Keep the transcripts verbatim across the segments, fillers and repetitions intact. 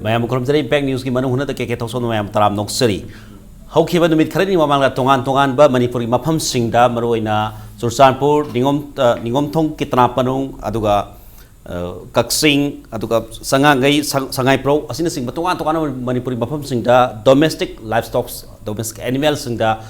ꯃꯌꯥꯝꯕꯨ ꯈꯨꯔꯨꯝꯖꯔꯤ꯫ ꯏꯝꯄꯦꯛ ꯅ꯭ꯌꯨꯁꯀꯤ ꯃꯅꯨꯡ ꯍꯨꯠꯅꯗ ꯀꯦ ꯀꯦ ꯊꯧꯁꯣꯝꯅ ꯃꯌꯥꯝ ꯇꯔꯥꯝ ꯅꯣꯛꯆꯔꯤ꯫ ꯍꯧꯈꯤꯕ ꯅꯨꯃꯤꯠ ꯈꯔꯅꯤ ꯃꯃꯥꯡꯗ ꯇꯣꯉꯥꯟ ꯇꯣꯉꯥꯟꯕ ꯃꯅꯤꯄꯨꯔꯒꯤ ꯃꯐꯝꯁꯤꯡꯗ, ꯃꯔꯨꯑꯣꯏꯅ ꯆꯨꯔꯆꯥꯟꯄꯨꯔ, ꯅꯤꯉꯣꯝ-, ꯑ, ꯅꯤꯉꯣꯝꯊꯣꯡ ꯀꯤꯇꯅꯥ ꯄꯅꯨꯡ, ꯑꯗꯨꯒ, ꯑ, ꯀꯛꯆꯤꯡ, ꯑꯗꯨꯒ ꯆꯉꯥꯡꯒꯩ, ꯁꯪ-, ꯁꯉꯥꯏꯄ꯭ꯔꯧ ꯑꯁꯤꯅꯆꯤꯡꯕ ꯇꯣꯉꯥꯟ ꯇꯣꯉꯥꯟꯕ ꯃꯅꯤꯄꯨꯔꯒꯤ ꯃꯐꯝꯁꯤꯡꯗ domestic livestock, domestic animalꯁꯤꯡꯗ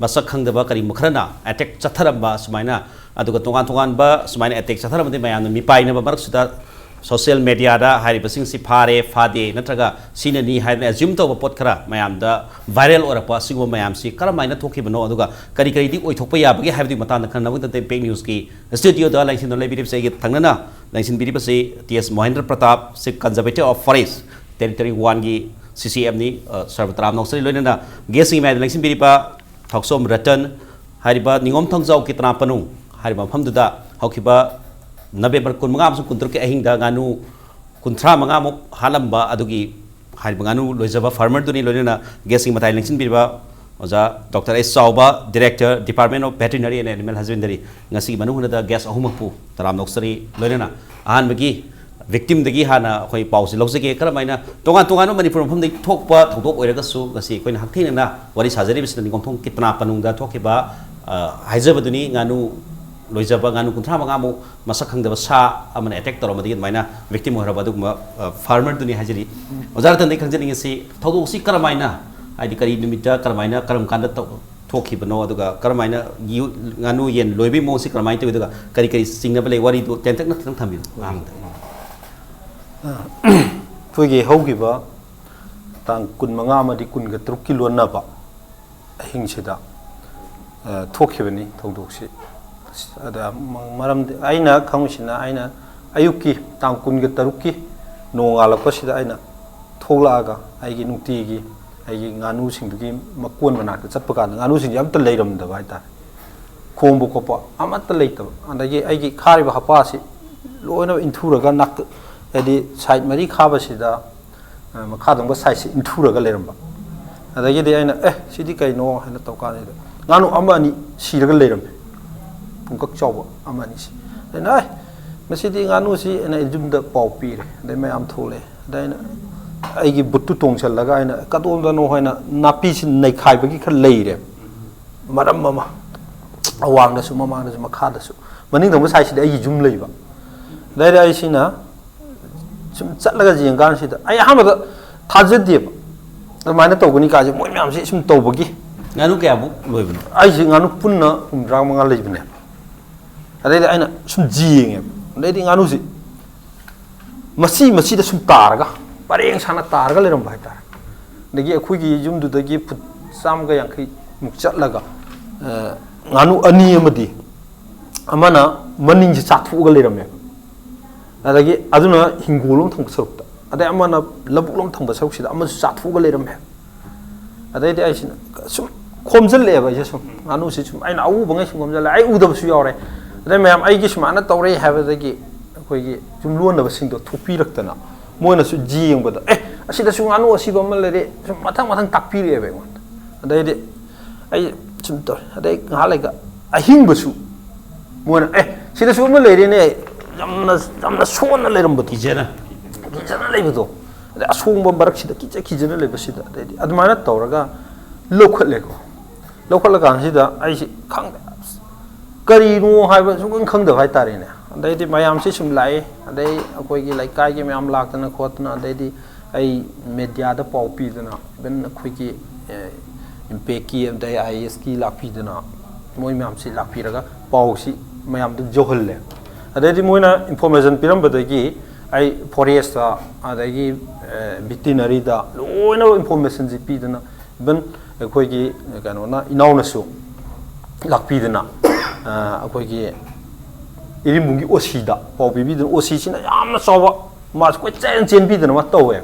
ꯃꯁꯛ ꯈꯪꯗꯕ ꯀꯔꯤꯒꯨꯝꯕ ꯈꯔꯅ attack ꯆꯠꯊꯔꯝꯕ ꯁꯨꯃꯥꯏꯅ, ꯑꯗꯨꯒ ꯇꯣꯉꯥꯟ ꯇꯣꯉꯥꯟꯕ ꯁꯨꯃꯥꯏꯅ attack ꯆꯠꯊꯔꯝꯕꯗꯤ ꯃꯌꯥꯝꯅ ꯃꯤꯄꯥꯏꯅꯕ ꯃꯔꯛꯁꯤꯗ social mediaꯗ ꯍꯥꯏꯔꯤꯕꯁꯤꯡꯁꯤ ꯐꯥꯔꯦ, ꯐꯥꯗꯦ, ꯅꯠꯇ꯭ꯔꯒ ꯁꯤꯅꯅꯤ ꯍꯥꯏꯗꯅ assume ꯇꯧꯕ ꯄꯣꯠ ꯈꯔ ꯃꯌꯥꯝꯗ viral ꯑꯣꯏꯔꯛꯄ, ꯑꯁꯤꯒꯨꯝꯕ ꯃꯌꯥꯝꯁꯤ ꯀꯔꯝꯍꯥꯏꯅ ꯊꯣꯛꯈꯤꯕꯅꯣ, ꯑꯗꯨꯒ ꯀꯔꯤ ꯀꯔꯤꯗꯤ ꯑꯣꯏꯊꯣꯛꯄ ꯌꯥꯕꯒꯦ ꯍꯥꯏꯕꯗꯨꯒꯤ ꯃꯇꯥꯡꯗ ꯈꯟꯅꯅꯕꯒꯤꯗꯃꯛꯇ ꯏꯝꯄꯦꯛ ꯅ꯭ꯌꯨꯁꯀꯤ ꯁ꯭ꯇꯨꯗꯤꯑꯣꯗ ꯂꯥꯏꯁꯤꯟꯗꯨꯅ ꯂꯩꯕꯤꯔꯤꯕꯁꯤ ꯑꯩꯒꯤ ꯊꯪꯅꯅ ꯂꯥꯏꯁꯤꯟꯕꯤꯔꯤꯕꯁꯤ T S Mohendra Pratap, Chief Conservator of Forest, Territory Oneꯒꯤ C C Fꯅꯤ꯫ ꯑ, ꯁꯔꯕ ꯇꯔꯥꯝ ꯅꯣꯛꯆꯔꯤ꯫ ꯂꯣꯏꯅꯅ guestꯁꯤꯡꯒꯤ ꯃꯌꯥꯝꯗ ꯂꯦꯡꯁꯤꯟꯕꯤꯔꯤꯕ ꯊꯥꯎꯁꯣꯝ ꯔꯇꯟ ꯍꯥꯏꯔꯤꯕ ꯅꯤꯉꯣꯝ ꯊꯣꯡꯖꯥꯎ ꯀꯤꯇꯅꯥ ꯄꯅꯨꯡ ꯍꯥꯏꯔꯤꯕ ꯃꯐꯝꯗꯨꯗ ꯍꯧꯈꯤꯕ ꯅꯕꯦꯝꯕꯔ ꯀꯨꯟꯃꯉꯥ ꯑꯃꯁꯨꯡ ꯀꯨꯟꯇꯔꯨꯛꯀꯤ ꯑꯍꯤꯡꯗ ꯉꯥꯅꯨ ꯀꯨꯟꯊ꯭ꯔꯥ ꯃꯉꯥꯃꯨꯛ ꯍꯥꯠꯂꯝꯕ ꯑꯗꯨꯒꯤ ꯍꯥꯏꯔꯤꯕ ꯉꯥꯅꯨ ꯂꯣꯏꯖꯕ farmerꯗꯨꯅꯤ꯫ ꯂꯣꯏꯅꯅ guestꯁꯤꯡ ꯃꯇꯥꯏ ꯂꯦꯡꯁꯤꯟꯕꯤꯔꯤꯕ ꯑꯣꯖꯥ ꯗꯣꯛꯇꯔ ꯑꯦꯁ ꯆꯥꯎꯕ, Director, Department of Veterinary and Animal Husbandry, ꯉꯁꯤꯒꯤ ꯃꯅꯨꯡ ꯍꯨꯠꯅꯗ guest ꯑꯍꯨꯝꯃꯛꯄꯨ ꯇꯔꯥꯝ ꯅꯣꯛꯆꯔꯤ꯫ ꯂꯣꯏꯅꯅ ꯑꯍꯥꯟꯕꯒꯤ victimꯗꯒꯤ ꯍꯥꯟꯅ ꯑꯩꯈꯣꯏ ꯄꯥꯎꯁꯤ ꯂꯧꯖꯒꯦ꯫ ꯀꯔꯝꯍꯥꯏꯅ ꯇꯣꯉꯥꯟ ꯇꯣꯉꯥꯟꯕ ꯃꯅꯤꯄꯨꯔ ꯃꯐꯝꯗꯒꯤ ꯊꯣꯛꯄ ꯊꯧꯗꯣꯛ ꯑꯣꯏꯔꯒꯁꯨ, ꯉꯁꯤ ꯑꯩꯈꯣꯏꯅ ꯍꯛꯊꯦꯡꯅꯅ ꯋꯥꯔꯤ ꯁꯥꯖꯔꯤꯕꯁꯤꯅ ꯅꯤꯡꯒꯣꯝꯊꯣꯡ ꯀꯤꯇꯅꯥ ꯄꯅꯨꯡꯗ ꯊꯣꯛꯈꯤꯕ, ꯑ, ꯍꯥꯏꯖꯕꯗꯨꯅꯤ꯫ ꯉꯥꯅꯨ ꯂꯣꯏꯖꯕ ꯉꯥꯅꯨ ꯀꯨꯟꯊ꯭ꯔꯥ ꯃꯉꯥꯃꯨꯛ ꯃꯁꯛ ꯈꯪꯗꯕ ꯁꯥ ꯑꯃꯅ attack ꯇꯧꯔꯝꯕꯗꯒꯤ ꯑꯗꯨꯃꯥꯏꯅ victim ꯑꯣꯏꯍꯧꯔꯕ ꯑꯗꯨꯒꯨꯝꯕ, ꯑ, farmerꯗꯨꯅꯤ ꯍꯥꯏꯖꯔꯤ꯫ ꯑꯣꯖꯥ ꯔꯇꯟꯗꯒꯤ ꯈꯪꯖꯅꯤꯡꯉꯤꯁꯤ, ꯊꯧꯗꯣꯛꯁꯤ ꯀꯔꯝꯍꯥꯏꯅ, ꯍꯥꯏꯗꯤ ꯀꯔꯤ ꯅꯨꯃꯤꯠꯇ, ꯀꯔꯝꯍꯥꯏꯅ, ꯀꯔꯝ ꯀꯥꯟꯗ ꯇꯧ-, ꯊꯣꯛꯈꯤꯕꯅꯣ, ꯑꯗꯨꯒ ꯀꯔꯝꯍꯥꯏꯅ ꯌꯨ-, ꯉꯥꯅꯨ ꯌꯦꯟ ꯂꯣꯏꯕꯒꯤ ꯃꯑꯣꯡꯁꯤ ꯀꯔꯝꯍꯥꯏꯅ ꯇꯧꯏ, ꯑꯗꯨꯒ ꯀꯔꯤ ꯀꯔꯤ ꯆꯤꯡꯅꯕ ꯂꯩ, ꯋꯥꯔꯤꯗꯨ ꯇꯦꯟꯇꯛꯅ ꯈꯤꯇꯪ ꯊꯝꯕꯤꯌꯨ ꯑꯍꯥꯟꯕꯗ꯫ ꯑꯩꯈꯣꯏꯒꯤ ꯍꯧꯈꯤꯕ ꯇꯥꯡ ꯀꯨꯟꯃꯉꯥ ꯑꯃꯗꯤ ꯀꯨꯟꯒ ꯇꯔꯨꯛꯀꯤ ꯂꯣꯟꯅꯕ ꯑꯍꯤꯡꯁꯤꯗ, ꯑ, ꯊꯣꯛꯈꯤꯕꯅꯤ ꯊꯧꯗꯣꯛꯁꯤ꯫ ꯑꯗ ꯃ-, ꯃꯔꯝꯗꯤ ꯑꯩꯅ ꯈꯪꯉꯤꯁꯤꯅ, ꯑꯩꯅ ꯑꯌꯨꯛꯀꯤ ꯇꯥꯡ ꯀꯨꯟꯒ ꯇꯔꯨꯛꯀꯤ ꯅꯣꯡꯉꯥꯜꯂꯛꯄꯁꯤꯗ ꯑꯩꯅ ꯊꯣꯛꯂꯛꯑꯒ ꯑꯩꯒꯤ ꯅꯨꯡꯇꯤꯒꯤ ꯑꯩꯒꯤ ꯉꯥꯅꯨꯁꯤꯡꯗꯨꯒꯤ ꯃꯀꯣꯟ ꯃꯅꯥꯛꯇ ꯆꯠꯄ ꯀꯥꯟꯗ ꯉꯥꯅꯨꯁꯤꯡꯁꯦ ꯑꯝꯇ ꯂꯩꯔꯝꯗꯕ ꯍꯥꯏꯇꯥꯔꯦ꯫ ꯈꯣꯡꯕ ꯈꯣꯠꯄ ꯑꯃꯠꯇ ꯂꯩꯇꯕ꯫ ꯑꯗꯒꯤ ꯑꯩꯒꯤ ꯈꯥꯔꯤꯕ ꯍꯄꯥꯁꯤ ꯂꯣꯏꯅ ꯏꯟꯊꯨꯔꯒ ꯅꯥꯛꯇ, ꯍꯥꯏꯗꯤ side ꯃꯔꯤ ꯈꯥꯕꯁꯤꯗ, ꯑ, ꯃꯈꯥꯗꯪꯕ sideꯁꯤ ꯏꯟꯊꯨꯔꯒ ꯂꯩꯔꯝꯕ꯫ ꯑꯗꯒꯤꯗꯤ ꯑꯩꯅ, "ꯑꯦ, ꯁꯤꯗꯤ ꯀꯩꯅꯣ?" ꯍꯥꯏꯅ ꯇꯧꯀꯥꯟꯁꯤꯗ ꯉꯥꯅꯨ ꯑꯃ ꯑꯅꯤ ꯁꯤꯔꯒ ꯂꯩꯔꯝꯃꯦ, ꯄꯨꯡꯀꯛ ꯆꯥꯎꯕ ꯑꯃ ꯑꯅꯤꯁꯤ꯫ ꯑꯩꯅ, "ꯑꯦ, ꯃꯁꯤꯗꯤ ꯉꯥꯅꯨꯁꯤ," ꯑꯩꯅ ꯌꯨꯝꯗ ꯄꯥꯎ ꯄꯤꯔꯦ꯫ ꯑꯗꯩ ꯃꯌꯥꯝ ꯊꯣꯛꯂꯛꯑꯦ꯫ ꯑꯗꯩ ꯑꯩꯅ ꯑꯩꯒꯤ ꯕꯨꯠꯇꯨ ꯇꯣꯡꯁꯤꯜꯂꯒ ꯑꯩꯅ ꯀꯗꯣꯝꯗꯅꯣ ꯍꯥꯏꯅ ꯅꯥꯄꯤꯁꯤ ꯅꯩꯈꯥꯏꯕꯒꯤ ꯈꯔ ꯂꯩꯔꯦ꯫ ꯃꯔꯝ ꯑꯃ, ꯑꯋꯥꯡꯗꯁꯨ, ꯃꯃꯥꯡꯗꯁꯨ, ꯃꯈꯥꯗꯁꯨ꯫ ꯃꯅꯤꯡ ꯊꯪꯕ ꯁꯥꯏꯠꯁꯤꯗꯤ ꯑꯩꯒꯤ ꯌꯨꯝ ꯂꯩꯕ꯫ ꯑꯗꯩꯗ ꯑꯩꯁꯤꯅ ꯁꯨꯝ ꯆꯠꯂꯒ ꯌꯦꯡꯀꯥꯟꯁꯤꯗ ꯑꯩ ꯑꯍꯥꯟꯕꯗ ꯊꯥꯖꯗꯦꯕ꯫ ꯑꯗꯨꯃꯥꯏꯅ ꯇꯧꯒꯅꯤ ꯀꯥꯏꯁꯦ ꯃꯣꯏ ꯃꯌꯥꯝꯁꯦ ꯁꯨꯝ ꯇꯧꯕꯒꯤ꯫ ꯉꯥꯅꯨ ꯀꯌꯥꯃꯨꯛ ꯂꯣꯏꯕꯅꯣ? ꯑꯩꯁꯦ ꯉꯥꯅꯨ ꯄꯨꯟꯅ ꯍꯨꯝꯗ꯭ꯔꯥ ꯃꯉꯥ ꯂꯩꯕꯅꯦꯕ꯫ ꯑꯗꯩꯗꯤ ꯑꯩꯅ ꯁꯨꯝ ꯌꯦꯡꯉꯦꯕ꯫ ꯑꯗꯩꯗꯤ ꯉꯥꯅꯨꯁꯤ ꯃꯁꯤ ꯃꯁꯤꯗ ꯁꯨꯝ ꯇꯥꯔꯒ, ꯄꯔꯦꯡ ꯁꯥꯅ ꯇꯥꯔꯒ ꯂꯩꯔꯝꯕ ꯍꯥꯏꯇꯥꯔꯦ꯫ ꯑꯗꯒꯤ ꯑꯩꯈꯣꯏꯒꯤ ꯌꯨꯝꯗꯨꯗꯒꯤ ꯐꯨꯠ ꯆꯥꯝꯃꯒ ꯌꯥꯡꯈꯩꯃꯨꯛ ꯆꯠꯂꯒ, ꯑ, ꯉꯥꯅꯨ ꯑꯅꯤ ꯑꯃꯗꯤ, ꯑꯃꯅ ꯃꯅꯤꯡꯁꯦ ꯆꯥꯊꯣꯛꯑꯒ ꯂꯩꯔꯝꯃꯦꯕ꯫ ꯑꯗꯒꯤ ꯑꯗꯨꯅ ꯍꯤꯡꯒꯣꯜ ꯑꯃ ꯊꯪꯕ ꯁꯔꯨꯛꯇ, ꯑꯗꯩ ꯑꯃꯅ ꯂꯧꯕꯨꯛ ꯂꯣꯝ ꯊꯪꯕ ꯁꯔꯨꯛꯁꯤꯗ ꯑꯃꯁꯨ ꯆꯥꯊꯣꯛꯑꯒ ꯂꯩꯔꯝꯃꯦ꯫ ꯑꯗꯩꯗꯤ ꯑꯩꯁꯤꯅ ꯁꯨꯝ ꯈꯣꯝꯖꯤꯜꯂꯛꯑꯦꯕ, ꯑꯩꯁꯦ ꯁꯨꯝ ꯉꯥꯅꯨꯁꯤ ꯁꯨꯝ ꯑꯩꯅ ꯑꯎꯕꯉꯩ ꯁꯨꯝ ꯈꯣꯝꯖꯤꯜꯂꯛꯑꯦ꯫ ꯑꯩ ꯎꯗꯕꯁꯨ ꯌꯥꯎꯔꯦ꯫ ꯑꯗꯩ ꯃꯌꯥꯝ ꯑꯩꯒꯤ ꯁꯨꯃꯥꯏꯅ ꯇꯧꯔꯦ ꯍꯥꯏꯕꯗꯒꯤ ꯑꯩꯈꯣꯏꯒꯤ ꯌꯨꯝꯂꯣꯟꯅꯕꯁꯤꯡꯗꯣ ꯊꯣꯛꯄꯤꯔꯛꯇꯅ, ꯃꯣꯏꯅꯁꯨ ꯌꯦꯡꯕꯗ, "ꯑꯦ, ꯑꯁꯤꯗꯁꯨ ꯉꯥꯅꯨ ꯑꯁꯤꯕ ꯑꯃ ꯂꯩꯔꯦ", ꯁꯨꯝ ꯃꯊꯪ ꯃꯊꯪ ꯇꯥꯛꯄꯤꯔꯛꯑꯦꯕ ꯑꯩꯉꯣꯟꯗ꯫ ꯑꯗꯩꯗꯤ ꯑꯩ ꯁꯨꯝ ꯇꯧꯔꯦ꯫ ꯑꯗꯩ ꯉꯥꯏꯍꯥꯛ ꯂꯩꯒ ꯑꯍꯤꯡꯕꯁꯨ ꯃꯣꯏꯅ, "ꯑꯦ, ꯁꯤꯗꯁꯨ ꯑꯃ ꯂꯩꯔꯦꯅꯦ", ꯌꯥꯝꯅ, ꯌꯥꯝꯅ ꯁꯣꯟꯅ ꯂꯩꯔꯝꯕꯗꯣ, ꯀꯤꯖꯅ꯫ ꯀꯤꯖꯅ ꯂꯩꯕꯗꯣ꯫ ꯑꯗꯩ ꯑꯁꯣꯡꯕ ꯃꯔꯛꯁꯤꯗ ꯀꯤꯖ ꯀꯤꯖꯅ ꯂꯩꯕꯁꯤꯗ, ꯑꯗꯩꯗꯤ ꯑꯗꯨꯃꯥꯏꯅ ꯇꯧꯔꯒ ꯂꯧꯈꯠꯂꯦꯀꯣ꯫ ꯂꯧꯈꯠꯂꯀꯥꯟꯁꯤꯗ ꯑꯩꯁꯤ ꯈꯪꯗꯦ, ꯑꯁ, ꯀꯔꯤꯅꯣ ꯍꯥꯏꯕ ꯁꯨꯡꯈꯪ ꯈꯪꯗꯕ ꯍꯥꯏꯇꯥꯔꯦꯅꯦ꯫ ꯑꯗꯩꯗꯤ ꯃꯌꯥꯝꯁꯤ ꯁꯨꯝ ꯂꯥꯛꯑꯦ꯫ ꯑꯗꯩ ꯑꯩꯈꯣꯏꯒꯤ ꯂꯩꯀꯥꯏꯒꯤ ꯃꯌꯥꯝ ꯂꯥꯛꯇꯅ ꯈꯣꯠꯇꯅ, ꯑꯗꯩꯗꯤ ꯑꯩ ꯃꯦꯗꯤꯌꯥꯗ ꯄꯥꯎ ꯄꯤꯗꯅ, ꯏꯚꯟ ꯑꯩꯈꯣꯏꯒꯤ, ꯑꯦ, ꯏꯝꯄꯦꯛꯀꯤ, ꯑꯗꯩ ꯑꯥꯏ ꯑꯦꯁꯀꯤ ꯂꯥꯛꯄꯤꯗꯅ, ꯃꯣꯏ ꯃꯌꯥꯝꯁꯤ ꯂꯥꯛꯄꯤꯔꯒ ꯄꯥꯎꯁꯤ ꯃꯌꯥꯝꯗ ꯌꯧꯍꯜꯂꯦ꯫ ꯑꯗꯩꯗꯤ ꯃꯣꯏꯅ ꯏꯟꯐꯣꯔꯃꯦꯁꯟ ꯄꯤꯔꯝꯕꯗꯒꯤ ꯑꯩ ꯐꯣꯔꯦꯁꯇ, ꯑꯗꯒꯤ, ꯑꯦ, ꯚꯦꯇꯤꯅꯔꯤꯗ ꯂꯣꯏꯅ ꯏꯟꯐꯣꯔꯃꯦꯁꯟꯁꯤ ꯄꯤꯗꯅ, ꯏꯚꯟ ꯑꯩꯈꯣꯏꯒꯤ ꯀꯩꯅꯣꯅ, ꯏꯅꯥꯎꯅꯁꯨ ꯂꯥꯛꯄꯤꯗꯅ, ꯑ, ꯑꯩꯈꯣꯏꯒꯤ ꯏꯔꯤꯟꯕꯨꯡꯒꯤ ꯑꯣ ꯁꯤꯗ ꯄꯥꯎ ꯄꯤꯕꯤꯗꯅ, ꯑꯣ ꯁꯤꯁꯤꯅ ꯌꯥꯝꯅ ꯆꯥꯎꯕ, ꯃꯥꯁꯨ ꯀꯣꯏꯆꯦꯟ ꯆꯦꯟꯕꯤꯗꯅ ꯃꯥ ꯇꯧꯋꯦ꯫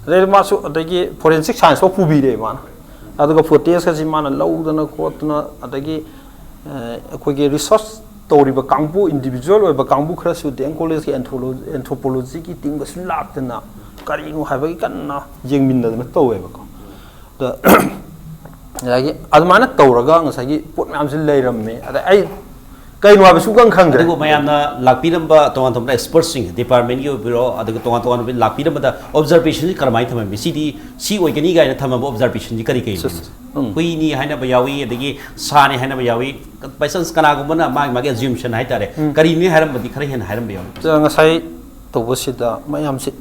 ꯑꯗꯩꯗꯤ ꯃꯥꯁꯨ ꯑꯗꯒꯤ ꯐꯣꯔꯦꯟꯁꯤꯛ ꯁꯥꯏꯟꯁ ꯐꯥꯎ ꯄꯨꯕꯤꯔꯛꯑꯦ ꯃꯥꯅ꯫ ꯑꯗꯨꯒ ꯐꯨꯇꯦꯖꯀꯁꯤ ꯃꯥꯅ ꯂꯧꯗꯅ ꯈꯣꯠꯇꯅ, ꯑꯗꯒꯤ, ꯑ, ꯑꯩꯈꯣꯏꯒꯤ ꯔꯤꯁꯔꯁ ꯇꯧꯔꯤꯕ ꯀꯥꯡꯕꯨ, ꯏꯟꯗꯤꯕꯤꯖꯨꯋꯦꯜ ꯑꯣꯏꯕ ꯀꯥꯡꯕꯨ ꯈꯔꯁꯨ ꯗꯤ ꯑꯦꯝ ꯀꯣꯂꯦꯖꯀꯤ ꯑꯦꯟꯊ꯭ꯔꯣꯂꯣ-, ꯑꯦꯟꯊ꯭ꯔꯣꯄꯣꯂꯣꯖꯤꯒꯤ ꯇꯤꯝꯒꯁꯨ ꯂꯥꯛꯇꯅ ꯀꯔꯤꯅꯣ ꯍꯥꯏꯕꯒꯤ ꯀꯟꯅ ꯌꯦꯡꯃꯤꯟꯅꯗꯅ ꯇꯧꯋꯦꯕꯀꯣ꯫ ꯑꯗ ꯑꯗꯒꯤ ꯑꯗꯨꯃꯥꯏꯅ ꯇꯧꯔꯒ ꯉꯁꯥꯏꯒꯤ ꯄꯣꯠ ꯃꯌꯥꯝꯁꯤ ꯂꯩꯔꯝꯃꯦ꯫ ꯑꯗ ꯑꯩ ꯀꯩꯅꯣ ꯍꯥꯏꯕ ꯁꯨꯡꯈꯪ ꯈꯪꯗ꯭ꯔꯦ꯫ ꯑꯗꯨꯕꯨ ꯃꯌꯥꯝꯅ ꯂꯥꯛꯄꯤꯔꯝꯕ ꯇꯣꯉꯥꯟ ꯇꯣꯉꯥꯟꯕ ꯑꯦꯛꯁꯄꯔꯠꯁꯤꯡ ꯗꯤꯄꯥꯔꯠꯃꯦꯟꯒꯤ ꯑꯣꯏꯕꯤꯔꯣ, ꯑꯗꯨꯒ ꯇꯣꯉꯥꯟ ꯇꯣꯉꯥꯟꯕ ꯂꯥꯛꯄꯤꯔꯝꯕꯗ ꯑꯣꯕꯖꯥꯔꯕꯦꯁꯟꯁꯤ ꯀꯔꯝꯍꯥꯏꯅ ꯊꯝꯃꯝꯃꯤ? ꯁꯤꯗꯤ ꯁꯤ ꯑꯣꯏꯒꯅꯤ ꯀꯥꯏꯅ ꯊꯝꯃꯝꯕ ꯑꯣꯕꯖꯥꯔꯕꯦꯁꯟꯁꯤ ꯀꯔꯤ ꯀꯔꯤ ꯂꯩ? ꯎꯝ꯫ ꯍꯨꯏꯅꯤ ꯍꯥꯏꯅꯕ ꯌꯥꯎꯏ, ꯑꯗꯒꯤ ꯁꯥꯅꯤ ꯍꯥꯏꯅꯕ ꯌꯥꯎꯏ꯫ ꯕꯥꯏ ꯆꯥꯟꯁ ꯀꯅꯥꯒꯨꯝꯕꯅ ꯃꯥꯒꯤ ꯃꯥꯒꯤ ꯑꯦꯖ꯭ꯌꯨꯝꯁꯟ ꯍꯥꯏꯇꯥꯔꯦ, ꯀꯔꯤꯅꯤ ꯍꯥꯏꯔꯝꯕꯗꯤ ꯈꯔ ꯍꯦꯟꯅ ꯍꯥꯏꯔꯝꯕ ꯌꯥꯎꯏ꯫ ꯉꯁꯥꯏ ꯇꯧꯕꯁꯤꯗ ꯃꯌꯥꯝꯁꯤ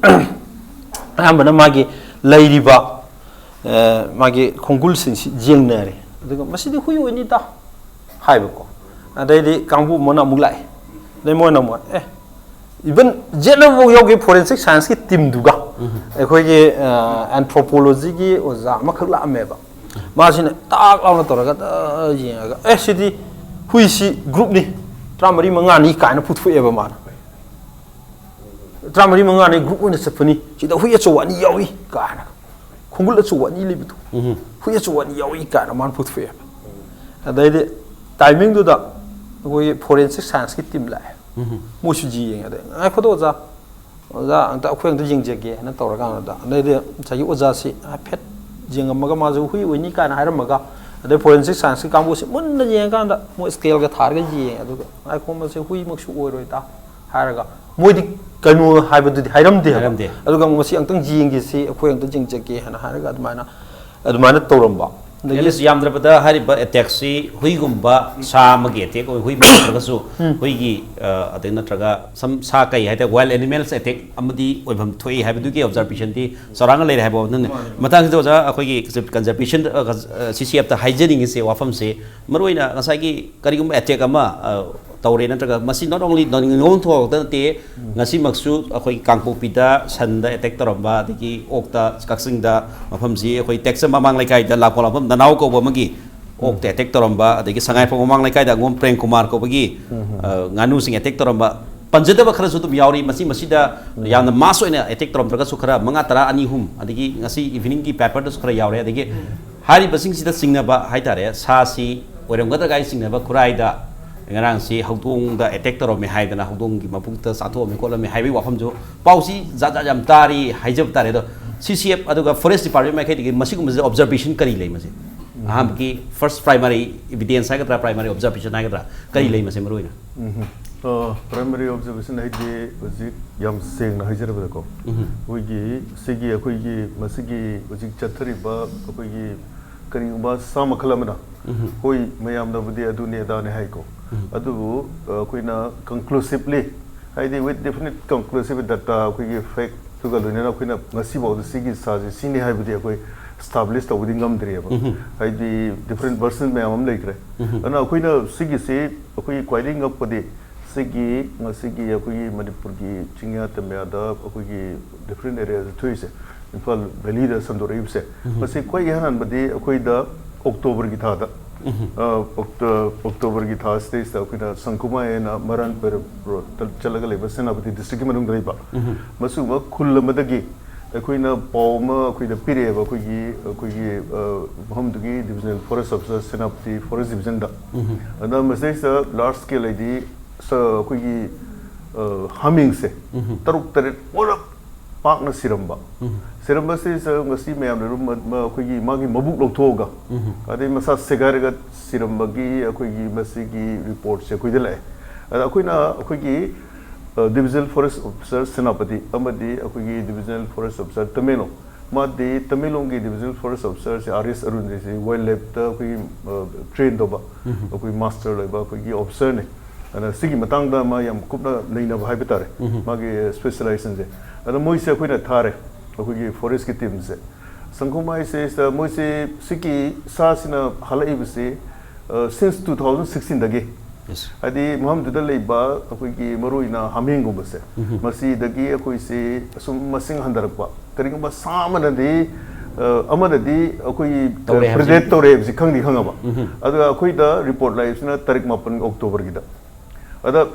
ꯑꯌꯥꯝꯕꯅ ꯃꯥꯒꯤ ꯂꯩꯔꯤꯕ ꯑꯦ, ꯃꯥꯒꯤ ꯈꯣꯡꯒꯨꯜꯁꯤꯡꯁꯤ ꯌꯦꯡꯅꯔꯦ꯫ ꯑꯗꯨꯒ ꯃꯁꯤꯗꯤ ꯍꯨꯏ ꯑꯣꯏꯅꯤꯗ ꯍꯥꯏꯕꯀꯣ꯫ ꯑꯗꯩꯗꯤ ꯀꯥꯡꯕꯨ ꯑꯃꯅ ꯑꯃꯨꯛ ꯂꯥꯛꯑꯦ꯫ ꯑꯗꯩ ꯃꯣꯏꯅ ꯑꯃꯨꯛ ꯑꯦ, ꯏꯚꯟ ꯌꯦꯠꯅꯕꯐꯥꯎ ꯌꯥꯎꯈꯤ, ꯐꯣꯔꯦꯟꯁꯤꯛ ꯁꯥꯏꯟꯁꯀꯤ ꯇꯤꯝꯗꯨꯒ ꯑꯩꯈꯣꯏꯒꯤ ꯑꯦꯟꯊ꯭ꯔꯣꯄꯣꯂꯣꯖꯤꯒꯤ ꯑꯣꯖꯥ ꯑꯃꯈꯛ ꯂꯥꯛꯑꯝꯃꯦꯕ꯫ ꯃꯥꯁꯤꯅ ꯇꯥꯛ ꯂꯥꯎꯅ ꯇꯧꯔꯒ ꯇꯛ ꯌꯦꯡꯉꯒ ꯑꯦ, ꯁꯤꯗꯤ ꯍꯨꯏꯁꯤ ꯒ꯭ꯔꯨꯞꯅꯤ, ꯇꯔꯥꯃꯔꯤ ꯃꯉꯥꯅꯤ ꯀꯥꯏꯅ ꯄꯨꯊꯣꯛꯑꯦꯕ ꯃꯥꯅ꯫ ꯇꯔꯥꯃꯔꯤ ꯃꯉꯥꯅꯤ ꯒ꯭ꯔꯨꯞ ꯑꯣꯏꯅ ꯆꯠꯄꯅꯤ, ꯁꯤꯗ ꯍꯨꯏ ꯑꯆꯧꯕ ꯑꯅꯤ ꯌꯥꯎꯏ ꯀꯥꯏꯅ, ꯈꯣꯡꯒꯨꯜ ꯑꯆꯧꯕ ꯑꯅꯤ ꯂꯩꯕꯗꯣ, ꯍꯨꯏ ꯑꯆꯧꯕ ꯑꯅꯤ ꯌꯥꯎꯏ ꯀꯥꯏꯅ ꯃꯥꯅ ꯄꯨꯊꯣꯛꯑꯦꯕ꯫ ꯑꯗꯩꯗꯤ ꯇꯥꯏꯃꯤꯡꯗꯨꯗ ꯑꯩꯈꯣꯏꯒꯤ ꯐꯣꯔꯦꯟꯁꯤꯛ ꯁꯥꯏꯟꯁꯀꯤ ꯇꯤꯝ ꯂꯥꯛꯑꯦ꯫ ꯃꯣꯏꯁꯨ ꯌꯦꯡꯉꯦ꯫ ꯑꯗꯩ ꯉꯥꯏꯈꯣꯗ ꯑꯣꯖꯥ, ꯑꯣꯖꯥ ꯑꯝꯇ ꯑꯩꯈꯣꯏ ꯑꯝꯇ ꯌꯦꯡꯖꯒꯦ ꯍꯥꯏꯅ ꯇꯧꯔꯀꯥꯟꯗ, ꯑꯗꯩꯗꯤ ꯉꯁꯥꯏꯒꯤ ꯑꯣꯖꯥꯁꯤ ꯍꯥꯏꯐꯦꯠ ꯌꯦꯡꯉꯝꯃꯒ ꯃꯥꯁꯨ ꯍꯨꯏ ꯑꯣꯏꯅꯤ ꯀꯥꯏꯅ ꯍꯥꯏꯔꯝꯃꯒ, ꯑꯗꯩ ꯐꯣꯔꯦꯟꯁꯤꯛ ꯁꯥꯏꯟꯁꯀꯤ ꯀꯥꯡꯕꯨꯁꯤ ꯃꯨꯟꯅ ꯌꯦꯡꯉꯀꯥꯟꯗ ꯃꯣꯏ ꯁ꯭ꯀꯦꯜꯒ ꯊꯥꯔꯒ ꯌꯦꯡꯉꯦ꯫ ꯑꯗꯨꯒ ꯉꯥꯏꯈꯣ, ꯃꯁꯤ ꯍꯨꯏꯃꯛꯁꯨ ꯑꯣꯏꯔꯣꯏꯗ ꯍꯥꯏꯔꯒ, ꯃꯣꯏꯗꯤ ꯀꯩꯅꯣ ꯍꯥꯏꯕꯗꯨꯗꯤ ꯍꯥꯏꯔꯝꯗꯦ ꯍꯥꯏꯕ꯫ ꯍꯥꯏꯔꯝꯗꯦ꯫ ꯑꯗꯨꯒ ꯃꯁꯤ ꯑꯝꯇꯪ ꯌꯦꯡꯒꯦꯁꯤ, ꯑꯩꯈꯣꯏ ꯑꯝꯇ ꯌꯦꯡꯖꯒꯦ ꯍꯥꯏꯅ ꯍꯥꯏꯔꯒ ꯑꯗꯨꯃꯥꯏꯅ, ꯑꯗꯨꯃꯥꯏꯅ ꯇꯧꯔꯝꯕ꯫ ꯑꯗꯒꯤ ꯑꯦꯠꯂꯤꯁ ꯌꯥꯝꯗ꯭ꯔꯕꯗ ꯍꯥꯏꯔꯤꯕ ꯑꯦꯇꯦꯛꯁꯤ ꯍꯨꯏꯒꯨꯝꯕ, ꯁꯥ ꯑꯃꯒꯤ ꯑꯦꯇꯦꯛ ꯑꯣꯏ, ꯍꯨꯏ ꯅꯠꯇ꯭ꯔꯒꯁꯨ ꯍꯨꯏꯒꯤ, ꯑ, ꯑꯗꯩ ꯅꯠꯇ꯭ꯔꯒ ꯁꯝ ꯁꯥ ꯀꯩ ꯍꯥꯏꯇꯥꯔꯦ, ꯋꯥꯏꯜ ꯑꯦꯅꯤꯃꯦꯜꯁ ꯑꯦꯇꯦꯛ ꯑꯃꯗꯤ ꯑꯣꯏꯐꯝ ꯊꯣꯛꯏ ꯍꯥꯏꯕꯗꯨꯒꯤ ꯑꯣꯕꯖꯥꯔꯕꯦꯁꯟꯗꯤ ꯆꯥꯎꯔꯥꯛꯅ ꯂꯩꯔꯦ ꯍꯥꯏꯕ ꯋꯥꯐꯝꯅꯤ꯫ ꯃꯇꯥꯡꯁꯤꯗ ꯑꯣꯖꯥ, ꯑꯩꯈꯣꯏꯒꯤ ꯀꯟꯖꯔꯕꯦꯁꯟ, ꯁꯤ ꯁꯤ ꯑꯦꯐꯇ ꯍꯥꯏꯖꯅꯤꯡꯉꯤꯁꯦ, ꯋꯥꯐꯝꯁꯦ ꯃꯔꯨꯑꯣꯏꯅ ꯉꯁꯥꯏꯒꯤ ꯀꯔꯤꯒꯨꯝꯕ ꯑꯦꯇꯦꯛ ꯑꯃ, ꯑ, ꯇꯧꯔꯦ, ꯅꯠꯇ꯭ꯔꯒ ꯃꯁꯤ not only ꯅꯣꯡꯊꯣꯛ ꯈꯛꯇ ꯅꯠꯇꯦ, ꯉꯁꯤꯃꯛꯁꯨ ꯑꯩꯈꯣꯏ ꯀꯥꯡꯄꯣꯛꯄꯤꯗ ꯁꯟꯗ ꯑꯦꯇꯦꯛ ꯇꯧꯔꯝꯕ, ꯑꯗꯒꯤ ꯑꯣꯛꯇ, ꯀꯛꯆꯤꯡꯗ ꯃꯐꯝꯁꯤ ꯑꯩꯈꯣꯏ ꯇꯦꯛꯆꯝ ꯃꯃꯥꯡ ꯂꯩꯀꯥꯏꯗ ꯂꯥꯛꯄ ꯃꯐꯝ ꯅꯅꯥꯎ ꯀꯧꯕ ꯑꯃꯒꯤ ꯑꯣꯛꯇ ꯑꯦꯇꯦꯛ ꯇꯧꯔꯝꯕ, ꯑꯗꯒꯤ ꯁꯉꯥꯏꯐꯝ ꯃꯃꯥꯡ ꯂꯩꯀꯥꯏꯗ ꯑꯉꯣꯝ ꯄ꯭ꯔꯦꯝ ꯀꯨꯃꯥꯔ ꯀꯧꯕꯒꯤ, ꯑ, ꯉꯥꯅꯨꯁꯤꯡ ꯑꯦꯇꯦꯛ ꯇꯧꯔꯝꯕ, ꯄꯟꯖꯗꯕ ꯈꯔꯁꯨ ꯑꯗꯨꯝ ꯌꯥꯎꯔꯤ꯫ ꯃꯁꯤ ꯃꯁꯤꯗ ꯌꯥꯝꯅ ꯃꯥꯁ ꯑꯣꯏꯅ ꯑꯦꯇꯦꯛ ꯇꯧꯔꯝꯗ꯭ꯔꯒꯁꯨ ꯈꯔ ꯃꯉꯥ, ꯇꯔꯥ, ꯑꯅꯤ, ꯑꯍꯨꯝ, ꯑꯗꯒꯤ ꯉꯁꯤ ꯏꯚꯤꯅꯤꯡꯒꯤ ꯄꯦꯄꯔꯗꯁꯨ ꯈꯔ ꯌꯥꯎꯔꯦ꯫ ꯑꯗꯒꯤ ꯍꯥꯏꯔꯤꯕꯁꯤꯡꯁꯤꯗ ꯆꯤꯡꯅꯕ ꯍꯥꯏꯇꯥꯔꯦ, ꯁꯥꯁꯤ ꯑꯣꯏꯔꯝꯒꯗ꯭ꯔꯥ ꯀꯥꯏꯅ ꯆꯤꯡꯅꯕ ꯈꯨꯔꯥꯏꯗ ꯉꯔꯥꯡꯁꯤ ꯍꯧꯗꯣꯡꯗ ꯑꯦꯇꯦꯛ ꯇꯧꯔꯝꯃꯦ ꯍꯥꯏꯗꯅ, ꯍꯧꯗꯣꯡꯒꯤ ꯃꯕꯨꯛꯇ ꯆꯥꯊꯣꯛꯑꯝꯃꯤ ꯈꯣꯠꯂꯝꯃꯤ ꯍꯥꯏꯕꯒꯤ ꯋꯥꯐꯝꯁꯨ, ꯄꯥꯎꯁꯤ ꯖꯥꯠ ꯖꯥꯠ ꯌꯥꯝ ꯇꯥꯔꯤ ꯍꯥꯏꯖꯕ ꯇꯥꯔꯦ꯫ ꯑꯗꯣ ꯁꯤ ꯁꯤ ꯑꯦꯐ ꯑꯗꯨꯒ ꯐꯣꯔꯦꯁ ꯗꯤꯄꯥꯔꯠꯃꯦꯟ ꯃꯥꯏꯀꯩꯗꯒꯤ ꯃꯁꯤꯒꯨꯝꯕꯁꯤꯗ ꯑꯣꯕꯖꯥꯔꯕꯦꯁꯟ ꯀꯔꯤ ꯂꯩ ꯃꯁꯤ? ꯑꯍꯥꯟꯕꯒꯤ first primary evidence ꯍꯥꯏꯒꯗ꯭ꯔꯥ, primary observation ꯍꯥꯏꯒꯗ꯭ꯔꯥ, ꯀꯔꯤ ꯂꯩ ꯃꯁꯤ ꯃꯔꯨ ꯑꯣꯏꯅ? ꯎꯝ꯫ ꯑ, primary observation ꯍꯥꯏꯗꯤ ꯍꯧꯖꯤꯛ ꯌꯥꯝ ꯁꯦꯡꯅ ꯍꯥꯏꯖꯔꯕꯗꯀꯣ, ꯎꯝ꯫ ꯑꯩꯈꯣꯏꯒꯤ ꯁꯤꯒꯤ ꯑꯩꯈꯣꯏꯒꯤ ꯃꯁꯤꯒꯤ ꯍꯧꯖꯤꯛ ꯆꯠꯊꯔꯤꯕ ꯑꯩꯈꯣꯏꯒꯤ ꯀꯔꯤꯒꯨꯝꯕ ꯁꯥ ꯃꯈꯜ ꯑꯃꯅ, ꯎꯝ꯫ ꯍꯣꯏ, ꯃꯌꯥꯝꯅꯕꯨꯗꯤ ꯑꯗꯨꯅꯤ ꯑꯗꯥꯅꯤ ꯍꯥꯏꯀꯣ, ꯎꯝ꯫ ꯑꯗꯨꯕꯨ ꯑ, ꯑꯩꯈꯣꯏꯅ conclusively, ꯍꯥꯏꯗꯤ with definite conclusive data, ꯑꯩꯈꯣꯏꯒꯤ factꯇꯨꯒ ꯂꯣꯏꯅꯅ ꯑꯩꯈꯣꯏꯅ ꯉꯁꯤꯐꯥꯎꯗ ꯁꯤꯒꯤ ꯁꯥꯁꯦ ꯁꯤꯅꯤ ꯍꯥꯏꯕꯗꯤ ꯑꯩꯈꯣꯏ establish ꯇꯧꯕꯗꯤ ꯉꯝꯗ꯭ꯔꯤꯑꯕ꯫ ꯎꯝ꯫ ꯍꯥꯏꯗꯤ different version ꯃꯌꯥꯝ ꯑꯃ ꯂꯩꯈ꯭ꯔꯦ꯫ ꯎꯝ꯫ ꯑꯗꯨꯅ ꯑꯩꯈꯣꯏꯅ ꯁꯤꯒꯤꯁꯤ ꯑꯩꯈꯣꯏꯒꯤ ꯈ꯭ꯋꯥꯏꯗꯒꯤ ꯉꯛꯄꯗꯤ ꯁꯤꯒꯤ ꯉꯁꯤꯒꯤ ꯑꯩꯈꯣꯏꯒꯤ ꯃꯅꯤꯄꯨꯔꯒꯤ ꯆꯤꯡꯌꯥ ꯇꯝꯌꯥꯗ ꯑꯩꯈꯣꯏꯒꯤ different areaꯗ ꯊꯣꯛꯏꯁꯦ, ꯏꯝꯐꯥꯜ valleyꯗ ꯁꯟꯗꯣꯔꯛꯏꯕꯁꯦ, ꯎꯝ꯫ ꯃꯁꯤ ꯈ꯭ꯋꯥꯏ ꯑꯍꯥꯟꯕꯗꯤ ꯑꯩꯈꯣꯏꯗ Octoberꯒꯤ ꯊꯥꯗ, ꯎꯝ꯫ ꯑ, Octo-, Octoberꯒꯤ ꯊꯥꯁꯤꯗꯩꯁꯤꯗ ꯑꯩꯈꯣꯏꯅ ꯁꯪꯈꯨꯃꯥꯏ ꯍꯥꯏꯅ ꯃꯔꯥꯟ ꯄꯩꯔꯞ ꯔꯣꯗꯇ ꯆꯠꯂꯒ ꯂꯩꯕ ꯁꯦꯅꯥꯄꯇꯤ districtꯀꯤ ꯃꯅꯨꯡꯗ ꯂꯩꯕ, ꯎꯝ꯫ ꯃꯁꯤꯒꯨꯝꯕ ꯈꯨꯜ ꯑꯃꯗꯒꯤ ꯑꯩꯈꯣꯏꯅ ꯄꯥꯎ ꯑꯃ ꯑꯩꯈꯣꯏꯗ ꯄꯤꯔꯛꯑꯦꯕ, ꯑꯩꯈꯣꯏꯒꯤ, ꯑꯩꯈꯣꯏꯒꯤ, ꯑ, ꯃꯐꯝꯗꯨꯒꯤ divisional forest officer Senapati forest divisionꯗ꯫ ꯎꯝ꯫ ꯑꯗ ꯃꯁꯤꯗꯩꯁꯤꯗ large scale ꯍꯥꯏꯗꯤ ꯁ-, ꯑꯩꯈꯣꯏꯒꯤ, ꯑ, ꯍꯥꯃꯦꯡꯁꯦ ꯎꯝ꯫ ꯇꯔꯨꯛ ꯇꯔꯦꯠ ꯄꯨꯂꯞ ꯄꯥꯛꯅ ꯁꯤꯔꯝꯕ꯫ ꯎꯝ꯫ ꯁꯤꯔꯝꯕꯁꯤꯗ ꯉꯁꯤ ꯃꯌꯥꯝꯅ ꯑꯗꯨꯝ ꯃ-, ꯃ-, ꯑꯩꯈꯣꯏꯒꯤ ꯃꯥꯒꯤ ꯃꯕꯨꯛ ꯂꯧꯊꯣꯛꯑꯒ ꯎꯝ꯫ ꯑꯗꯩ ꯃꯁꯥ ꯁꯦꯒꯥꯏꯔꯒ ꯁꯤꯔꯝꯕꯒꯤ ꯑꯩꯈꯣꯏꯒꯤ ꯃꯁꯤꯒꯤ reportꯁꯦ ꯑꯩꯈꯣꯏꯗ ꯂꯥꯛꯑꯦ꯫ ꯑꯗ ꯑꯩꯈꯣꯏꯅ ꯑꯩꯈꯣꯏꯒꯤ, ꯑ, divisional forest officer ꯁꯦꯅꯥꯄꯇꯤ ꯑꯃꯗꯤ ꯑꯩꯈꯣꯏꯒꯤ divisional forest officer ꯇꯃꯦꯡꯂꯣꯡ, ꯃꯥꯗꯤ ꯇꯃꯦꯡꯂꯣꯡꯒꯤ divisional forest officerꯁꯦ ꯑꯥꯔ ꯑꯦꯁ ꯑꯔꯨꯟꯁꯦ ꯁꯤ wildlifeꯇ ꯑꯩꯈꯣꯏꯒꯤ, ꯑ, train ꯇꯧꯕ, ꯎꯝ꯫ ꯑꯩꯈꯣꯏ master ꯂꯩꯕ ꯑꯩꯈꯣꯏꯒꯤ officerꯅꯦ꯫ ꯑꯗꯨꯅ ꯁꯤꯒꯤ ꯃꯇꯥꯡꯗ ꯃꯥ ꯌꯥꯝ ꯀꯨꯞꯅ ꯅꯩꯅꯕ ꯍꯥꯏꯕ ꯇꯥꯔꯦ, ꯎꯝ꯫ ꯃꯥꯒꯤ specializationꯁꯦ꯫ ꯑꯗꯣ ꯃꯣꯏꯁꯦ ꯑꯩꯈꯣꯏꯅ ꯊꯥꯔꯦ, ꯑꯩꯈꯣꯏꯒꯤ forestꯀꯤ teamꯁꯦ꯫ ꯁꯪꯈꯣꯃꯥꯏꯁꯦ ꯁꯤꯗ ꯃꯣꯏꯁꯦ ꯁꯤꯒꯤ ꯁꯥꯁꯤꯅ ꯍꯥꯜꯂꯛꯏꯕꯁꯤ, ꯑ, since two thousand sixteenꯗꯒꯤ, Yes꯫ ꯍꯥꯏꯗꯤ ꯃꯐꯝꯗꯨꯗ ꯂꯩꯕ ꯑꯩꯈꯣꯏꯒꯤ ꯃꯔꯨꯑꯣꯏꯅ ꯍꯥꯃꯦꯡꯒꯨꯝꯕꯁꯦ, ꯎꯝ꯫ ꯃꯁꯤꯗꯒꯤ ꯑꯩꯈꯣꯏꯁꯦ ꯑꯁꯨꯝ ꯃꯁꯤꯡ ꯍꯟꯊꯔꯛꯄ, ꯀꯔꯤꯒꯨꯝꯕ ꯁꯥ ꯑꯃꯅꯗꯤ, ꯑ, ꯑꯃꯅꯗꯤ ꯑꯩꯈꯣꯏꯒꯤ, ꯑ, ꯇꯧꯔꯦ ꯍꯥꯏꯕꯁꯤ predate ꯇꯧꯔꯦ ꯍꯥꯏꯕꯁꯤ ꯈꯪꯗꯤ ꯈꯪꯉꯕ꯫ ꯎꯝ꯫ ꯑꯗꯨꯒ ꯑꯩꯈꯣꯏꯗ report ꯂꯥꯛꯏꯕꯁꯤꯅ ꯇꯥꯔꯤꯛ ꯃꯥꯄꯟ Octoberꯒꯤꯗ꯫ ꯑꯗ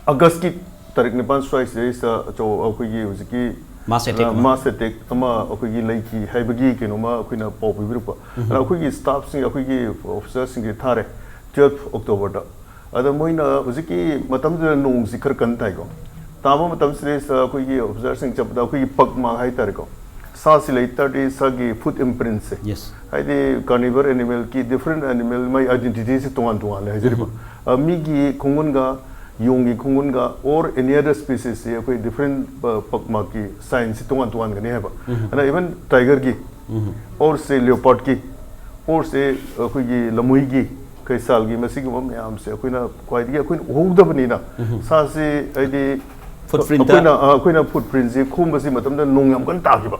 Augustꯀꯤ ꯇꯥꯔꯤꯛ ꯅꯤꯄꯥꯟ ꯁ꯭ꯋꯥꯏꯁꯤꯗꯩꯁꯤꯗ ꯑꯆꯧ-, ꯑꯩꯈꯣꯏꯒꯤ ꯍꯧꯖꯤꯛꯀꯤ Mass attack ꯑꯃ꯫ Mass attack ꯑꯃ ꯑꯩꯈꯣꯏꯒꯤ ꯂꯩꯈꯤ ꯍꯥꯏꯕꯒꯤ ꯀꯩꯅꯣꯃ ꯑꯩꯈꯣꯏꯅ ꯄꯥꯎ ꯄꯤꯕꯤꯔꯛꯄ꯫ ꯎꯝ꯫ ꯑꯗ ꯑꯩꯈꯣꯏꯒꯤ staffꯁꯤꯡ, ꯑꯩꯈꯣꯏꯒꯤ officerꯁꯤꯡꯁꯦ ꯊꯥꯔꯦ twelve Octoberꯗ꯫ ꯑꯗ ꯃꯣꯏꯅ ꯍꯧꯖꯤꯛꯀꯤ ꯃꯇꯝꯗꯨꯗ ꯅꯣꯡꯁꯤ ꯈꯔ ꯀꯟꯅ ꯇꯥꯏꯀꯣ꯫ ꯇꯥꯕ ꯃꯇꯝꯁꯤꯗꯩꯁꯤꯗ ꯑꯩꯈꯣꯏꯒꯤ officerꯁꯤꯡ ꯆꯠꯄꯗ ꯑꯩꯈꯣꯏꯒꯤ ꯄꯛ ꯃꯥ ꯍꯥꯏꯇꯥꯔꯦꯀꯣ, ꯁꯥꯁꯤ ꯂꯩ ꯇꯥꯔꯗꯤ ꯁꯥꯒꯤ ꯐꯨꯠ ꯏꯝꯄ꯭ꯔꯤꯟꯁꯦ, Yes. ꯍꯥꯏꯗꯤ ꯀꯥꯔꯅꯤꯚꯔ ꯑꯦꯅꯤꯃꯦꯜꯒꯤ ꯗꯤꯐ꯭ꯔꯦꯟ ꯑꯦꯅꯤꯃꯦꯜ ꯃꯥꯏ ꯑꯥꯏꯗꯦꯟꯇꯤꯇꯤꯁꯦ ꯇꯣꯉꯥꯟ ꯇꯣꯉꯥꯟꯂꯦ ꯍꯥꯏꯖꯔꯤꯕ꯫ ꯑ, ꯃꯤꯒꯤ ꯈꯣꯡꯒꯨꯟꯒ, ꯌꯣꯡꯒꯤ ꯈꯣꯡꯒꯨꯟꯒ, or any other species ꯁꯤ ꯑꯩꯈꯣꯏ ꯗꯤꯐ꯭ꯔꯦꯟ ꯃꯥꯒꯤ ꯁꯥꯏꯟꯁꯁꯤ ꯇꯣꯉꯥꯟ ꯇꯣꯉꯥꯟꯒꯅꯤ ꯍꯥꯏꯕ꯫ ꯑꯗꯨꯅ ꯏꯚꯟ ꯇꯥꯏꯒꯔꯒꯤ, or ꯁꯦ ꯂꯤꯑꯣꯄꯥꯔꯠꯀꯤ, or ꯁꯦ ꯑꯩꯈꯣꯏꯒꯤ ꯂꯝꯍꯨꯏꯒꯤ, ꯀꯩꯁꯥꯜꯒꯤ, ꯃꯁꯤꯒꯨꯝꯕ ꯃꯌꯥꯝꯁꯦ ꯑꯩꯈꯣꯏꯅ ꯈ꯭ꯋꯥꯏꯗꯒꯤ ꯑꯩꯈꯣꯏꯅ ꯎꯍꯧꯗꯕꯅꯤꯅ ꯁꯥꯁꯤ ꯍꯥꯏꯗꯤ Footprint. ꯑꯩꯈꯣꯏꯅ, ꯑ, ꯑꯩꯈꯣꯏꯅ ꯐꯨꯠ ꯄ꯭ꯔꯤꯟꯁꯤ ꯈꯣꯝꯕꯁꯤ ꯃꯇꯝꯗ ꯅꯣꯡ ꯌꯥꯝ ꯀꯟꯅ ꯇꯥꯈꯤꯕ꯫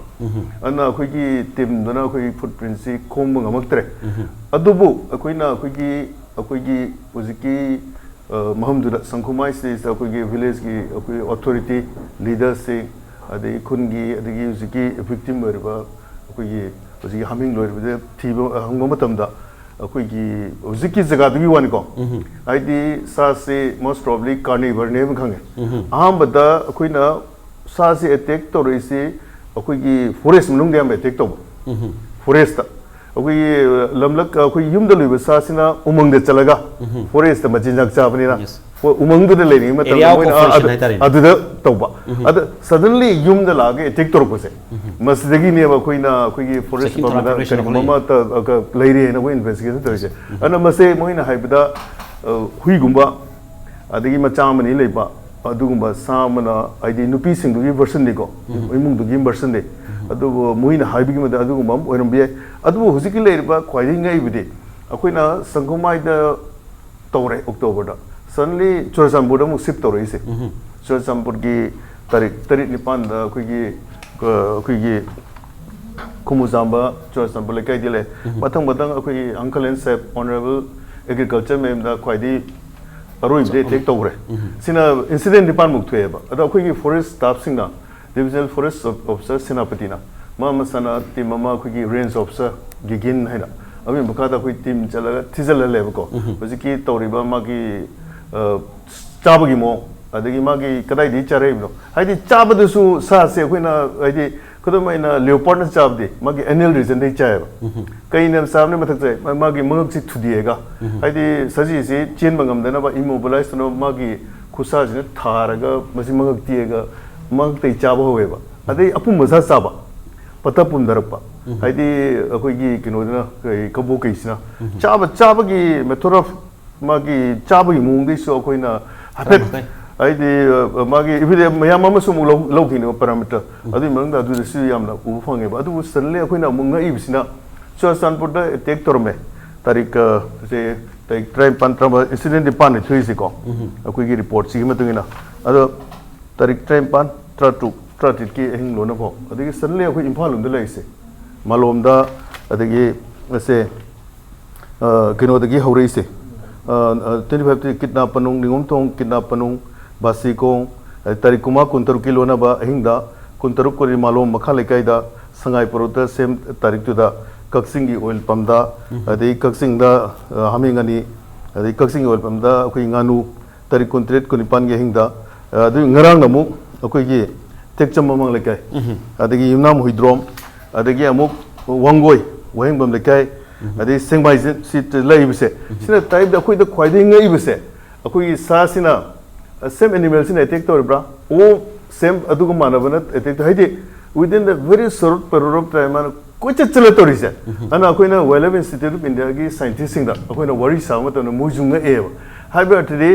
ꯑꯗꯨꯅ ꯑꯩꯈꯣꯏꯒꯤ ꯇꯤꯝꯗꯨꯅ ꯑꯩꯈꯣꯏꯒꯤ ꯐꯨꯠ ꯄ꯭ꯔꯤꯟꯁꯤ ꯈꯣꯝꯕ ꯉꯝꯃꯛꯇ꯭ꯔꯦ꯫ ꯑꯗꯨꯕꯨ ꯑꯩꯈꯣꯏꯅ ꯑꯩꯈꯣꯏꯒꯤ, ꯑꯩꯈꯣꯏꯒꯤ ꯍꯧꯖꯤꯛꯀꯤ, ꯑ, ꯃꯐꯝꯗꯨꯗ ꯁꯪꯈꯨꯃꯥꯏ ꯁꯤꯗꯩꯁꯤꯗ ꯑꯩꯈꯣꯏꯒꯤ ꯚꯤꯂꯦꯖꯀꯤ ꯑꯩꯈꯣꯏ ꯑꯣꯊꯣꯔꯤꯇꯤ, ꯂꯤꯗꯔꯁꯤꯡ, ꯑꯗꯒꯤ ꯈꯨꯟꯒꯤ, ꯑꯗꯒꯤ ꯍꯧꯖꯤꯛꯀꯤ ꯚꯤꯛꯇꯤꯝ ꯑꯣꯏꯔꯤꯕ ꯑꯩꯈꯣꯏꯒꯤ ꯍꯧꯖꯤꯛꯀꯤ ꯍꯥꯃꯤꯡ ꯂꯣꯏꯔꯤꯕꯗ ꯊꯤꯕ, ꯍꯪꯕ ꯃꯇꯝꯗ ꯑꯩꯈꯣꯏꯒꯤ ꯍꯧꯖꯤꯛꯀꯤ ꯖꯒꯥꯗꯨꯒꯤ ꯋꯥꯅꯤꯀꯣ, ꯍꯥꯏꯗꯤ ꯁꯥꯁꯤ most probably ꯀꯥꯔꯅꯤꯚꯔꯅꯦꯕ ꯈꯪꯉꯦ꯫ ꯑꯍꯥꯟꯕꯗ ꯑꯩꯈꯣꯏꯅ ꯁꯥꯁꯤ ꯑꯦꯇꯦꯛ ꯇꯧꯔꯛꯏꯁꯤ ꯑꯩꯈꯣꯏꯒꯤ ꯐꯣꯔꯦꯁ ꯃꯅꯨꯡꯗ ꯌꯥꯝ ꯑꯦꯇꯦꯛ ꯇꯧꯕ꯫ ꯐꯣꯔꯦꯁꯇ ꯑꯩꯈꯣꯏꯒꯤ ꯂꯝꯂꯛ, ꯑꯩꯈꯣꯏ ꯌꯨꯝꯗ ꯂꯣꯏꯕ ꯁꯥꯁꯤꯅ ꯎꯃꯪꯗ ꯆꯠꯂꯒ ꯐꯣꯔꯦꯁꯇ ꯃꯆꯤꯟꯖꯥꯛ ꯆꯥꯕꯅꯤꯅ, Yes. ꯍꯣꯏ, ꯎꯃꯪꯗꯨꯗ ꯂꯩꯔꯤꯉꯩ ꯃꯇꯝꯗ Area of ꯃꯣꯏꯅ operation ꯑꯗꯨ- ꯍꯥꯏꯇꯥꯔꯦꯅꯦ. ꯑꯗꯨꯗ ꯇꯧꯕ꯫ ꯑꯗ ꯁꯗꯟꯂꯤ ꯌꯨꯝꯗ ꯂꯥꯛꯑꯒ ꯑꯦꯇꯦꯛ ꯇꯧꯔꯛꯄꯁꯦ, ꯃꯁꯤꯗꯒꯤꯅꯦꯕ ꯑꯩꯈꯣꯏꯅ ꯑꯩꯈꯣꯏꯒꯤ ꯐꯣꯔꯦꯁ Checking ꯊꯧꯔꯥꯡ ꯗꯤꯄꯥꯔꯠꯃꯦꯟꯗ operation ꯀꯩꯅꯣꯒꯨꯝꯕ ꯑꯃ ꯑꯃ ꯇ- ꯑ- ꯂꯩꯔꯦꯅ ꯑꯩꯈꯣꯏ ꯏꯟꯚꯦꯁꯇꯤꯒꯦꯁꯟ ꯇꯧꯔꯤꯁꯦ꯫ ꯑꯗꯨꯅ ꯃꯁꯦ ꯃꯣꯏꯅ ꯍꯥꯏꯕꯗ, ꯑ, ꯍꯨꯏꯒꯨꯝꯕ, ꯑꯗꯒꯤ ꯃꯆꯥ ꯑꯃꯅꯤ ꯂꯩꯕ ꯑꯗꯨꯒꯨꯝꯕ ꯁꯥ ꯑꯃꯅ, ꯍꯥꯏꯗꯤ ꯅꯨꯄꯤꯁꯤꯡꯗꯨꯒꯤ ꯚꯔꯁꯟꯗꯤꯀꯣ, ꯏꯃꯨꯡꯗꯨꯒꯤ ꯚꯔꯁꯟꯗꯤ, ꯑꯗꯨꯕꯨ ꯃꯣꯏꯅ ꯍꯥꯏꯕꯒꯤ ꯃꯇꯨꯡ ꯑꯗꯨꯒꯨꯝꯕ ꯑꯃ ꯑꯣꯏꯔꯝꯕ ꯌꯥꯏ꯫ ꯑꯗꯨꯕꯨ ꯍꯧꯖꯤꯛꯀꯤ ꯂꯩꯔꯤꯕ ꯈ꯭ꯋꯥꯏꯗꯒꯤ ꯉꯛꯏꯕꯗꯤ ꯑꯩꯈꯣꯏꯅ ꯁꯪꯒꯣꯃꯥꯏꯗ ꯇꯧꯔꯦ ꯑꯣꯛꯇꯣꯕꯔꯗ, ꯁꯗꯟꯂꯤ ꯆꯨꯔꯆꯥꯟꯄꯨꯔꯗ ꯑꯃꯨꯛ ꯁꯤꯞ ꯇꯧꯔꯛꯏꯁꯦ꯫ ꯆꯨꯔꯆꯥꯟꯄꯨꯔꯒꯤ ꯇꯥꯔꯤꯛ ꯇꯔꯦꯠ ꯅꯤꯄꯥꯟꯗ ꯑꯩꯈꯣꯏꯒꯤ, ꯑ, ꯑꯩꯈꯣꯏꯒꯤ ꯈꯨꯃꯨꯆꯥꯝꯕ ꯆꯨꯔꯆꯥꯟꯄꯨꯔ ꯂꯩꯀꯥꯏꯗꯤ ꯂꯩ꯫ ꯃꯊꯪ ꯃꯊꯪ ꯑꯩꯈꯣꯏꯒꯤ uncle and chef, honourable agriculture ꯃꯌꯥꯝꯗ ꯈ꯭ꯋꯥꯏꯗꯒꯤ ꯑꯔꯣꯏꯕꯗ ꯑꯦꯇꯦꯛ ꯇꯧꯈ꯭ꯔꯦ꯫ ꯁꯤꯅ ꯏꯟꯁꯤꯗꯦꯟ ꯅꯤꯄꯥꯟꯃꯨꯛ ꯊꯣꯛꯑꯦꯕ꯫ ꯑꯗꯣ ꯑꯩꯈꯣꯏꯒꯤ ꯐꯣꯔꯦꯁ ꯁ꯭ꯇꯥꯐꯁꯤꯡꯅ, ꯗꯤꯕꯤꯖꯅꯦꯜ ꯐꯣꯔꯦꯁ ꯑꯣꯐꯤꯁꯔ ꯁꯦꯅꯥꯄꯇꯤꯅ, ꯃꯥ ꯃꯁꯥꯅ ꯇꯤꯝ ꯑꯃ ꯑꯩꯈꯣꯏꯒꯤ ꯔꯦꯟꯖ ꯑꯣꯐꯤꯁꯔ ꯒꯤꯒꯤꯟ ꯍꯥꯏꯅ, ꯑꯗꯨꯒꯤ ꯃꯈꯥꯗ ꯑꯩꯈꯣꯏ ꯇꯤꯝ ꯆꯠꯂꯒ ꯊꯤꯖꯤꯜꯍꯜꯂꯦꯕꯀꯣ꯫ ꯍꯧꯖꯤꯛꯀꯤ ꯇꯧꯔꯤꯕ ꯃꯥꯒꯤ, ꯑ, ꯆꯥꯕꯒꯤ ꯃꯑꯣꯡ, ꯑꯗꯒꯤ ꯃꯥꯒꯤ ꯀꯗꯥꯏꯗꯒꯤ ꯆꯥꯔꯛꯏꯕꯅꯣ, ꯍꯥꯏꯗꯤ ꯆꯥꯕꯗꯁꯨ ꯁꯥꯁꯦ ꯑꯩꯈꯣꯏꯅ, ꯍꯥꯏꯗꯤ ꯈꯨꯗꯝ ꯑꯣꯏꯅ ꯂꯤꯑꯣꯄꯥꯔꯠꯅ ꯆꯥꯕꯗꯤ ꯃꯥꯒꯤ ꯑꯦꯅꯦꯜ ꯔꯤꯖꯟꯗꯒꯤ ꯆꯥꯏꯌꯦꯕ꯫ ꯀꯩꯅ ꯆꯥꯕꯅ ꯃꯊꯛ ꯆꯥꯏ? ꯃꯥ-, ꯃꯥꯒꯤ ꯃꯉꯛꯁꯤ ꯊꯨꯗꯦꯛꯑꯒ, ꯍꯥꯏꯗꯤ ꯁꯖꯤꯁꯤ ꯆꯦꯟꯕ ꯉꯝꯗꯅꯕ, ꯏꯃꯣꯕꯤꯂꯥꯏꯁ ꯇꯧꯅꯕ ꯃꯥꯒꯤ ꯈꯨꯠꯁꯥꯁꯤꯅ ꯊꯥꯔꯒ ꯃꯁꯤ ꯃꯉꯛ ꯇꯦꯛꯑꯒ ꯃꯉꯛꯇꯩ ꯆꯥꯕ ꯍꯧꯋꯦꯕ꯫ ꯑꯗꯩ ꯑꯄꯨꯝꯕ ꯁꯥ ꯆꯥꯕ, ꯄꯠꯊ ꯄꯨꯝꯊꯔꯛꯄ꯫ ꯍꯥꯏꯗꯤ ꯑꯩꯈꯣꯏꯒꯤ ꯀꯩꯅꯣꯗꯨꯅ, ꯀꯩ, ꯀꯕꯣꯀꯩꯁꯤꯅ ꯆꯥꯕ, ꯆꯥꯕꯒꯤ method of ꯃꯥꯒꯤ ꯆꯥꯕꯒꯤ ꯃꯑꯣꯡꯗꯩꯁꯨ ꯑꯩꯈꯣꯏꯅ ꯍꯥꯏꯐꯦꯠ, ꯃꯈꯩ꯫ ꯍꯥꯏꯗꯤ, ꯑ, ꯃꯥꯒꯤ evidence ꯃꯌꯥꯝ ꯑꯃꯁꯨ ꯑꯃꯨꯛ ꯂꯧ-, ꯂꯧꯈꯤꯅꯦꯕ parameter꯫ ꯑꯗꯨꯒꯤ ꯃꯅꯨꯡꯗ ꯑꯗꯨꯗꯁꯨ ꯌꯥꯝꯅ ꯎꯕ ꯐꯪꯉꯦꯕ꯫ ꯑꯗꯨꯕꯨ suddenly ꯑꯩꯈꯣꯏꯅ ꯑꯃꯨꯛ ꯉꯛꯏꯕꯁꯤꯅ ꯆꯨꯔꯥꯆꯥꯟꯄꯨꯔꯗ attack ꯇꯧꯔꯝꯃꯦ꯫ ꯇꯥꯔꯤꯛ, ꯑ, ꯁꯦ, ꯇꯥꯔꯤꯛ ꯇꯔꯥꯅꯤꯄꯥꯟ, ꯇꯔꯥꯃꯥꯄꯟ, incident ꯅꯤꯄꯥꯟꯅꯤ ꯊꯣꯛꯏꯁꯦꯀꯣ꯫ ꯑꯩꯈꯣꯏꯒꯤ reportꯁꯤꯒꯤ ꯃꯇꯨꯡ ꯏꯟꯅ꯫ ꯑꯗꯣ ꯇꯥꯔꯤꯛ ꯇꯔꯥꯅꯤꯄꯥꯟ, ꯇꯔꯥꯇꯔꯨꯛ, ꯇꯔꯥꯇꯔꯦꯠꯀꯤ ꯑꯍꯤꯡ ꯂꯣꯟꯅ ꯐꯥꯎ꯫ ꯑꯗꯒꯤ suddenly ꯑꯩꯈꯣꯏ ꯏꯝꯐꯥꯜ ꯂꯣꯝꯗ ꯂꯩꯔꯤꯁꯦ꯫ ꯃꯥꯂꯣꯝꯗ, ꯑꯗꯒꯤ ꯁꯦ, ꯑ, ꯀꯩꯅꯣꯗꯒꯤ ꯍꯧꯔꯛꯏꯁꯦ꯫ ꯑ, ꯑ, twenty five ꯀꯤꯠꯅꯥ ꯄꯅꯨꯡ, ꯅꯤꯉꯣꯝꯊꯣꯡ ꯀꯤꯠꯅꯥ ꯄꯅꯨꯡ, ꯕꯥꯁꯤꯈꯣꯡ, ꯑꯗꯩ ꯇꯥꯔꯤꯛ ꯀꯨꯟꯃꯉꯥ, ꯀꯨꯟꯇꯔꯨꯛꯀꯤ ꯂꯣꯟꯅꯕ ꯑꯍꯤꯡꯗ ꯀꯨꯟꯇꯔꯨꯛ ꯀꯨꯟ ꯃꯥꯂꯣꯝ ꯃꯈꯥ ꯂꯩꯀꯥꯏꯗ ꯁꯉꯥꯏ ꯄꯣꯔꯣꯛꯇ same ꯇꯥꯔꯤꯛꯇꯨꯗ ꯀꯛꯆꯤꯡꯒꯤ oil pumpꯇ, ꯑꯗꯩ ꯀꯛꯆꯤꯡꯗ, ꯑ, ꯍꯥꯃꯦꯡ ꯑꯅꯤ, ꯑꯗꯩ ꯀꯛꯆꯤꯡꯒꯤ oil pumpꯇ ꯑꯩꯈꯣꯏ ꯉꯥꯅꯨ, ꯇꯥꯔꯤꯛ ꯀꯨꯟꯇꯔꯦꯠ, ꯀꯨꯟꯅꯤꯄꯥꯟꯒꯤ ꯑꯍꯤꯡꯗ, ꯑ, ꯑꯗꯨ ꯉꯔꯥꯡꯅ ꯑꯃꯨꯛ ꯑꯩꯈꯣꯏꯒꯤ ꯇꯦꯛꯆꯝ ꯃꯃꯥꯡ ꯂꯩꯀꯥꯏ, ꯑꯗꯒꯤ ꯌꯨꯝꯅꯥꯝ ꯍꯨꯏꯗ꯭ꯔꯣꯝ, ꯑꯗꯒꯤ ꯑꯃꯨꯛ ꯋꯥꯡꯒꯣꯏ, ꯋꯥꯍꯦꯡꯕꯝ ꯂꯩꯀꯥꯏ, ꯑꯗꯩ ꯁꯦꯡꯃꯥꯏꯖꯤꯟ ꯁꯤ ꯂꯩꯔꯤꯕꯁꯦ, ꯁꯤꯅ ꯇꯥꯏꯕꯗ ꯑꯩꯈꯣꯏꯗ ꯈ꯭ꯋꯥꯏꯗꯒꯤ ꯉꯛꯏꯕꯁꯦ, ꯑꯩꯈꯣꯏꯒꯤ ꯁꯥꯁꯤꯅ, ꯑ, same animalꯁꯤꯅ attack ꯇꯧꯔꯤꯕ꯭ꯔꯥ? ꯑꯣ, same ꯑꯗꯨꯒ ꯃꯥꯟꯅꯕꯅ attack ꯇꯧ-, ꯍꯥꯏꯗꯤ within the very short period of time ꯃꯥꯅ ꯀꯣꯏꯆꯠ ꯆꯠꯂ ꯇꯧꯔꯤꯁꯦ꯫ ꯑꯗꯨꯅ ꯑꯩꯈꯣꯏꯅ Wildlife Institute of Indiaꯒꯤ scientistꯁꯤꯡꯗ ꯑꯩꯈꯣꯏꯅ ꯋꯥꯔꯤ ꯁꯥꯕ ꯃꯇꯝꯗ ꯃꯣꯏꯁꯨ ꯉꯛꯑꯦꯕ꯫ ꯍꯥꯏꯕ ꯑꯔꯊꯗꯤ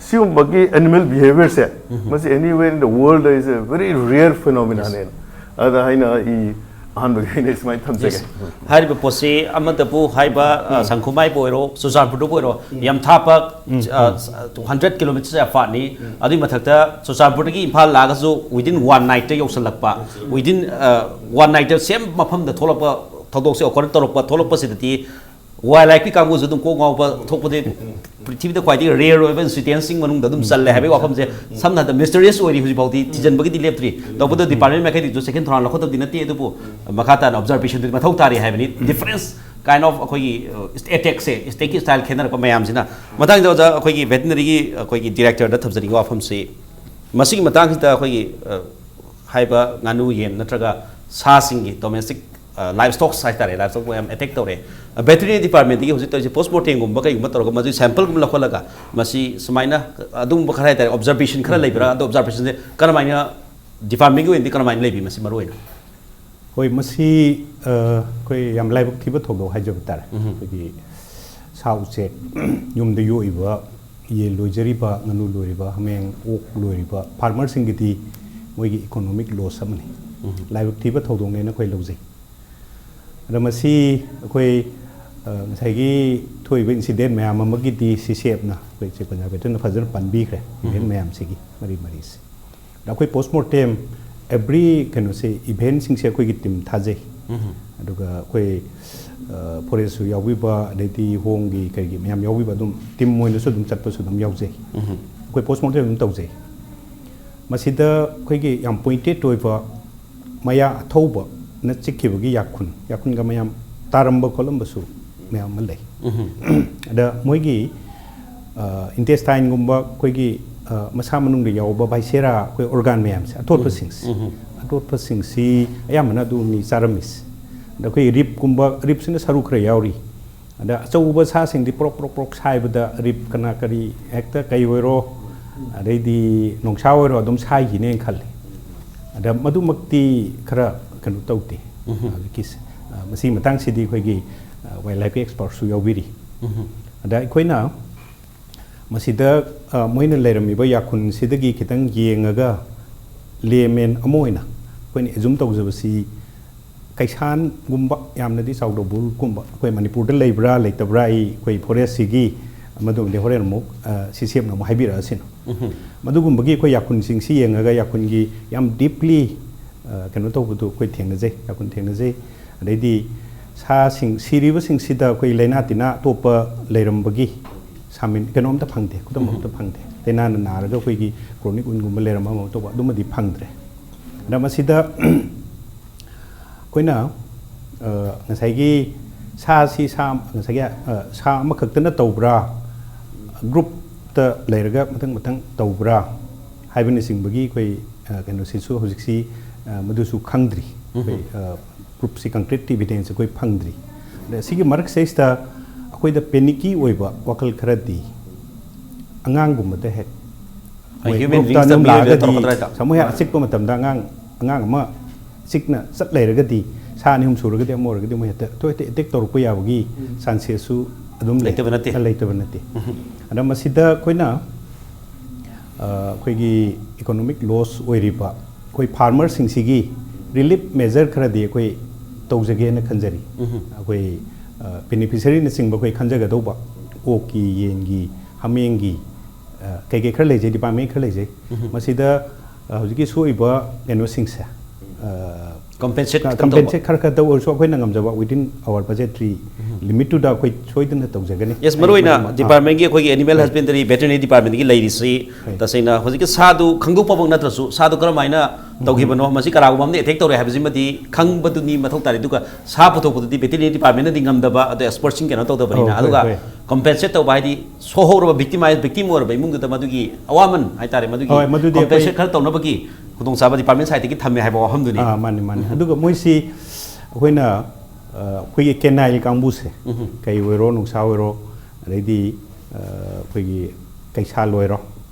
ꯁꯤꯒꯨꯝꯕꯒꯤ animal behaviorꯁꯦ, ꯃꯁꯤ anywhere in the world is a very rare phenomenon ꯅꯦꯅ꯫ ꯑꯗ ꯑꯩꯅ ꯏ ꯑꯍꯥꯟꯕꯒꯤ ꯑꯩꯅ ꯁꯨꯃꯥꯏꯅ ꯊꯝꯖꯒꯦ꯫ Yes꯫ ꯍꯥꯏꯔꯤꯕ ꯄꯣꯠꯁꯤ ꯑꯃꯗꯕꯨ ꯍꯥꯏꯕ, ꯑ, ꯁꯪꯈꯨꯃꯥꯏꯕꯨ ꯑꯣꯏꯔꯣ, ꯆꯨꯔꯆꯥꯟꯄꯨꯔꯗꯕꯨ ꯑꯣꯏꯔꯣ, ꯌꯥꯝ ꯊꯥꯞꯄ, ꯑ, hundred kilometers ꯑꯄꯥꯠꯅꯤ꯫ ꯑꯗꯨꯒꯤ ꯃꯊꯛꯇ ꯆꯨꯔꯆꯥꯟꯄꯨꯔꯗꯒꯤ ꯏꯝꯐꯥꯜ ꯂꯥꯛꯑꯒꯁꯨ within one nightꯇ ꯌꯧꯁꯜꯂꯛꯄ, within, ꯑ, one nightꯇ same ꯃꯐꯝꯗ ꯊꯣꯛꯂꯛꯄ, ꯊꯧꯗꯣꯛꯁꯦ occur ꯇꯧꯔꯛꯄ, ꯊꯣꯛꯂꯛꯄꯁꯤꯗꯗꯤ wildlifeꯀꯤ ꯀꯥꯡꯕꯨꯁꯨ ꯑꯗꯨꯝ ꯀꯣꯛ ꯉꯥꯎꯕ ꯊꯣꯛꯄꯗꯤ ꯄ꯭ꯔꯤꯊꯤꯕꯤꯗ ꯈ꯭ꯋꯥꯏꯗꯒꯤ rare ꯑꯣꯏꯕ incidentsꯁꯤꯡ ꯃꯅꯨꯡꯗ ꯑꯗꯨꯝ ꯆꯜꯂꯦ ꯍꯥꯏꯕꯒꯤ ꯋꯥꯐꯝꯁꯦ ꯁꯝꯅ ꯍꯥꯏꯔꯕꯗ mysteriously ꯑꯣꯏꯔꯤ ꯍꯧꯖꯤꯛ ꯐꯥꯎꯗꯤ ꯊꯤꯖꯤꯟꯕꯒꯤꯗꯤ ꯂꯦꯞꯇ꯭ꯔꯤ꯫ ꯇꯧꯕꯇꯕꯨ department ꯃꯥꯏꯀꯩꯗꯒꯤꯁꯨ second round ꯂꯧꯈꯠꯇꯕꯗꯤ ꯅꯠꯇꯦ, ꯑꯗꯨꯕꯨ ꯃꯈꯥ ꯇꯥꯅ observationꯗꯨꯗꯤ ꯃꯊꯧ ꯇꯥꯔꯤ ꯍꯥꯏꯕꯅꯤ꯫ Difference kind of ꯑꯩꯈꯣꯏꯒꯤ, ꯑ, attackꯁꯦ, attackꯀꯤ style ꯈꯦꯠꯅꯔꯛꯄ ꯃꯌꯥꯝꯁꯤꯅ꯫ ꯃꯊꯪꯗ ꯑꯣꯖꯥ ꯑꯩꯈꯣꯏꯒꯤ veterinaryꯒꯤ ꯑꯩꯈꯣꯏꯒꯤ directorꯗ ꯊꯝꯖꯅꯤꯡꯕ ꯋꯥꯐꯝꯁꯤ, ꯃꯁꯤꯒꯤ ꯃꯇꯥꯡꯁꯤꯗ ꯑꯩꯈꯣꯏꯒꯤ, ꯑ, ꯍꯥꯏꯕ ꯉꯥꯅꯨ ꯌꯦꯟ ꯅꯠꯇ꯭ꯔꯒ ꯁꯥꯁꯤꯡꯒꯤ domestic, ꯑ, livestock ꯍꯥꯏꯇꯥꯔꯦ, livestock ꯃꯌꯥꯝ attack ꯇꯧꯔꯦ꯫ ꯑ, veterinary departmentꯇꯒꯤ ꯍꯧꯖꯤꯛ ꯇꯧꯔꯤꯁꯦ post mortemꯒꯨꯝꯕ ꯀꯩꯒꯨꯝꯕ ꯇꯧꯔꯒ ꯃꯗꯨꯒꯤ sampleꯒꯨꯝꯕ ꯂꯧꯈꯠꯂꯒ ꯃꯁꯤ ꯁꯨꯃꯥꯏꯅ ꯑꯗꯨꯒꯨꯝꯕ ꯈꯔ ꯍꯥꯏꯇꯥꯔꯦ observation ꯈꯔ ꯂꯩꯕ꯭ꯔꯥ? ꯑꯗꯣ observationꯁꯦ ꯀꯔꯝꯍꯥꯏꯅ departmentꯀꯤ ꯑꯣꯏꯅꯗꯤ ꯀꯔꯝꯍꯥꯏꯅ ꯂꯩꯕꯤ ꯃꯁꯤ ꯃꯔꯨ ꯑꯣꯏꯅ? ꯍꯣꯏ, ꯃꯁꯤ ꯑꯩꯈꯣꯏ ꯌꯥꯝ ꯂꯥꯏꯕꯛ ꯊꯤꯕ ꯊꯧꯗꯣꯛ ꯍꯥꯏꯖꯕ ꯇꯥꯔꯦ꯫ ꯑꯩꯈꯣꯏꯒꯤ ꯁꯥ ꯎꯆꯦꯛ, ꯌꯨꯝꯗ ꯌꯣꯛꯏꯕ ꯌꯦꯟ ꯂꯣꯏꯖꯔꯤꯕ, ꯉꯥꯅꯨ ꯂꯣꯏꯔꯤꯕ, ꯍꯥꯃꯦꯡ ꯑꯣꯛ ꯂꯣꯏꯔꯤꯕ ꯐꯥꯔꯃꯔꯁꯤꯡꯒꯤꯗꯤ ꯃꯣꯏꯒꯤ ꯏꯀꯣꯅꯣꯃꯤꯛ ꯂꯣꯁ ꯑꯃꯅꯤ꯫ ꯂꯥꯏꯕꯛ ꯊꯤꯕ ꯊꯧꯗꯣꯛꯅꯦꯅ ꯑꯩꯈꯣꯏ ꯂꯧꯖꯩ꯫ ꯑꯗ ꯃꯁꯤ ꯑꯩꯈꯣꯏ ꯉꯁꯥꯏꯒꯤ ꯊꯣꯛꯏꯕ ꯏꯟꯁꯤꯗꯦꯟ ꯃꯌꯥꯝ ꯑꯃꯒꯤꯗꯤ ꯁꯤ ꯁꯤ ꯑꯦꯐꯅ, ꯑꯩꯈꯣꯏ ꯆꯤꯐ ꯀꯟꯖꯥꯔꯕꯦꯇꯔꯅ ꯐꯖꯅ ꯄꯟꯕꯤꯈ꯭ꯔꯦ, ꯏꯚꯦꯟ ꯃꯌꯥꯝꯁꯤꯒꯤ ꯃꯔꯤ ꯃꯔꯤꯁꯦ꯫ ꯑꯗ ꯑꯩꯈꯣꯏ ꯄꯣꯁꯃꯣꯔꯇꯦꯝ ꯑꯦꯕ꯭ꯔꯤ ꯀꯩꯅꯣꯁꯦ, ꯏꯚꯦꯟꯁꯤꯡꯁꯦ ꯑꯩꯈꯣꯏꯒꯤ ꯇꯤꯝ ꯊꯥꯖꯩ꯫ ꯑꯗꯨꯒ ꯑꯩꯈꯣꯏ ꯐꯣꯔꯦꯁꯁꯨ ꯌꯥꯎꯕꯤꯕ, ꯑꯗꯩꯗꯤ ꯍꯣꯝꯒꯤ ꯀꯩꯒꯤ ꯃꯌꯥꯝ ꯌꯥꯎꯕꯤꯕ, ꯑꯗꯨꯝ ꯇꯤꯝ ꯑꯣꯏꯅꯁꯨ ꯑꯗꯨꯝ ꯆꯠꯄꯁꯨ ꯑꯗꯨꯝ ꯌꯥꯎꯖꯩ꯫ ꯑꯩꯈꯣꯏ ꯄꯣꯁꯃꯣꯔꯇꯦꯝ ꯑꯗꯨꯝ ꯇꯧꯖꯩ꯫ ꯃꯁꯤꯗ ꯑꯩꯈꯣꯏꯒꯤ ꯌꯥꯝ ꯄꯣꯏꯟꯇꯦꯠ ꯑꯣꯏꯕ, ꯃꯌꯥ ꯑꯊꯧꯕꯅ ꯆꯤꯛꯈꯤꯕꯒꯤ ꯌꯥꯈꯨꯟ, ꯌꯥꯈꯨꯟꯒ ꯃꯌꯥꯝ ꯇꯥꯔꯝꯕ ꯈꯣꯠꯂꯝꯕꯁꯨ ꯃꯌꯥꯝ ꯑꯃ ꯂꯩ꯫ ꯑꯗ ꯃꯣꯏꯒꯤ ꯏꯟꯇꯦꯁꯇꯥꯏꯟꯒꯨꯝꯕ, ꯑꯩꯈꯣꯏꯒꯤ ꯃꯁꯥ ꯃꯅꯨꯡꯗ ꯌꯥꯎꯕ ꯚꯥꯏꯁꯦꯔꯥ, ꯑꯩꯈꯣꯏ ꯑꯣꯔꯒꯥꯟ ꯃꯌꯥꯝꯁꯦ, ꯑꯇꯣꯠꯄꯁꯤꯡꯁꯦ, ꯑꯇꯣꯠꯄꯁꯤꯡꯁꯤ ꯑꯌꯥꯝꯕꯅ ꯑꯗꯨꯅꯤ ꯆꯥꯔꯝꯃꯤꯁꯦ꯫ ꯑꯗ ꯑꯩꯈꯣꯏ ꯔꯤꯞꯀꯨꯝꯕ, ꯔꯤꯞꯁꯤꯅ ꯁꯔꯨ ꯈꯔ ꯌꯥꯎꯔꯤ꯫ ꯑꯗ ꯑꯆꯧꯕ ꯁꯥꯁꯤꯡꯗꯤ ꯄ꯭ꯔꯣꯛ ꯄ꯭ꯔꯣꯛ ꯄ꯭ꯔꯣꯛ ꯁꯥꯏꯕꯗ ꯔꯤꯞ ꯀꯅꯥ ꯀꯔꯤ ꯍꯦꯛꯇ ꯀꯩ ꯑꯣꯏꯔꯣ, ꯑꯗꯩꯗꯤ ꯅꯣꯡꯁꯥ ꯑꯣꯏꯔꯣ, ꯑꯗꯨꯝ ꯁꯥꯏꯈꯤꯅꯦꯅ ꯈꯜꯂꯤ꯫ ꯑꯗ ꯃꯗꯨꯃꯛꯇꯤ ꯈꯔ ꯀꯩꯅꯣ ꯇꯧꯗꯦ꯫ ꯍꯧꯖꯤꯛꯀꯤ ꯃꯁꯤꯒꯤ ꯃꯇꯥꯡꯁꯤꯗꯤ ꯑꯩꯈꯣꯏꯒꯤ ꯋꯥꯏꯜ ꯂꯥꯏꯐꯀꯤ ꯑꯦꯛꯁꯄꯔꯠꯁꯨ ꯌꯥꯎꯕꯤꯔꯤ꯫ ꯑꯗ ꯑꯩꯈꯣꯏꯅ ꯃꯁꯤꯗ ꯃꯣꯏꯅ ꯂꯩꯔꯝꯃꯤꯕ ꯌꯥꯈꯨꯟꯁꯤꯗꯒꯤ ꯈꯤꯇꯪ ꯌꯦꯡꯉꯒ, ꯂꯦꯃꯦꯟ ꯑꯃ ꯑꯣꯏꯅ ꯑꯩꯈꯣꯏꯅ ꯑꯦꯖꯨꯝ ꯇꯧꯖꯕꯁꯤ, ꯀꯩꯁꯥꯟꯒꯨꯝꯕ, ꯌꯥꯝꯅꯗꯤ ꯆꯥꯎꯗꯕ ꯕꯨꯜꯒꯨꯝꯕ ꯑꯩꯈꯣꯏ ꯃꯅꯤꯄꯨꯔꯗ ꯂꯩꯕ꯭ꯔꯥ ꯂꯩꯇꯕ꯭ꯔꯥ, ꯑꯩ, ꯑꯩꯈꯣꯏ ꯐꯣꯔꯦꯁꯁꯤꯒꯤ, ꯃꯗꯨꯃꯗꯤ ꯍꯣꯔꯦꯟ ꯑꯃꯨꯛ ꯁꯤ ꯁꯤ ꯑꯦꯐꯅ ꯑꯃꯨꯛ ꯍꯥꯏꯕꯤꯔꯛꯑꯁꯤꯅ꯫ ꯃꯗꯨꯒꯨꯝꯕꯒꯤ ꯑꯩꯈꯣꯏ ꯌꯥꯈꯨꯟꯁꯤꯡꯁꯤ ꯌꯦꯡꯉꯒ, ꯌꯥꯈꯨꯟꯒꯤ ꯌꯥꯝ ꯗꯤꯞꯂꯤ ꯀꯩꯅꯣ ꯇꯧꯕꯗꯨ ꯑꯩꯈꯣꯏ ꯊꯦꯡꯅꯖꯩ, ꯌꯥꯈꯨꯟ ꯊꯦꯡꯅꯖꯩ꯫ ꯑꯗꯩꯗꯤ ꯁꯥꯁꯤꯡ, ꯁꯤꯔꯤꯕꯁꯤꯡꯁꯤꯗ ꯑꯩꯈꯣꯏ ꯂꯥꯏꯅꯥ ꯇꯤꯟꯅꯥ ꯑꯇꯣꯞꯄ ꯂꯩꯔꯝꯕꯒꯤ ꯁꯥꯃꯤꯟ ꯀꯩꯅꯣꯝꯇ ꯐꯪꯗꯦ, ꯈꯨꯗꯝ ꯑꯝꯇ ꯐꯪꯗꯦ꯫ ꯂꯥꯏꯅꯥꯅ ꯅꯥꯔꯒ ꯑꯩꯈꯣꯏꯒꯤ ꯀ꯭ꯔꯣꯅꯤꯛ ꯋꯨꯟꯒꯨꯝꯕ ꯂꯩꯔꯝꯕ ꯑꯃ ꯇꯧꯕ, ꯑꯗꯨꯃꯗꯤ ꯐꯪꯗ꯭ꯔꯦ꯫ ꯑꯗ ꯃꯁꯤꯗ ꯑꯩꯈꯣꯏꯅ ꯉꯁꯥꯏꯒꯤ ꯁꯥꯁꯤ ꯁꯥ, ꯉꯁꯥꯏꯒꯤ ꯁꯥ ꯑꯃꯈꯛꯇꯅ ꯇꯧꯕ꯭ꯔꯥ, ꯒ꯭ꯔꯨꯞꯇ ꯂꯩꯔꯒ ꯃꯊꯪ ꯃꯊꯪ ꯇꯧꯕ꯭ꯔꯥ ꯍꯥꯏꯕꯅꯆꯤꯡꯕꯒꯤ ꯑꯩꯈꯣꯏ ꯀꯩꯅꯣꯁꯤꯁꯨ ꯍꯧꯖꯤꯛꯁꯤ ꯃꯗꯨꯁꯨ ꯈꯪꯗ꯭ꯔꯤ꯫ ꯑꯩꯈꯣꯏ ꯄ꯭ꯔꯨꯞꯁꯤ, ꯀꯟꯀ꯭ꯔꯤꯠ ꯏꯚꯤꯗꯦꯟꯁ ꯑꯩꯈꯣꯏ ꯐꯪꯗ꯭ꯔꯤ꯫ ꯑꯗ ꯁꯤꯒꯤ ꯃꯔꯛꯁꯤꯗꯩꯁꯤꯗ ꯑꯩꯈꯣꯏꯗ ꯄꯦꯅꯤꯛꯀꯤ ꯑꯣꯏꯕ ꯋꯥꯈꯜ ꯈꯔꯗꯤ ꯑꯉꯥꯡꯒꯨꯝꯕꯗ ꯍꯦꯛ ꯃꯣꯏ ꯍ꯭ꯌꯨꯃꯦꯟ ꯒ꯭ꯔꯨꯞꯇ ꯕꯤꯡꯁꯇ ꯑꯗꯨꯝ ꯃꯤꯑꯣꯏꯕꯗ ꯂꯥꯛꯑꯒꯗꯤ ꯇꯧꯔꯛꯀꯗ꯭ꯔꯥ ꯍꯥꯏꯗꯣ? ꯁꯃꯨ ꯍꯦꯛ ꯑꯆꯤꯛꯄ ꯃꯇꯝꯗ ꯑꯉꯥꯡ, ꯑꯉꯥꯡ ꯑꯃ ꯆꯤꯛꯅ ꯆꯠ ꯂꯩꯔꯒꯗꯤ, ꯁꯥ ꯑꯅꯤ ꯑꯍꯨꯝ ꯁꯨꯔꯒꯗꯤ, ꯑꯃ ꯑꯣꯏꯔꯒꯗꯤ, ꯃꯣꯏ ꯍꯦꯛꯇ ꯑꯇꯣꯏ ꯑꯇꯣꯏ ꯑꯦꯇꯦꯛ ꯇꯧꯔꯛꯄ ꯌꯥꯕꯒꯤ ꯆꯥꯟꯁꯦꯁꯁꯨ ꯑꯗꯨꯝ ꯂꯩ꯫ ꯂꯩꯇꯕ ꯅꯠꯇꯦ꯫ ꯂꯩꯇꯕ ꯅꯠꯇꯦ꯫ ꯑꯗ ꯃꯁꯤꯗ ꯑꯩꯈꯣꯏꯅ, ꯑ, ꯑꯩꯈꯣꯏꯒꯤ ꯏꯀꯣꯅꯣꯃꯤꯛ ꯂꯣꯁ ꯑꯣꯏꯔꯤꯕ ꯑꯩꯈꯣꯏ ꯐꯥꯔꯃꯔꯁꯤꯡꯁꯤꯒꯤ ꯔꯤꯂꯤꯞ ꯃꯦꯖꯔ ꯈꯔꯗꯤ ꯑꯩꯈꯣꯏ ꯇꯧꯖꯒꯦꯅ ꯈꯟꯖꯔꯤ꯫ ꯑꯩꯈꯣꯏ, ꯑ, ꯕꯦꯅꯤꯐꯤꯁꯔꯤꯅꯆꯤꯡꯕ ꯑꯩꯈꯣꯏ ꯈꯟꯖꯒꯗꯧꯕ, ꯑꯣꯛꯀꯤ, ꯌꯦꯟꯒꯤ, ꯍꯥꯃꯦꯡꯒꯤ, ꯑ, ꯀꯩꯀꯩ ꯈꯔ ꯂꯩꯖꯩ, ꯗꯤꯄꯥꯔꯠꯃꯦꯟ ꯈꯔ ꯂꯩꯖꯩ꯫ ꯃꯁꯤꯗ, ꯑ, ꯍꯧꯖꯤꯛꯀꯤ ꯁꯣꯛꯏꯕ ꯀꯩꯅꯣꯁꯤꯡꯁꯦ, ꯑ, ꯀꯝꯄꯦꯟꯁꯦꯠ ꯈꯤꯇꯪ ꯇꯧꯕ꯫ ꯀꯝꯄꯦꯟꯁꯦꯠ ꯈꯔ ꯈꯔ ꯇꯧꯔꯁꯨ ꯑꯩꯈꯣꯏꯅ ꯉꯝꯖꯕ within our budgetary limit ꯇꯨꯗ ꯑꯩꯈꯣꯏ ꯁꯣꯏꯗꯅ ꯇꯧꯖꯒꯅꯤ꯫ ꯌꯦꯁ, ꯃꯔꯨꯑꯣꯏꯅ ꯑꯩ ꯃꯔꯨ-, ꯑꯥ꯫ ꯗꯤꯄꯥꯔꯠꯃꯦꯟꯒꯤ ꯑꯩꯈꯣꯏꯒꯤ ꯑꯦꯅꯤꯃꯦꯜ ꯍꯁꯕꯦꯟꯗꯔꯤ, ꯚꯦꯇꯔꯤꯅꯔꯤ ꯗꯤꯄꯥꯔꯠꯃꯦꯟꯒꯤ ꯂꯩꯔꯤꯁꯤ, ꯍꯣꯏ꯫ ꯇꯁꯦꯡꯅ ꯍꯧꯖꯤꯛꯀꯤ ꯁꯥꯗꯨ ꯈꯪꯗꯣꯛꯄꯃꯛ ꯅꯠꯇ꯭ꯔꯁꯨ, ꯁꯥꯗꯨ ꯀꯔꯝꯍꯥꯏꯅ ꯇꯧꯈꯤꯕꯅꯣ, ꯃꯁꯤ ꯀꯅꯥꯒꯨꯝꯕ ꯑꯃꯅ ꯑꯦꯇꯦꯛ ꯇꯧꯔꯦ ꯍꯥꯏꯕꯁꯤꯃꯗꯤ ꯈꯪꯕꯗꯨꯅꯤ ꯃꯊꯧ ꯇꯥꯔꯦ꯫ ꯑꯗꯨꯒ ꯁꯥ ꯄꯨꯊꯣꯛꯄꯗꯨꯗꯤ ꯚꯦꯇꯔꯤꯅꯔꯤ ꯗꯤꯄꯥꯔꯠꯃꯦꯟꯅꯗꯤ ꯉꯝꯗꯕ, ꯑꯗꯩ ꯑꯦꯛꯁꯄꯔꯠꯁꯤꯡ ꯀꯩꯅꯣ ꯇꯧꯗꯕꯅꯤꯅ꯫ ꯑꯧ, ꯍꯣꯏ, ꯑꯗꯨꯒ ꯍꯣꯏ꯫ ꯀꯝꯄꯦꯟꯁꯦꯠ ꯇꯧꯕ ꯍꯥꯏꯗꯤ ꯁꯣꯛꯍꯧꯔꯕ, ꯚꯤꯛꯇꯤꯃꯥꯏꯖ, ꯚꯤꯛꯇꯤꯝ ꯑꯣꯏꯔꯕ ꯏꯃꯨꯡꯗꯨꯗ ꯃꯗꯨꯒꯤ ꯑꯋꯥꯃꯟ ꯍꯥꯏꯇꯥꯔꯦ, ꯃꯗꯨꯒꯤ ꯍꯣꯏ, ꯃꯗꯨꯗꯤ ꯑꯩꯈꯣꯏ ꯀꯝꯄꯦꯟꯁꯦꯠ ꯈꯔ ꯇꯧꯅꯕꯒꯤ ꯈꯨꯗꯣꯡꯆꯥꯕ ꯗꯤꯄꯥꯔꯠꯃꯦꯟ ꯁꯥꯏꯠꯇꯒꯤ ꯊꯝꯃꯦ ꯍꯥꯏꯕ ꯋꯥꯐꯝꯗꯨꯅꯤ꯫ ꯑꯥ, ꯃꯥꯅꯤ, ꯃꯥꯅꯤ꯫ ꯑꯗꯨꯒ ꯃꯣꯏꯁꯤ ꯑꯩꯈꯣꯏꯅ, ꯑ, ꯑꯩꯈꯣꯏꯒꯤ ꯀꯦꯅꯥꯏꯜ ꯀꯥꯡꯕꯨꯁꯦ, ꯀꯩ ꯑꯣꯏꯔꯣ, ꯅꯨꯡꯁꯥ ꯑꯣꯏꯔꯣ, ꯑꯗꯩꯗꯤ, ꯑ, ꯑꯩꯈꯣꯏꯒꯤ ꯀꯩꯁꯥꯜ ꯑꯣꯏꯔꯣ,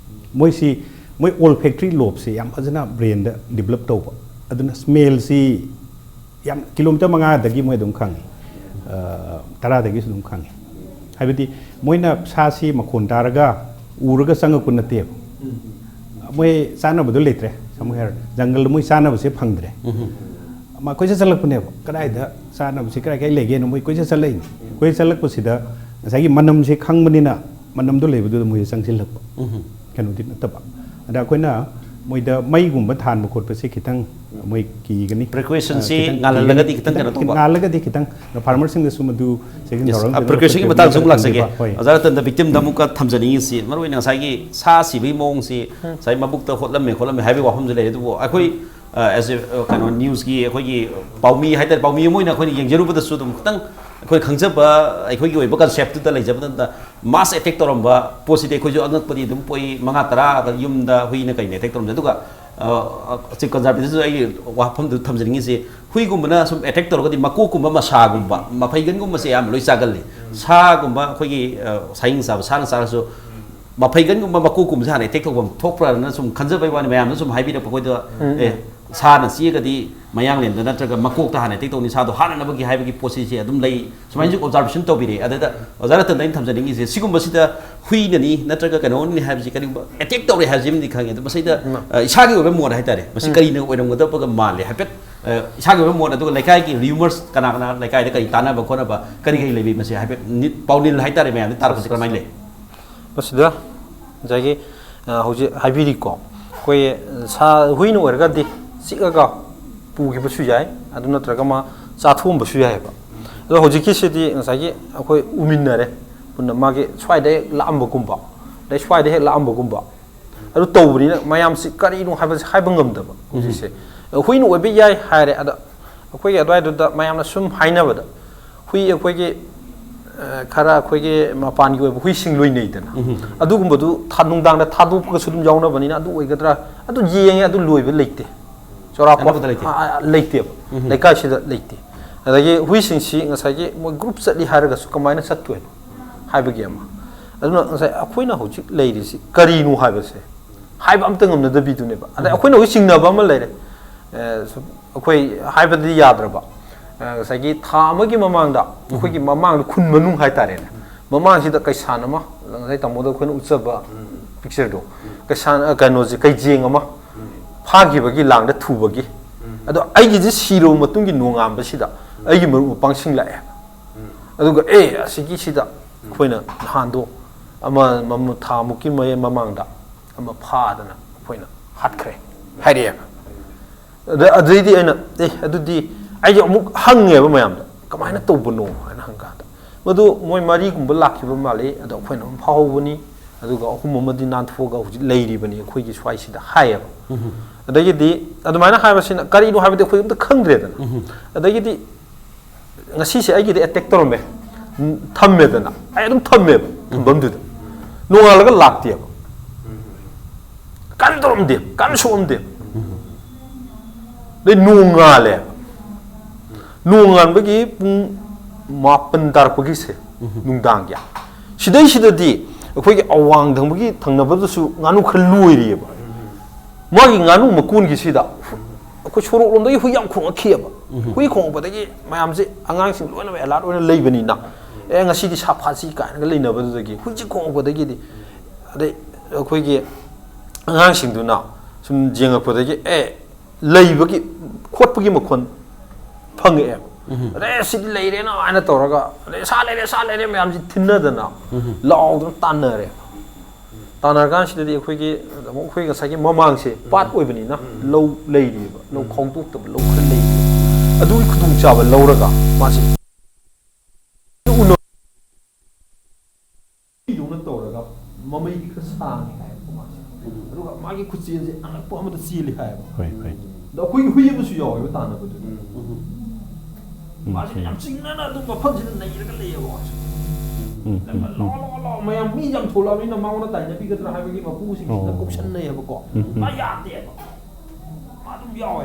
ꯃꯣꯏꯁꯤ, ꯃꯣꯏ ꯑꯣꯜꯐꯦꯛꯇꯔꯤ ꯂꯣꯕꯁꯦ ꯌꯥꯝ ꯐꯖꯅ ꯕ꯭ꯔꯦꯟꯗ ꯗꯤꯕꯂꯞ ꯇꯧꯕ꯫ ꯑꯗꯨꯅ ꯁ꯭ꯃꯦꯜꯁꯤ ꯌꯥꯝ ꯀꯤꯂꯣꯃꯤꯇꯔ ꯃꯉꯥꯗꯒꯤ ꯃꯣꯏ ꯑꯗꯨꯝ ꯈꯪꯉꯤ, ꯑ, ꯇꯔꯥꯗꯒꯤꯁꯨ ꯑꯗꯨꯝ ꯈꯪꯉꯤ꯫ ꯍꯥꯏꯕꯗꯤ ꯃꯣꯏꯅ ꯁꯥꯁꯤ ꯃꯈꯣꯟ ꯇꯥꯔꯒ ꯎꯔꯒ ꯆꯪꯉꯛꯄ ꯅꯠꯇꯦꯕ꯫ ꯃꯣꯏ ꯆꯥꯅꯕꯗꯣ ꯂꯩꯇ꯭ꯔꯦ, ꯁꯝꯅ ꯍꯥꯏꯔꯕꯗ ꯖꯪꯒꯜꯗ ꯃꯣꯏ ꯆꯥꯅꯕꯁꯦ ꯐꯪꯗ꯭ꯔꯦ꯫ ꯃꯥ ꯀꯣꯏꯆꯠ ꯆꯠꯂꯛꯄꯅꯦꯕ, ꯀꯗꯥꯏꯗ ꯆꯥꯅꯕꯁꯦ ꯀꯗꯥꯏ ꯀꯗꯥꯏ ꯂꯩꯒꯦꯅ ꯃꯣꯏ ꯀꯣꯏꯆꯠ ꯆꯠꯂꯛꯏꯅꯤ꯫ ꯀꯣꯏꯆꯠ ꯆꯠꯂꯛꯄꯁꯤꯗ ꯉꯁꯥꯏꯒꯤ ꯃꯅꯝꯁꯦ ꯈꯪꯕꯅꯤꯅ ꯃꯅꯝꯗꯣ ꯂꯩꯕꯗꯨꯗ ꯃꯣꯏꯁꯦ ꯆꯪꯁꯤꯜꯂꯛꯄ꯫ ꯀꯩꯅꯣꯗꯤ ꯅꯠꯇꯕ꯫ ꯑꯗ ꯑꯩꯈꯣꯏꯅ ꯃꯣꯏꯗ ꯃꯩꯒꯨꯝꯕ ꯊꯥꯟꯕ ꯈꯣꯠꯄꯁꯦ ꯈꯤꯇꯪ ꯃꯣꯏ ꯀꯤꯒꯅꯤ꯫ Precautionꯁꯤ ꯑ, ꯈꯤꯇꯪ ꯉꯥꯜꯍꯜꯂꯒꯗꯤ ꯀꯤꯒꯅꯤ꯫ ꯈꯤꯇꯪ ꯀꯩꯅꯣ ꯇꯧꯕ꯫ ꯉꯥꯜꯂꯒꯗꯤ ꯈꯤꯇꯪ ꯐꯥꯔꯃꯔꯁꯤꯡꯗꯁꯨ ꯃꯗꯨ ꯆꯦꯛꯁꯤꯟ ꯌꯦꯁ, ꯊꯧꯔꯥꯡ ꯑ, ꯐꯖꯅ precautionsꯒꯤ ꯃꯇꯥꯡꯁꯨ ꯑꯃꯨꯛ ꯂꯧꯈꯠꯄꯤꯕ꯫ ꯂꯥꯛꯆꯒꯦ꯫ ꯍꯣꯏ꯫ ꯑꯣꯖꯥ ꯔꯇꯟꯗ, victimꯗ ꯑꯃꯨꯛꯀ ꯊꯝꯖꯅꯤꯡꯉꯤꯁꯤ, ꯃꯔꯨꯑꯣꯏꯅ ꯉꯁꯥꯏꯒꯤ ꯁꯥ ꯁꯤꯕꯒꯤ ꯃꯑꯣꯡꯁꯤ, ꯉꯁꯥꯏ ꯃꯕꯨꯛꯇ ꯍꯣꯠꯂꯝꯃꯦ ꯈꯣꯠꯂꯝꯃꯦ ꯍꯥꯏꯕꯒꯤ ꯋꯥꯐꯝꯁꯨ ꯂꯩꯔꯦ, ꯑꯗꯨꯕꯨ ꯑꯩꯈꯣꯏ, ꯑ, as a, ꯑ, ꯀꯩꯅꯣ, newsꯀꯤ ꯑꯩꯈꯣꯏꯒꯤ ꯄꯥꯎꯃꯤ ꯍꯥꯏꯇꯥꯔꯦ, ꯄꯥꯎꯃꯤ ꯑꯃ ꯑꯣꯏꯅ ꯑꯩꯈꯣꯏꯅ ꯌꯦꯡꯖꯔꯨꯕꯗꯁꯨ ꯑꯗꯨꯝ ꯈꯤꯇꯪ ꯑꯩꯈꯣꯏ ꯈꯪꯖꯕ, ꯑꯩꯈꯣꯏꯒꯤ ꯑꯣꯏꯕ conceptꯇꯨꯗ ꯂꯩꯖꯕ ꯃꯇꯝꯗ, mass attack ꯇꯧꯔꯝꯕ ꯄꯣꯠꯁꯤꯗꯤ ꯑꯩꯈꯣꯏꯁꯨ ꯑꯉꯛꯄꯗꯤ ꯑꯗꯨꯝ ꯄꯣꯛꯏ꯫ ꯃꯉꯥ ꯇꯔꯥ ꯌꯨꯝꯗ ꯍꯨꯏꯅ ꯀꯩꯅ attack ꯇꯧꯔꯝꯕꯁꯦ꯫ ꯑꯗꯨꯒ, ꯑ, ꯑ, Chief Conservatorꯗꯁꯨ ꯑꯩꯒꯤ ꯋꯥꯐꯝꯗꯨ ꯊꯝꯖꯅꯤꯡꯉꯤꯁꯦ, ꯍꯨꯏꯒꯨꯝꯕꯅ ꯁꯨꯝ attack ꯇꯧꯔꯒꯗꯤ ꯃꯀꯣꯛꯀꯨꯝꯕ, ꯃꯁꯥꯒꯨꯝꯕ, ꯃꯐꯩꯒꯟꯒꯨꯝꯕꯁꯦ ꯑꯌꯥꯝꯕ ꯂꯣꯏ ꯆꯥꯒꯜꯂꯤ꯫ ꯁꯥꯒꯨꯝꯕ ꯑꯩꯈꯣꯏꯒꯤ, ꯑ, ꯁꯥꯍꯤꯡ ꯆꯥꯕ ꯁꯥꯅ ꯆꯥꯔꯁꯨ ꯃꯐꯩꯒꯟꯒꯨꯝꯕ ꯃꯀꯣꯛꯀꯨꯝꯕꯁꯦ ꯍꯥꯟꯅ attack ꯇꯧꯐꯝ ꯊꯣꯛꯄ꯭ꯔꯥꯅ ꯁꯨꯝ ꯈꯟꯖꯕꯩ ꯋꯥꯅꯤ꯫ ꯃꯌꯥꯝꯅ ꯁꯨꯝ ꯍꯥꯏꯕꯤꯔꯛꯄ ꯑꯩꯈꯣꯏꯗ, "ꯑꯦ, ꯁꯥꯅ ꯆꯤꯛꯑꯒꯗꯤ ꯃꯌꯥꯡꯂꯦꯟꯗ ꯅꯠꯇ꯭ꯔꯒ ꯃꯀꯣꯛꯇ ꯍꯥꯟꯅ ꯑꯦꯇꯦꯛ ꯇꯧꯅꯤ, ꯁꯥꯗꯣ ꯍꯥꯠꯅꯅꯕꯒꯤ ꯍꯥꯏꯕꯒꯤ ꯄꯣꯠꯁꯤꯁꯦ ꯑꯗꯨꯝ ꯂꯩ꯫ ꯁꯨꯃꯥꯏꯅꯁꯨ ꯑꯣꯕꯖꯥꯔꯕꯦꯁꯟ ꯇꯧꯕꯤꯔꯛꯑꯦ꯫ ꯑꯗꯨꯗ ꯑꯣꯖꯥ ꯔꯇꯟꯗ ꯑꯩꯅ ꯊꯝꯖꯅꯤꯡꯉꯤꯁꯦ, ꯁꯤꯒꯨꯝꯕꯁꯤꯗ ꯍꯨꯏꯅꯅꯤ ꯅꯠꯇ꯭ꯔꯒ ꯀꯩꯅꯣꯅꯤ ꯍꯥꯏꯕꯁꯤ ꯀꯔꯤꯒꯨꯝꯕ ꯑꯦꯇꯦꯛ ꯇꯧꯔꯦ ꯍꯥꯏꯕꯁꯤꯃꯗꯤ ꯈꯪꯉꯦ꯫ ꯑꯗꯣ ꯃꯁꯤꯗ, ꯎꯝ꯫ ꯑ, ꯏꯁꯥꯒꯤ ꯑꯣꯏꯕ ꯃꯣꯠ ꯍꯥꯏꯇꯥꯔꯦ, ꯃꯁꯤ ꯎꯝ꯫ ꯀꯔꯤꯅ ꯑꯣꯏꯔꯝꯒꯗꯕꯒ ꯃꯥꯜꯂꯦ ꯍꯥꯏꯐꯦꯠ, ꯑ, ꯏꯁꯥꯒꯤ ꯑꯣꯏꯕ ꯃꯣꯠ, ꯑꯗꯨꯒ ꯂꯩꯀꯥꯏꯒꯤ ꯔꯤꯌꯨꯃꯔꯁ, ꯀꯅꯥ ꯀꯅꯥ ꯂꯩꯀꯥꯏꯗ ꯀꯔꯤ ꯇꯥꯟꯅꯕ ꯈꯣꯠꯅꯕ ꯀꯔꯤ ꯀꯔꯤ ꯂꯩꯕꯤ, ꯃꯁꯤ ꯍꯥꯏꯐꯦꯠ ꯅꯤꯠ-, ꯄꯥꯎꯅꯤꯜ ꯍꯥꯏꯇꯥꯔꯦ ꯃꯌꯥꯝꯗ ꯇꯥꯔꯛꯄꯁꯦ ꯀꯔꯝꯍꯥꯏꯅ ꯂꯩ? ꯃꯁꯤꯗ ꯉꯁꯥꯏꯒꯤ, ꯑ, ꯍꯧꯖꯤꯛ ꯍꯥꯏꯕꯤꯔꯤꯀꯣ, ꯑꯩꯈꯣꯏ ꯁꯥ ꯍꯨꯏꯅ ꯑꯣꯏꯔꯒꯗꯤ ꯆꯤꯛꯑꯒ ꯄꯨꯈꯤꯕꯁꯨ ꯌꯥꯏ, ꯑꯗꯨ ꯅꯠꯇ꯭ꯔꯒ ꯃꯥ ꯆꯥꯊꯣꯛꯑꯝꯕꯁꯨ ꯌꯥꯏꯑꯕ꯫ ꯑꯗꯣ ꯍꯧꯖꯤꯛꯀꯤꯁꯤꯗꯤ ꯉꯁꯥꯏꯒꯤ ꯑꯩꯈꯣꯏ ꯎꯃꯤꯟꯅꯔꯦ ꯄꯨꯟꯅ, ꯃꯥꯒꯤ ꯁ꯭ꯋꯥꯏꯗ ꯍꯦꯛ ꯂꯥꯛꯑꯝꯕꯒꯨꯝꯕ, ꯑꯗꯩ ꯁ꯭ꯋꯥꯏꯗ ꯍꯦꯛ ꯂꯥꯛꯑꯝꯕꯒꯨꯝꯕ, ꯑꯗꯨ ꯇꯧꯕꯅꯤꯅ ꯃꯌꯥꯝꯁꯤ ꯀꯔꯤꯅꯣ ꯍꯥꯏꯕꯁꯤ ꯍꯥꯏꯕ ꯉꯝꯗꯕ ꯍꯧꯖꯤꯛꯁꯦ꯫ ꯍꯨꯏꯅ ꯑꯣꯏꯕ ꯌꯥꯏ ꯍꯥꯏꯔꯦ, ꯑꯗ ꯑꯩꯈꯣꯏꯒꯤ ꯑꯗꯨꯋꯥꯏꯗꯨꯗ ꯃꯌꯥꯝꯅ ꯁꯨꯝ ꯍꯥꯏꯅꯕꯗ, ꯍꯨꯏ ꯑꯩꯈꯣꯏꯒꯤ, ꯑ, ꯈꯔ ꯑꯩꯈꯣꯏꯒꯤ ꯃꯄꯥꯟꯒꯤ ꯑꯣꯏꯕ ꯍꯨꯏꯁꯤꯡ ꯂꯣꯏꯅꯩꯗꯅ, ꯎꯝ꯫ ꯑꯗꯨꯒꯨꯝꯕꯗꯨ ꯊꯥ-, ꯅꯨꯡꯗꯥꯡꯗ ꯊꯥꯗꯣꯛꯄꯒꯁꯨ ꯑꯗꯨꯝ ꯌꯥꯎꯅꯕꯅꯤꯅ, ꯑꯗꯨ ꯑꯣꯏꯒꯗ꯭ꯔꯥ? ꯑꯗꯨ ꯌꯦꯡꯉꯦ, ꯑꯗꯨ ꯂꯣꯏꯕ ꯂꯩꯇꯦ꯫ ꯆꯥꯎꯔꯥꯛꯄ ꯑꯅꯛꯄꯗ ꯂꯩꯇꯦ꯫ ꯑ, ꯑ, ꯂꯩꯇꯦꯕ꯫ ꯎꯝ꯫ ꯂꯩꯀꯥꯏꯁꯤꯗ ꯂꯩꯇꯦ꯫ ꯑꯗꯒꯤ ꯍꯨꯏꯁꯤꯡꯁꯤ ꯉꯁꯥꯏꯒꯤ ꯃꯣꯏ ꯒ꯭ꯔꯨꯞ ꯆꯠꯂꯤ ꯍꯥꯏꯔꯒꯁꯨ ꯀꯃꯥꯏꯅ ꯆꯠꯇꯣꯏꯅꯣ ꯍꯥꯏꯕꯒꯤ ꯑꯃ꯫ ꯑꯗꯨꯅ ꯉꯁꯥꯏ ꯑꯩꯈꯣꯏꯅ ꯍꯧꯖꯤꯛ ꯂꯩꯔꯤꯁꯤ ꯀꯔꯤꯅꯣ ꯍꯥꯏꯕꯁꯦ ꯍꯥꯏꯕ ꯑꯝꯇ ꯉꯝꯅꯗꯕꯤꯗꯨꯅꯦꯕ꯫ ꯑꯗ ꯎꯝ꯫ ꯑꯩꯈꯣꯏꯅ ꯍꯧꯖꯤꯛ ꯆꯤꯡꯅꯕ ꯑꯃ ꯂꯩꯔꯦ꯫ ꯑꯦ, ꯁꯨꯝ ꯑꯩꯈꯣꯏ ꯍꯥꯏꯕꯗꯤ ꯌꯥꯗ꯭ꯔꯕ, ꯑ, ꯉꯁꯥꯏꯒꯤ ꯊꯥ ꯑꯃꯒꯤ ꯃꯃꯥꯡꯗ, ꯎꯝ꯫ ꯑꯩꯈꯣꯏꯒꯤ ꯃꯃꯥꯡꯗ ꯈꯨꯟ ꯃꯅꯨꯡ ꯍꯥꯏꯇꯥꯔꯦꯅꯦ, ꯃꯃꯥꯡꯁꯤꯗ ꯀꯩꯁꯥꯟ ꯑꯃ, ꯉꯁꯥꯏ ꯇꯥꯃꯣꯗ ꯑꯩꯈꯣꯏꯅ ꯎꯠꯆꯕ ꯎꯝ꯫ ꯄꯤꯛꯆꯔꯗꯣ, ꯎꯝ꯫ ꯀꯩꯁꯥꯟ, ꯑ, ꯀꯩꯅꯣꯁꯦ, ꯀꯩꯖꯦꯡ ꯑꯃ ꯎꯝ꯫ ꯐꯥꯈꯤꯕꯒꯤ ꯂꯥꯡꯗ ꯊꯨꯕꯒꯤ꯫ ꯎꯝ꯫ ꯑꯗꯣ ꯑꯩꯒꯤꯁꯦ ꯁꯤꯔꯕ ꯃꯇꯨꯡꯒꯤ ꯅꯣꯡꯉꯥꯟꯕꯁꯤꯗ ꯎꯝ꯫ ꯑꯩꯒꯤ ꯃꯔꯨꯞ ꯃꯄꯥꯡꯁꯤꯡ ꯂꯥꯛꯑꯦ꯫ ꯎꯝ꯫ ꯑꯗꯨꯒ, "ꯑꯦ, ꯑꯁꯤꯒꯤꯁꯤꯗ ꯎꯝ꯫ ꯑꯩꯈꯣꯏꯅ ꯅꯍꯥꯟꯗꯣ ꯑꯃ, ꯃꯃ-, ꯊꯥ ꯃꯨꯛꯀꯤ ꯃꯌꯥ-, ꯃꯃꯥꯡꯗ ꯑꯃ ꯐꯥꯗꯅ ꯑꯩꯈꯣꯏꯅ ꯍꯥꯠꯈ꯭ꯔꯦ" ꯍꯥꯏꯔꯛꯑꯦꯕ꯫ ꯑꯗ, ꯑꯗꯩꯗꯤ ꯑꯩꯅ, "ꯑꯦ, ꯑꯗꯨꯗꯤ," ꯑꯩꯁꯦ ꯑꯃꯨꯛ ꯍꯪꯉꯦꯕ ꯃꯌꯥꯝꯗ, "ꯀꯃꯥꯏꯅ ꯇꯧꯕꯅꯣ?" ꯍꯥꯏꯅ ꯍꯪꯀꯥꯟꯗ, "ꯃꯗꯨ ꯃꯣꯏ ꯃꯔꯤꯒꯨꯝꯕ ꯂꯥꯛꯈꯤꯕ ꯃꯥꯜꯂꯤ, ꯑꯗꯣ ꯑꯩꯈꯣꯏꯅ ꯑꯗꯨꯝ ꯐꯥꯍꯧꯕꯅꯤ, ꯑꯗꯨꯒ ꯑꯍꯨꯝ ꯑꯃꯗꯤ ꯅꯥꯟꯊꯣꯛꯑꯒ ꯍꯧꯖꯤꯛ ꯂꯩꯔꯤꯕꯅꯤ ꯑꯩꯈꯣꯏꯒꯤ ꯁ꯭ꯋꯥꯏꯁꯤꯗ" ꯍꯥꯏꯌꯦꯕ꯫ ꯎꯝ꯫ ꯑꯗꯒꯤꯗꯤ ꯑꯗꯨꯃꯥꯏꯅ ꯍꯥꯏꯕꯁꯤꯅ ꯀꯔꯤꯅꯣ ꯍꯥꯏꯕꯗꯤ ꯑꯩꯈꯣꯏ ꯑꯝꯇ ꯈꯪꯗ꯭ꯔꯦꯗꯅ꯫ ꯎꯝ꯫ ꯑꯗꯒꯤꯗꯤ ꯉꯁꯤꯁꯦ ꯑꯩꯒꯤꯗꯤ ꯑꯦꯇꯦꯛ ꯇꯧꯔꯝꯃꯦ, ꯎꯝ, ꯊꯝꯃꯦꯗꯅ, ꯑꯩ ꯑꯗꯨꯝ ꯊꯝꯃꯦꯕ ꯊꯝꯐꯝꯗꯨꯗ, ꯅꯣꯡꯉꯥꯜꯂꯒ ꯂꯥꯛꯇꯦꯕ꯫ ꯀꯔꯤꯝ ꯇꯧꯔꯝꯗꯦ, ꯀꯔꯤꯝ ꯁꯣꯛꯑꯝꯗꯦ꯫ ꯑꯗꯩ ꯅꯣꯡꯉꯥꯜꯂꯦ, ꯅꯣꯡꯉꯥꯟꯕꯒꯤ ꯄꯨꯡ ꯃꯥꯄꯟ ꯇꯥꯔꯛꯄꯒꯤꯁꯦ, ꯎꯝ꯫ ꯅꯨꯡꯗꯥꯡꯒꯤ ꯁꯤꯗꯩꯁꯤꯗꯗꯤ ꯑꯩꯈꯣꯏꯒꯤ ꯑꯋꯥꯡ ꯊꯪꯕꯒꯤ ꯊꯪꯅꯕꯗꯁꯨ ꯉꯥꯅꯨ ꯈꯔ ꯂꯣꯏꯔꯤꯑꯕ꯫ ꯃꯥꯒꯤ ꯉꯥꯅꯨ ꯃꯀꯣꯟꯒꯤꯁꯤꯗ ꯑꯩꯈꯣꯏ ꯁꯣꯔꯣꯛꯂꯣꯝꯗꯒꯤ ꯍꯨꯏ ꯌꯥꯝ ꯈꯣꯡꯉꯛꯈꯤꯑꯕ꯫ ꯍꯨꯏ ꯈꯣꯡꯉꯛꯄꯗꯒꯤ ꯃꯌꯥꯝꯁꯦ, ꯑꯉꯥꯡꯁꯤꯡ ꯂꯣꯏꯅꯃꯛ alert ꯑꯣꯏꯅ ꯂꯩꯕꯅꯤꯅ, "ꯑꯦ, ꯉꯁꯤꯗꯤ ꯁꯥ ꯐꯥꯁꯤ" ꯀꯥꯏꯅꯒ ꯂꯩꯅꯕꯗꯨꯗꯒꯤ ꯍꯨꯏꯁꯦ ꯈꯣꯡꯉꯛꯄꯗꯒꯤꯗꯤ, ꯑꯗꯩ ꯑꯩꯈꯣꯏꯒꯤ ꯑꯉꯥꯡꯁꯤꯡꯗꯨꯅ ꯁꯨꯝ ꯌꯦꯡꯉꯛꯄꯗꯒꯤ, "ꯑꯦ, ꯂꯩꯕꯒꯤ, ꯈꯣꯠꯄꯒꯤ ꯃꯈꯣꯟ ꯐꯪꯉꯛꯑꯦꯕ"꯫ "ꯑꯗꯩ ꯁꯤꯗꯤ ꯂꯩꯔꯦꯅ" ꯍꯥꯏꯅ ꯇꯧꯔꯒ, "ꯑꯗꯩ ꯁꯥ ꯂꯩꯔꯦ, ꯁꯥ ꯂꯩꯔꯦ" ꯃꯌꯥꯝꯁꯤ ꯊꯤꯟꯅꯗꯅ ꯂꯥꯎꯗꯅ ꯇꯥꯟꯅꯔꯦ꯫ ꯇꯥꯟꯅꯔꯀꯥꯟꯁꯤꯗꯗꯤ ꯑꯩꯈꯣꯏꯒꯤ, ꯑꯃꯨꯛ ꯑꯩꯈꯣꯏ ꯉꯁꯥꯏꯒꯤ ꯃꯃꯥꯡꯁꯦ ꯄꯥꯠ ꯑꯣꯏꯕꯅꯤꯅ ꯂꯧ ꯂꯩꯔꯤꯕ, ꯂꯧ ꯈꯥꯎꯗꯣꯛꯇꯕ ꯂꯧ ꯈꯔ ꯂꯩꯔꯤꯕ, ꯑꯗꯨꯒꯤ ꯈꯨꯗꯣꯡꯆꯥꯕ ꯂꯧꯔꯒ ꯃꯥꯁꯦ ꯎꯅ-, ꯗꯧꯅ ꯇꯧꯔꯒ ꯃꯃꯩꯗꯤ ꯈꯔ ꯁꯥꯡꯉꯦ ꯍꯥꯏꯌꯦꯕꯀꯣ ꯃꯥꯁꯦ꯫ ꯑꯗꯨꯒ ꯃꯥꯒꯤ ꯈꯨꯆꯦꯟꯁꯦ ꯑꯉꯛꯄ ꯑꯃꯗ ꯆꯦꯜꯂꯤ ꯍꯥꯏꯌꯦꯕ꯫ ꯍꯣꯏ, ꯍꯣꯏ꯫ ꯑꯗꯣ ꯑꯩꯈꯣꯏꯒꯤ ꯍꯨꯏ ꯑꯃꯁꯨ ꯌꯥꯎꯋꯦꯕ ꯇꯥꯟꯅꯕꯗꯨꯗ꯫ ꯃꯥꯁꯦ ꯌꯥꯝ ꯆꯤꯡꯅꯅ ꯑꯗꯨꯝ ꯃꯐꯝꯁꯤꯗ ꯅꯩꯔꯒ ꯂꯩꯌꯦꯕ ꯃꯥꯁꯦ꯫ ꯎꯝ, ꯎꯝ, ꯂꯥꯎ, ꯎꯝ꯫ ꯂꯥꯎ, ꯂꯥꯎ, ꯃꯌꯥꯝ ꯃꯤ ꯌꯥꯝ ꯊꯣꯛꯂꯛꯑꯕꯅꯤꯅ ꯃꯉꯣꯟꯗ ꯇꯥꯏꯅꯕꯤꯒꯗ꯭ꯔꯥ ꯍꯥꯏꯕꯒꯤ ꯃꯄꯨꯁꯤꯡꯁꯤꯅ ꯑꯣ꯫ ꯀꯧꯁꯟꯅꯩꯌꯦꯕꯀꯣ꯫ ꯎꯝ, ꯎꯝ꯫ ꯃꯥ ꯌꯥꯗꯦꯕ꯫ ꯃꯥ ꯑꯗꯨꯝ ꯌꯥꯎꯋꯦ꯫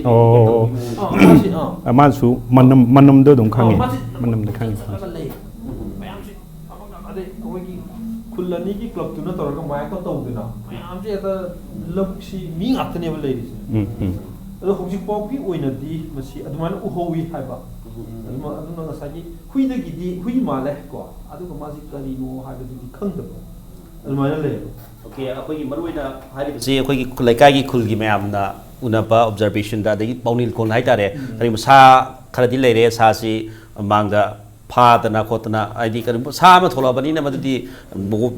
ꯑꯣ꯫ ꯑꯥ, ꯃꯥꯁꯤ, ꯑꯥ꯫ ꯑꯥ, ꯃꯥꯁꯨ ꯃꯅꯝ, ꯃꯅꯝꯗꯣ ꯑꯗꯨꯝ ꯑꯥ, ꯈꯪꯉꯦ꯫ ꯃꯥꯁꯤ ꯃꯅꯝꯗꯣ ꯈꯪꯉꯦ꯫ ꯆꯠꯂꯒ ꯂꯩ꯫ ꯃꯌꯥꯝꯁꯤ ꯑꯃꯒ ꯑꯗꯩ ꯑꯩꯈꯣꯏꯒꯤ ꯈꯨꯜ ꯑꯅꯤꯒꯤ ꯀ꯭ꯂꯕꯇꯨꯅ ꯇꯧꯔꯒ ꯃꯥꯏꯛꯀ ꯇꯧꯗꯅ ꯃꯌꯥꯝꯁꯦ ꯍꯦꯛꯇ ꯂꯧꯕꯨꯛꯁꯤ ꯃꯤ ꯉꯥꯛꯇꯅꯦꯕ ꯂꯩꯔꯤꯁꯦ꯫ ꯎꯝ, ꯎꯝ꯫ ꯑꯗꯣ ꯍꯧꯖꯤꯛ ꯐꯥꯎꯒꯤ ꯑꯣꯏꯅꯗꯤ ꯃꯁꯤ ꯑꯗꯨꯃꯥꯏꯅ ꯎꯍꯧꯋꯤ ꯍꯥꯏꯕ꯫ ꯑꯗꯨꯃ-, ꯑꯗꯨꯅ ꯉꯁꯥꯏꯒꯤ ꯍꯨꯏꯗꯒꯤꯗꯤ ꯍꯨꯏ ꯃꯥꯜꯂꯦ ꯀꯣ, ꯑꯗꯨꯒ ꯃꯥꯁꯤ ꯀꯔꯤꯅꯣ ꯍꯥꯏꯕꯗꯨꯗꯤ ꯈꯪꯗꯕ ꯑꯗꯨꯃꯥꯏꯅ ꯂꯩꯌꯦꯕ꯫ ꯑꯣꯀꯦ, ꯑꯩꯈꯣꯏꯒꯤ ꯃꯔꯨꯑꯣꯏꯅ ꯍꯥꯏꯔꯤꯕꯁꯤ ꯑꯩꯈꯣꯏꯒꯤ ꯂꯩꯀꯥꯏꯒꯤ ꯈꯨꯜꯒꯤ ꯃꯌꯥꯝꯅ ꯎꯅꯕ observationꯗ, ꯑꯗꯒꯤ ꯄꯥꯎꯅꯤꯜ ꯈꯣꯟ ꯍꯥꯏꯇꯥꯔꯦ, ꯎꯝ꯫ ꯀꯔꯤꯒꯨꯝꯕ ꯁꯥ ꯈꯔꯗꯤ ꯂꯩꯔꯦ, ꯁꯥꯁꯤ ꯃꯥꯡꯗ ꯐꯥꯗꯅ ꯈꯣꯠꯇꯅ, ꯍꯥꯏꯗꯤ ꯀꯔꯤꯒꯨꯝꯕ ꯁꯥ ꯑꯃ ꯊꯣꯛꯂꯛꯑꯕꯅꯤꯅ ꯃꯗꯨꯗꯤ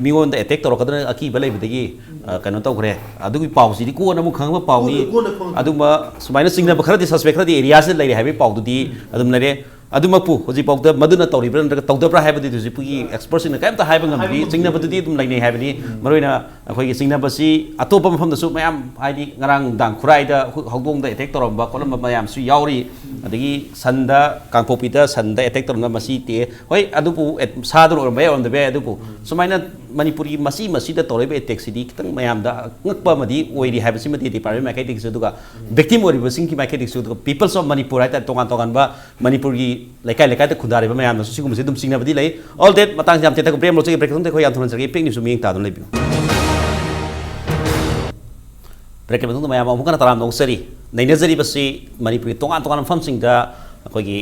ꯃꯤꯉꯣꯟꯗ attack ꯇꯧꯔꯛꯀꯗ꯭ꯔꯥ ꯑꯀꯤꯕ ꯂꯩꯕꯗꯒꯤ, ꯑ, ꯀꯩꯅꯣ ꯇꯧꯈ꯭ꯔꯦ꯫ ꯑꯗꯨꯒꯤ ꯄꯥꯎꯁꯤꯗꯤ ꯀꯣꯟꯅ ꯑꯃꯨꯛ ꯈꯪꯕ ꯄꯥꯎꯅꯤ꯫ ꯀꯣꯟꯅ, ꯀꯣꯟꯅ ꯈꯪꯉꯛꯄ꯫ ꯑꯗꯨꯒꯨꯝꯕ ꯁꯨꯃꯥꯏꯅ ꯆꯤꯡꯅꯕ ꯈꯔꯗꯤ, suspect ꯈꯔꯗꯤ areaꯁꯤꯗ ꯂꯩꯔꯦ ꯍꯥꯏꯕꯒꯤ ꯄꯥꯎꯗꯨꯗꯤ ꯑꯗꯨꯝ ꯂꯩꯔꯦ꯫ ꯑꯗꯨꯃꯛꯄꯨ ꯍꯧꯖꯤꯛꯐꯥꯎꯗ ꯃꯗꯨꯅ ꯇꯧꯔꯤꯕ꯭ꯔꯥ ꯅꯠꯇ꯭ꯔꯒ ꯇꯧꯗꯕ꯭ꯔꯥ ꯍꯥꯏꯕꯗꯤ ꯍꯧꯖꯤꯛꯄꯨꯒꯤ expertꯁꯤꯡꯅ ꯀꯔꯤꯝꯇ ꯍꯥꯏꯕ ꯉꯝꯗ꯭ꯔꯤ꯫ ꯍꯥꯏꯕ ꯉꯝꯗ꯭ꯔꯤ꯫ ꯆꯤꯡꯅꯕꯗꯨꯗꯤ ꯑꯗꯨꯝ ꯂꯩꯅꯩ ꯍꯥꯏꯕꯅꯤ꯫ ꯎꯝ꯫ ꯃꯔꯨꯑꯣꯏꯅ ꯑꯩꯈꯣꯏꯒꯤ ꯆꯤꯡꯅꯕꯁꯤ ꯑꯇꯣꯞꯄ ꯃꯐꯝꯗꯁꯨ ꯃꯌꯥꯝ, ꯍꯥꯏꯗꯤ ꯉꯔꯥꯡ ꯅꯨꯡꯗꯥꯡ ꯈꯨꯔꯥꯏꯗ ꯍꯨ-, ꯍꯧꯗꯣꯡꯗ attack ꯇꯧꯔꯝꯕ ꯈꯣꯠꯂꯝꯕ ꯃꯌꯥꯝꯁꯨ ꯌꯥꯎꯔꯤ꯫ ꯑꯗꯒꯤ ꯁꯟꯗ, ꯀꯥꯡꯄꯣꯛꯄꯤꯗ ꯁꯟꯗ attack ꯇꯧꯔꯝꯕ ꯃꯁꯤ ꯇꯦ-, ꯍꯣꯏ, ꯑꯗꯨꯕꯨ ꯑꯦꯠ-, ꯁꯥꯗꯨꯅ ꯑꯣꯏꯔꯝꯕ ꯌꯥꯏ, ꯑꯣꯏꯔꯝꯗꯕ ꯌꯥꯏ꯫ ꯑꯗꯨꯕꯨ ꯁꯨꯃꯥꯏꯅ ꯃꯅꯤꯄꯨꯔꯒꯤ ꯃꯆꯤ ꯃꯆꯤꯗ ꯇꯧꯔꯛꯏꯕ attackꯁꯤꯗꯤ ꯈꯤꯇꯪ ꯃꯌꯥꯝꯗ ꯑꯉꯛꯄ ꯑꯃꯗꯤ ꯑꯣꯏꯔꯤ ꯍꯥꯏꯕꯁꯤꯃꯗꯤ department ꯃꯥꯏꯀꯩꯗꯒꯤꯁꯨ, ꯑꯗꯨꯒ victim ꯑꯣꯏꯔꯤꯕꯁꯤꯡꯒꯤ ꯃꯥꯏꯀꯩꯗꯒꯤꯁꯨ, ꯑꯗꯨꯒ Peoples of Manipur ꯍꯥꯏꯇꯥꯔꯦ, ꯇꯣꯉꯥꯟ ꯇꯣꯉꯥꯟꯕ ꯃꯅꯤꯄꯨꯔꯒꯤ ꯂꯩꯀꯥꯏ ꯂꯩꯀꯥꯏꯗ ꯈꯨꯟꯗꯥꯔꯤꯕ ꯃꯌꯥꯝꯅꯁꯨ ꯁꯤꯒꯨꯝꯕꯁꯦ ꯑꯗꯨꯝ ꯆꯤꯡꯅꯕꯗꯤ ꯂꯩ꯫ All that, ꯃꯇꯥꯡꯁꯤ ꯌꯥꯝ ꯇꯦꯟꯊꯕ break ꯑꯃ ꯂꯧꯖꯒꯦ꯫ Break ꯃꯇꯨꯡꯗ ꯑꯩꯈꯣꯏ ꯌꯥꯝ ꯊꯨꯅ ꯍꯟꯖꯔꯛꯀꯦ꯫ Impact News ꯃꯤꯠꯌꯦꯡ ꯇꯥꯗꯨꯅ ꯂꯩꯕꯤꯌꯨ꯫ Breakꯀꯤ ꯃꯇꯨꯡꯗ ꯃꯌꯥꯝ ꯑꯃꯨꯛ ꯍꯟꯅ ꯇꯔꯥꯝꯅ ꯑꯣꯛꯆꯔꯤ꯫ ꯅꯩꯅꯖꯔꯤꯕꯁꯤ ꯃꯅꯤꯄꯨꯔꯒꯤ ꯇꯣꯉꯥꯟ ꯇꯣꯉꯥꯟꯕ ꯃꯐꯝꯁꯤꯡꯗ ꯑꯩꯈꯣꯏꯒꯤ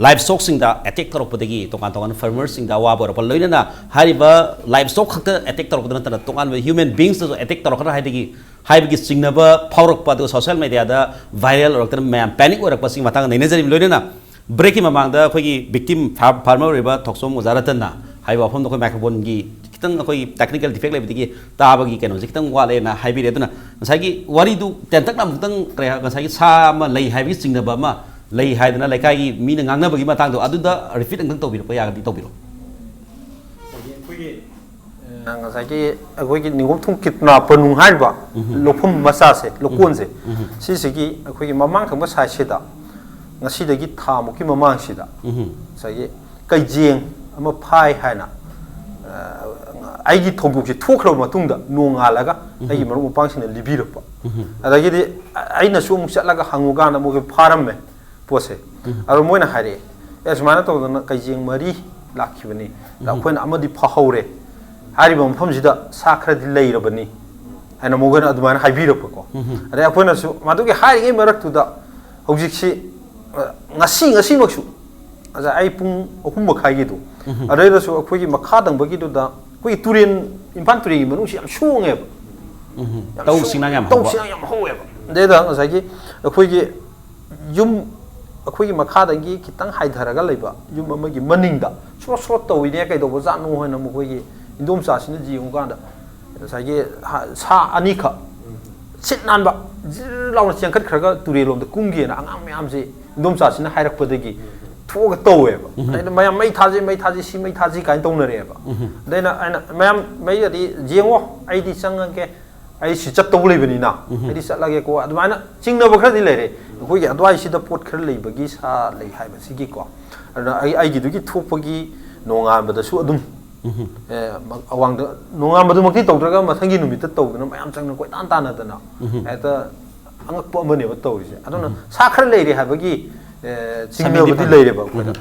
ꯂꯥꯏꯐ ꯁ꯭ꯇꯣꯛꯁꯤꯡꯗ ꯑꯦꯇꯦꯛ ꯇꯧꯔꯛꯄꯗꯒꯤ ꯇꯣꯉꯥꯟ ꯇꯣꯉꯥꯟꯕ ꯐꯥꯔꯃꯔꯁꯤꯡꯗ ꯑꯋꯥꯕ ꯑꯣꯏꯔꯛꯄ, ꯂꯣꯏꯅꯅ ꯍꯥꯏꯔꯤꯕ ꯂꯥꯏꯐ ꯁ꯭ꯇꯣꯛ ꯈꯛꯇ ꯑꯦꯇꯦꯛ ꯇꯧꯔꯛꯄꯗ ꯅꯠꯇꯅ ꯇꯣꯉꯥꯟꯕ ꯍ꯭ꯌꯨꯃꯦꯟ ꯕꯤꯡꯁꯇꯁꯨ ꯑꯦꯇꯦꯛ ꯇꯧꯔꯛꯀꯗ꯭ꯔꯥ ꯍꯥꯏꯗꯒꯤ ꯍꯥꯏꯕꯒꯤ ꯆꯤꯡꯅꯕ ꯐꯥꯎꯔꯛꯄ, ꯑꯗꯨꯒ ꯁꯣꯁꯤꯌꯦꯜ ꯃꯦꯗꯤꯌꯥꯗ ꯚꯥꯏꯔꯦꯜ ꯑꯣꯏꯔꯛꯇꯅ ꯃꯌꯥꯝ ꯄꯦꯅꯤꯛ ꯑꯣꯏꯔꯛꯄꯁꯤꯒꯤ ꯃꯇꯥꯡꯗ ꯅꯩꯅꯖꯔꯤꯕ, ꯂꯣꯏꯅꯅ ꯕ꯭ꯔꯦꯛꯀꯤ ꯃꯃꯥꯡꯗ ꯑꯩꯈꯣꯏꯒꯤ ꯕꯤꯛꯇꯤꯝ ꯐꯥꯔꯃꯔ ꯑꯣꯏꯔꯤꯕ ꯊꯣꯛꯆꯣꯝ ꯑꯣꯖꯥ ꯔꯇꯟꯅ ꯍꯥꯏꯕ ꯋꯥꯐꯝꯗꯣ ꯑꯩꯈꯣꯏ ꯃꯥꯏꯀ꯭ꯔꯣꯐꯣꯟꯒꯤ ꯈꯤꯇꯪ ꯑꯩꯈꯣꯏꯒꯤ ꯇꯦꯛꯅꯤꯀꯦꯜ ꯗꯤꯐꯦꯛ ꯂꯩꯕꯗꯒꯤ ꯇꯥꯕꯒꯤ ꯀꯩꯅꯣꯁꯦ ꯈꯤꯇꯪ ꯋꯥꯠꯂꯦꯅ ꯍꯥꯏꯕꯤꯔꯦ꯫ ꯑꯗꯨꯅ ꯉꯁꯥꯏꯒꯤ ꯋꯥꯔꯤꯗꯨ ꯇꯦꯟꯇꯛꯅ ꯑꯃꯨꯛꯇꯪ ꯀꯔꯤ ꯍꯥꯏ-, ꯉꯁꯥꯏꯒꯤ ꯁꯥ ꯑꯃ ꯂꯩ ꯍꯥꯏꯕꯒꯤ ꯆꯤꯡꯅꯕ ꯑꯃ ꯂꯩ ꯍꯥꯏꯗꯅ ꯂꯩꯀꯥꯏꯒꯤ ꯃꯤꯅ ꯉꯥꯡꯅꯕꯒꯤ ꯃꯇꯥꯡꯗꯣ ꯑꯗꯨꯗ ꯔꯤꯄꯤꯠ ꯑꯃꯨꯛꯇꯪ ꯇꯧꯕꯤꯔꯛꯄ ꯌꯥꯔꯒꯗꯤ ꯇꯧꯕꯤꯔꯛꯑꯣ꯫ ꯑꯩꯈꯣꯏꯒꯤ ꯑ, ꯉꯁꯥꯏꯒꯤ ꯑꯩꯈꯣꯏꯒꯤ ꯅꯤꯡꯒꯣꯝꯊꯣꯡ ꯀꯤꯠꯅꯥꯄ ꯅꯨꯡ ꯍꯥꯏꯔꯤꯕ ꯂꯧꯐꯝ ꯃꯆꯥꯁꯦ, ꯂꯧꯀꯣꯟꯁꯦ, ꯁꯤꯁꯤꯒꯤ ꯑꯩꯈꯣꯏꯒꯤ ꯃꯃꯥꯡ ꯊꯪꯕ ꯁꯥꯏꯠꯁꯤꯗ ꯉꯁꯤꯗꯒꯤ ꯊꯥꯃꯨꯛꯀꯤ ꯃꯃꯥꯡꯁꯤꯗ ꯉꯁꯥꯏꯒꯤ ꯀꯩꯖꯦꯡ ꯑꯃ ꯐꯥꯏ ꯍꯥꯏꯅ ꯑ, ꯑꯩꯒꯤ ꯊꯧꯗꯣꯛꯁꯦ ꯊꯣꯛꯈ꯭ꯔꯕ ꯃꯇꯨꯡꯗ ꯅꯣꯡꯉꯥꯜꯂꯒ ꯑꯩꯒꯤ ꯃꯔꯨꯞ ꯃꯄꯥꯡꯁꯤꯡꯅ ꯂꯤꯕꯤꯔꯛꯄ꯫ ꯑꯗꯒꯤꯗꯤ ꯑꯩꯅꯁꯨ ꯑꯃꯨꯛ ꯆꯠꯂꯒ ꯍꯪꯉꯨꯀꯥꯟꯗ ꯃꯣꯏꯒꯤ ꯐꯥꯔꯝꯃꯦ ꯄꯣꯠꯁꯦ꯫ ꯑꯗꯣ ꯃꯣꯏꯅ ꯍꯥꯏꯔꯛꯑꯦ, "ꯑꯦ, ꯁꯨꯃꯥꯏꯅ ꯇꯧꯗꯅ ꯀꯩꯖꯦꯡ ꯃꯔꯤ ꯂꯥꯛꯈꯤꯕꯅꯤ, ꯑꯗ ꯑꯩꯈꯣꯏꯅ ꯑꯃꯗꯤ ꯐꯥꯍꯧꯔꯦ, ꯍꯥꯏꯔꯤꯕ ꯃꯐꯝꯁꯤꯗ ꯁꯥ ꯈꯔꯗꯤ ꯂꯩꯔꯕꯅꯤ" ꯍꯥꯏꯅ ꯃꯈꯣꯏꯅ ꯑꯗꯨꯃꯥꯏꯅ ꯍꯥꯏꯕꯤꯔꯛꯄꯀꯣ꯫ ꯑꯗꯩ ꯑꯩꯈꯣꯏꯅꯁꯨ ꯃꯗꯨꯒꯤ ꯍꯥꯏꯔꯤꯉꯩ ꯃꯔꯛꯇꯨꯗ ꯍꯧꯖꯤꯛꯁꯤ, ꯑ, ꯉꯁꯤ, ꯉꯁꯤꯃꯛꯁꯨ, ꯉꯁꯥꯏ ꯑꯩ ꯄꯨꯡ ꯑꯍꯨꯝ ꯃꯈꯥꯏꯒꯤꯗꯣ, ꯑꯗꯩꯗꯁꯨ ꯑꯩꯈꯣꯏꯒꯤ ꯃꯈꯥ ꯊꯪꯕꯒꯤꯗꯨꯗ ꯑꯩꯈꯣꯏꯒꯤ ꯇꯨꯔꯦꯟ, ꯏꯝꯐꯥꯜ ꯇꯨꯔꯦꯟꯒꯤ ꯃꯅꯨꯡꯁꯤ ꯌꯥꯝ ꯁꯣꯡꯉꯦꯕ꯫ ꯌꯥꯝ ꯇꯧ ꯁꯣꯡ-, ꯁꯤꯡꯅꯥꯡ ꯌꯥꯝ ꯇꯧ ꯍꯧꯕ꯫ ꯁꯤꯡꯅꯥꯡ ꯌꯥꯝ ꯍꯧꯋꯦꯕ꯫ ꯑꯗꯩꯗ ꯉꯁꯥꯏꯒꯤ ꯑꯩꯈꯣꯏꯒꯤ ꯌꯨꯝ, ꯑꯩꯈꯣꯏꯒꯤ ꯃꯈꯥꯗꯒꯤ ꯈꯤꯇꯪ ꯍꯥꯏꯊꯔꯒ ꯂꯩꯕ ꯌꯨꯝ ꯑꯃꯒꯤ ꯃꯅꯤꯡꯗ ꯁ꯭ꯔꯣꯠ ꯁ꯭ꯔꯣꯠ ꯇꯧꯏꯅꯦ, ꯀꯩꯗꯧꯕꯖꯥꯠꯅꯣ ꯍꯥꯏꯅ ꯃꯈꯣꯏꯒꯤ ꯏꯟꯗꯣꯝꯆꯥꯁꯤꯅ ꯌꯦꯡꯉꯨꯀꯥꯟꯗ ꯉꯁꯥꯏꯒꯤ ꯍꯥ-, ꯁꯥ ꯑꯅꯤꯈꯛ ꯁꯤꯠ ꯅꯥꯟꯕ ꯖꯤꯔ ꯂꯥꯎꯅ ꯆꯦꯟꯈꯠꯈ꯭ꯔꯒ ꯇꯨꯔꯦꯜꯂꯣꯝꯗ ꯀꯨꯝꯒꯦꯅ ꯑꯉꯥꯡ ꯃꯌꯥꯝꯁꯦ ꯏꯟꯗꯣꯝꯆꯥꯁꯤꯅ ꯍꯥꯏꯔꯛꯄꯗꯒꯤ ꯊꯣꯛꯑꯒ ꯇꯧꯋꯦꯕ꯫ ꯑꯗꯩꯗ ꯃꯌꯥꯝ "ꯃꯩ ꯊꯥꯁꯤ, ꯃꯩ ꯊꯥꯁꯤ, ꯁꯤ ꯃꯩ ꯊꯥꯁꯤ" ꯀꯥꯏꯅ ꯇꯧꯅꯔꯛꯑꯦꯕ꯫ ꯑꯗꯩꯅ ꯑꯩꯅ, "ꯃꯌꯥꯝ ꯃꯩ ꯑꯗꯤ ꯌꯦꯡꯉꯣ, ꯑꯩꯗꯤ ꯆꯪꯉꯒꯦ, ꯑꯩ ꯁꯤ ꯆꯠꯇꯧ ꯂꯩꯕꯅꯤꯅ ꯑꯩꯗꯤ ꯆꯠꯂꯒꯦꯀꯣ", ꯑꯗꯨꯃꯥꯏꯅ ꯆꯤꯡꯅꯕ ꯈꯔꯗꯤ ꯂꯩꯔꯦ꯫ ꯑꯩꯈꯣꯏꯒꯤ ꯑꯗꯨꯋꯥꯏꯁꯤꯗ ꯄꯣꯠ ꯈꯔ ꯂꯩꯕꯒꯤ ꯁꯥ ꯂꯩ ꯍꯥꯏꯕꯁꯤꯒꯤꯀꯣ꯫ ꯑꯗꯨꯅ ꯑꯩ, ꯑꯩꯒꯤꯗꯨꯒꯤ ꯊꯣꯛꯄꯒꯤ ꯅꯣꯡꯉꯥꯟꯕꯗꯁꯨ ꯑꯗꯨꯝ, ꯑꯦ, ꯃ-, ꯑꯋꯥꯡꯗ ꯅꯣꯡꯉꯥꯟꯕꯗꯨꯃꯛꯇꯤ ꯇꯧꯗ꯭ꯔꯒ ꯃꯊꯪꯒꯤ ꯅꯨꯃꯤꯠꯇ ꯇꯧꯗꯅ ꯃꯌꯥꯝ ꯆꯪꯅ ꯀꯣꯏꯇꯥꯟ ꯇꯥꯟꯅꯗꯅ ꯍꯦꯛꯇ ꯑꯉꯛꯄ ꯑꯃꯅꯦꯕ ꯇꯧꯔꯤꯁꯦ꯫ ꯑꯗꯨꯅ ꯁꯥ ꯈꯔ ꯂꯩꯔꯦ ꯍꯥꯏꯕꯒꯤ, ꯑꯦ, ꯆꯤꯡꯅꯕꯗꯤ ꯂꯩꯔꯦꯕ ꯑꯩꯈꯣꯏꯗ꯫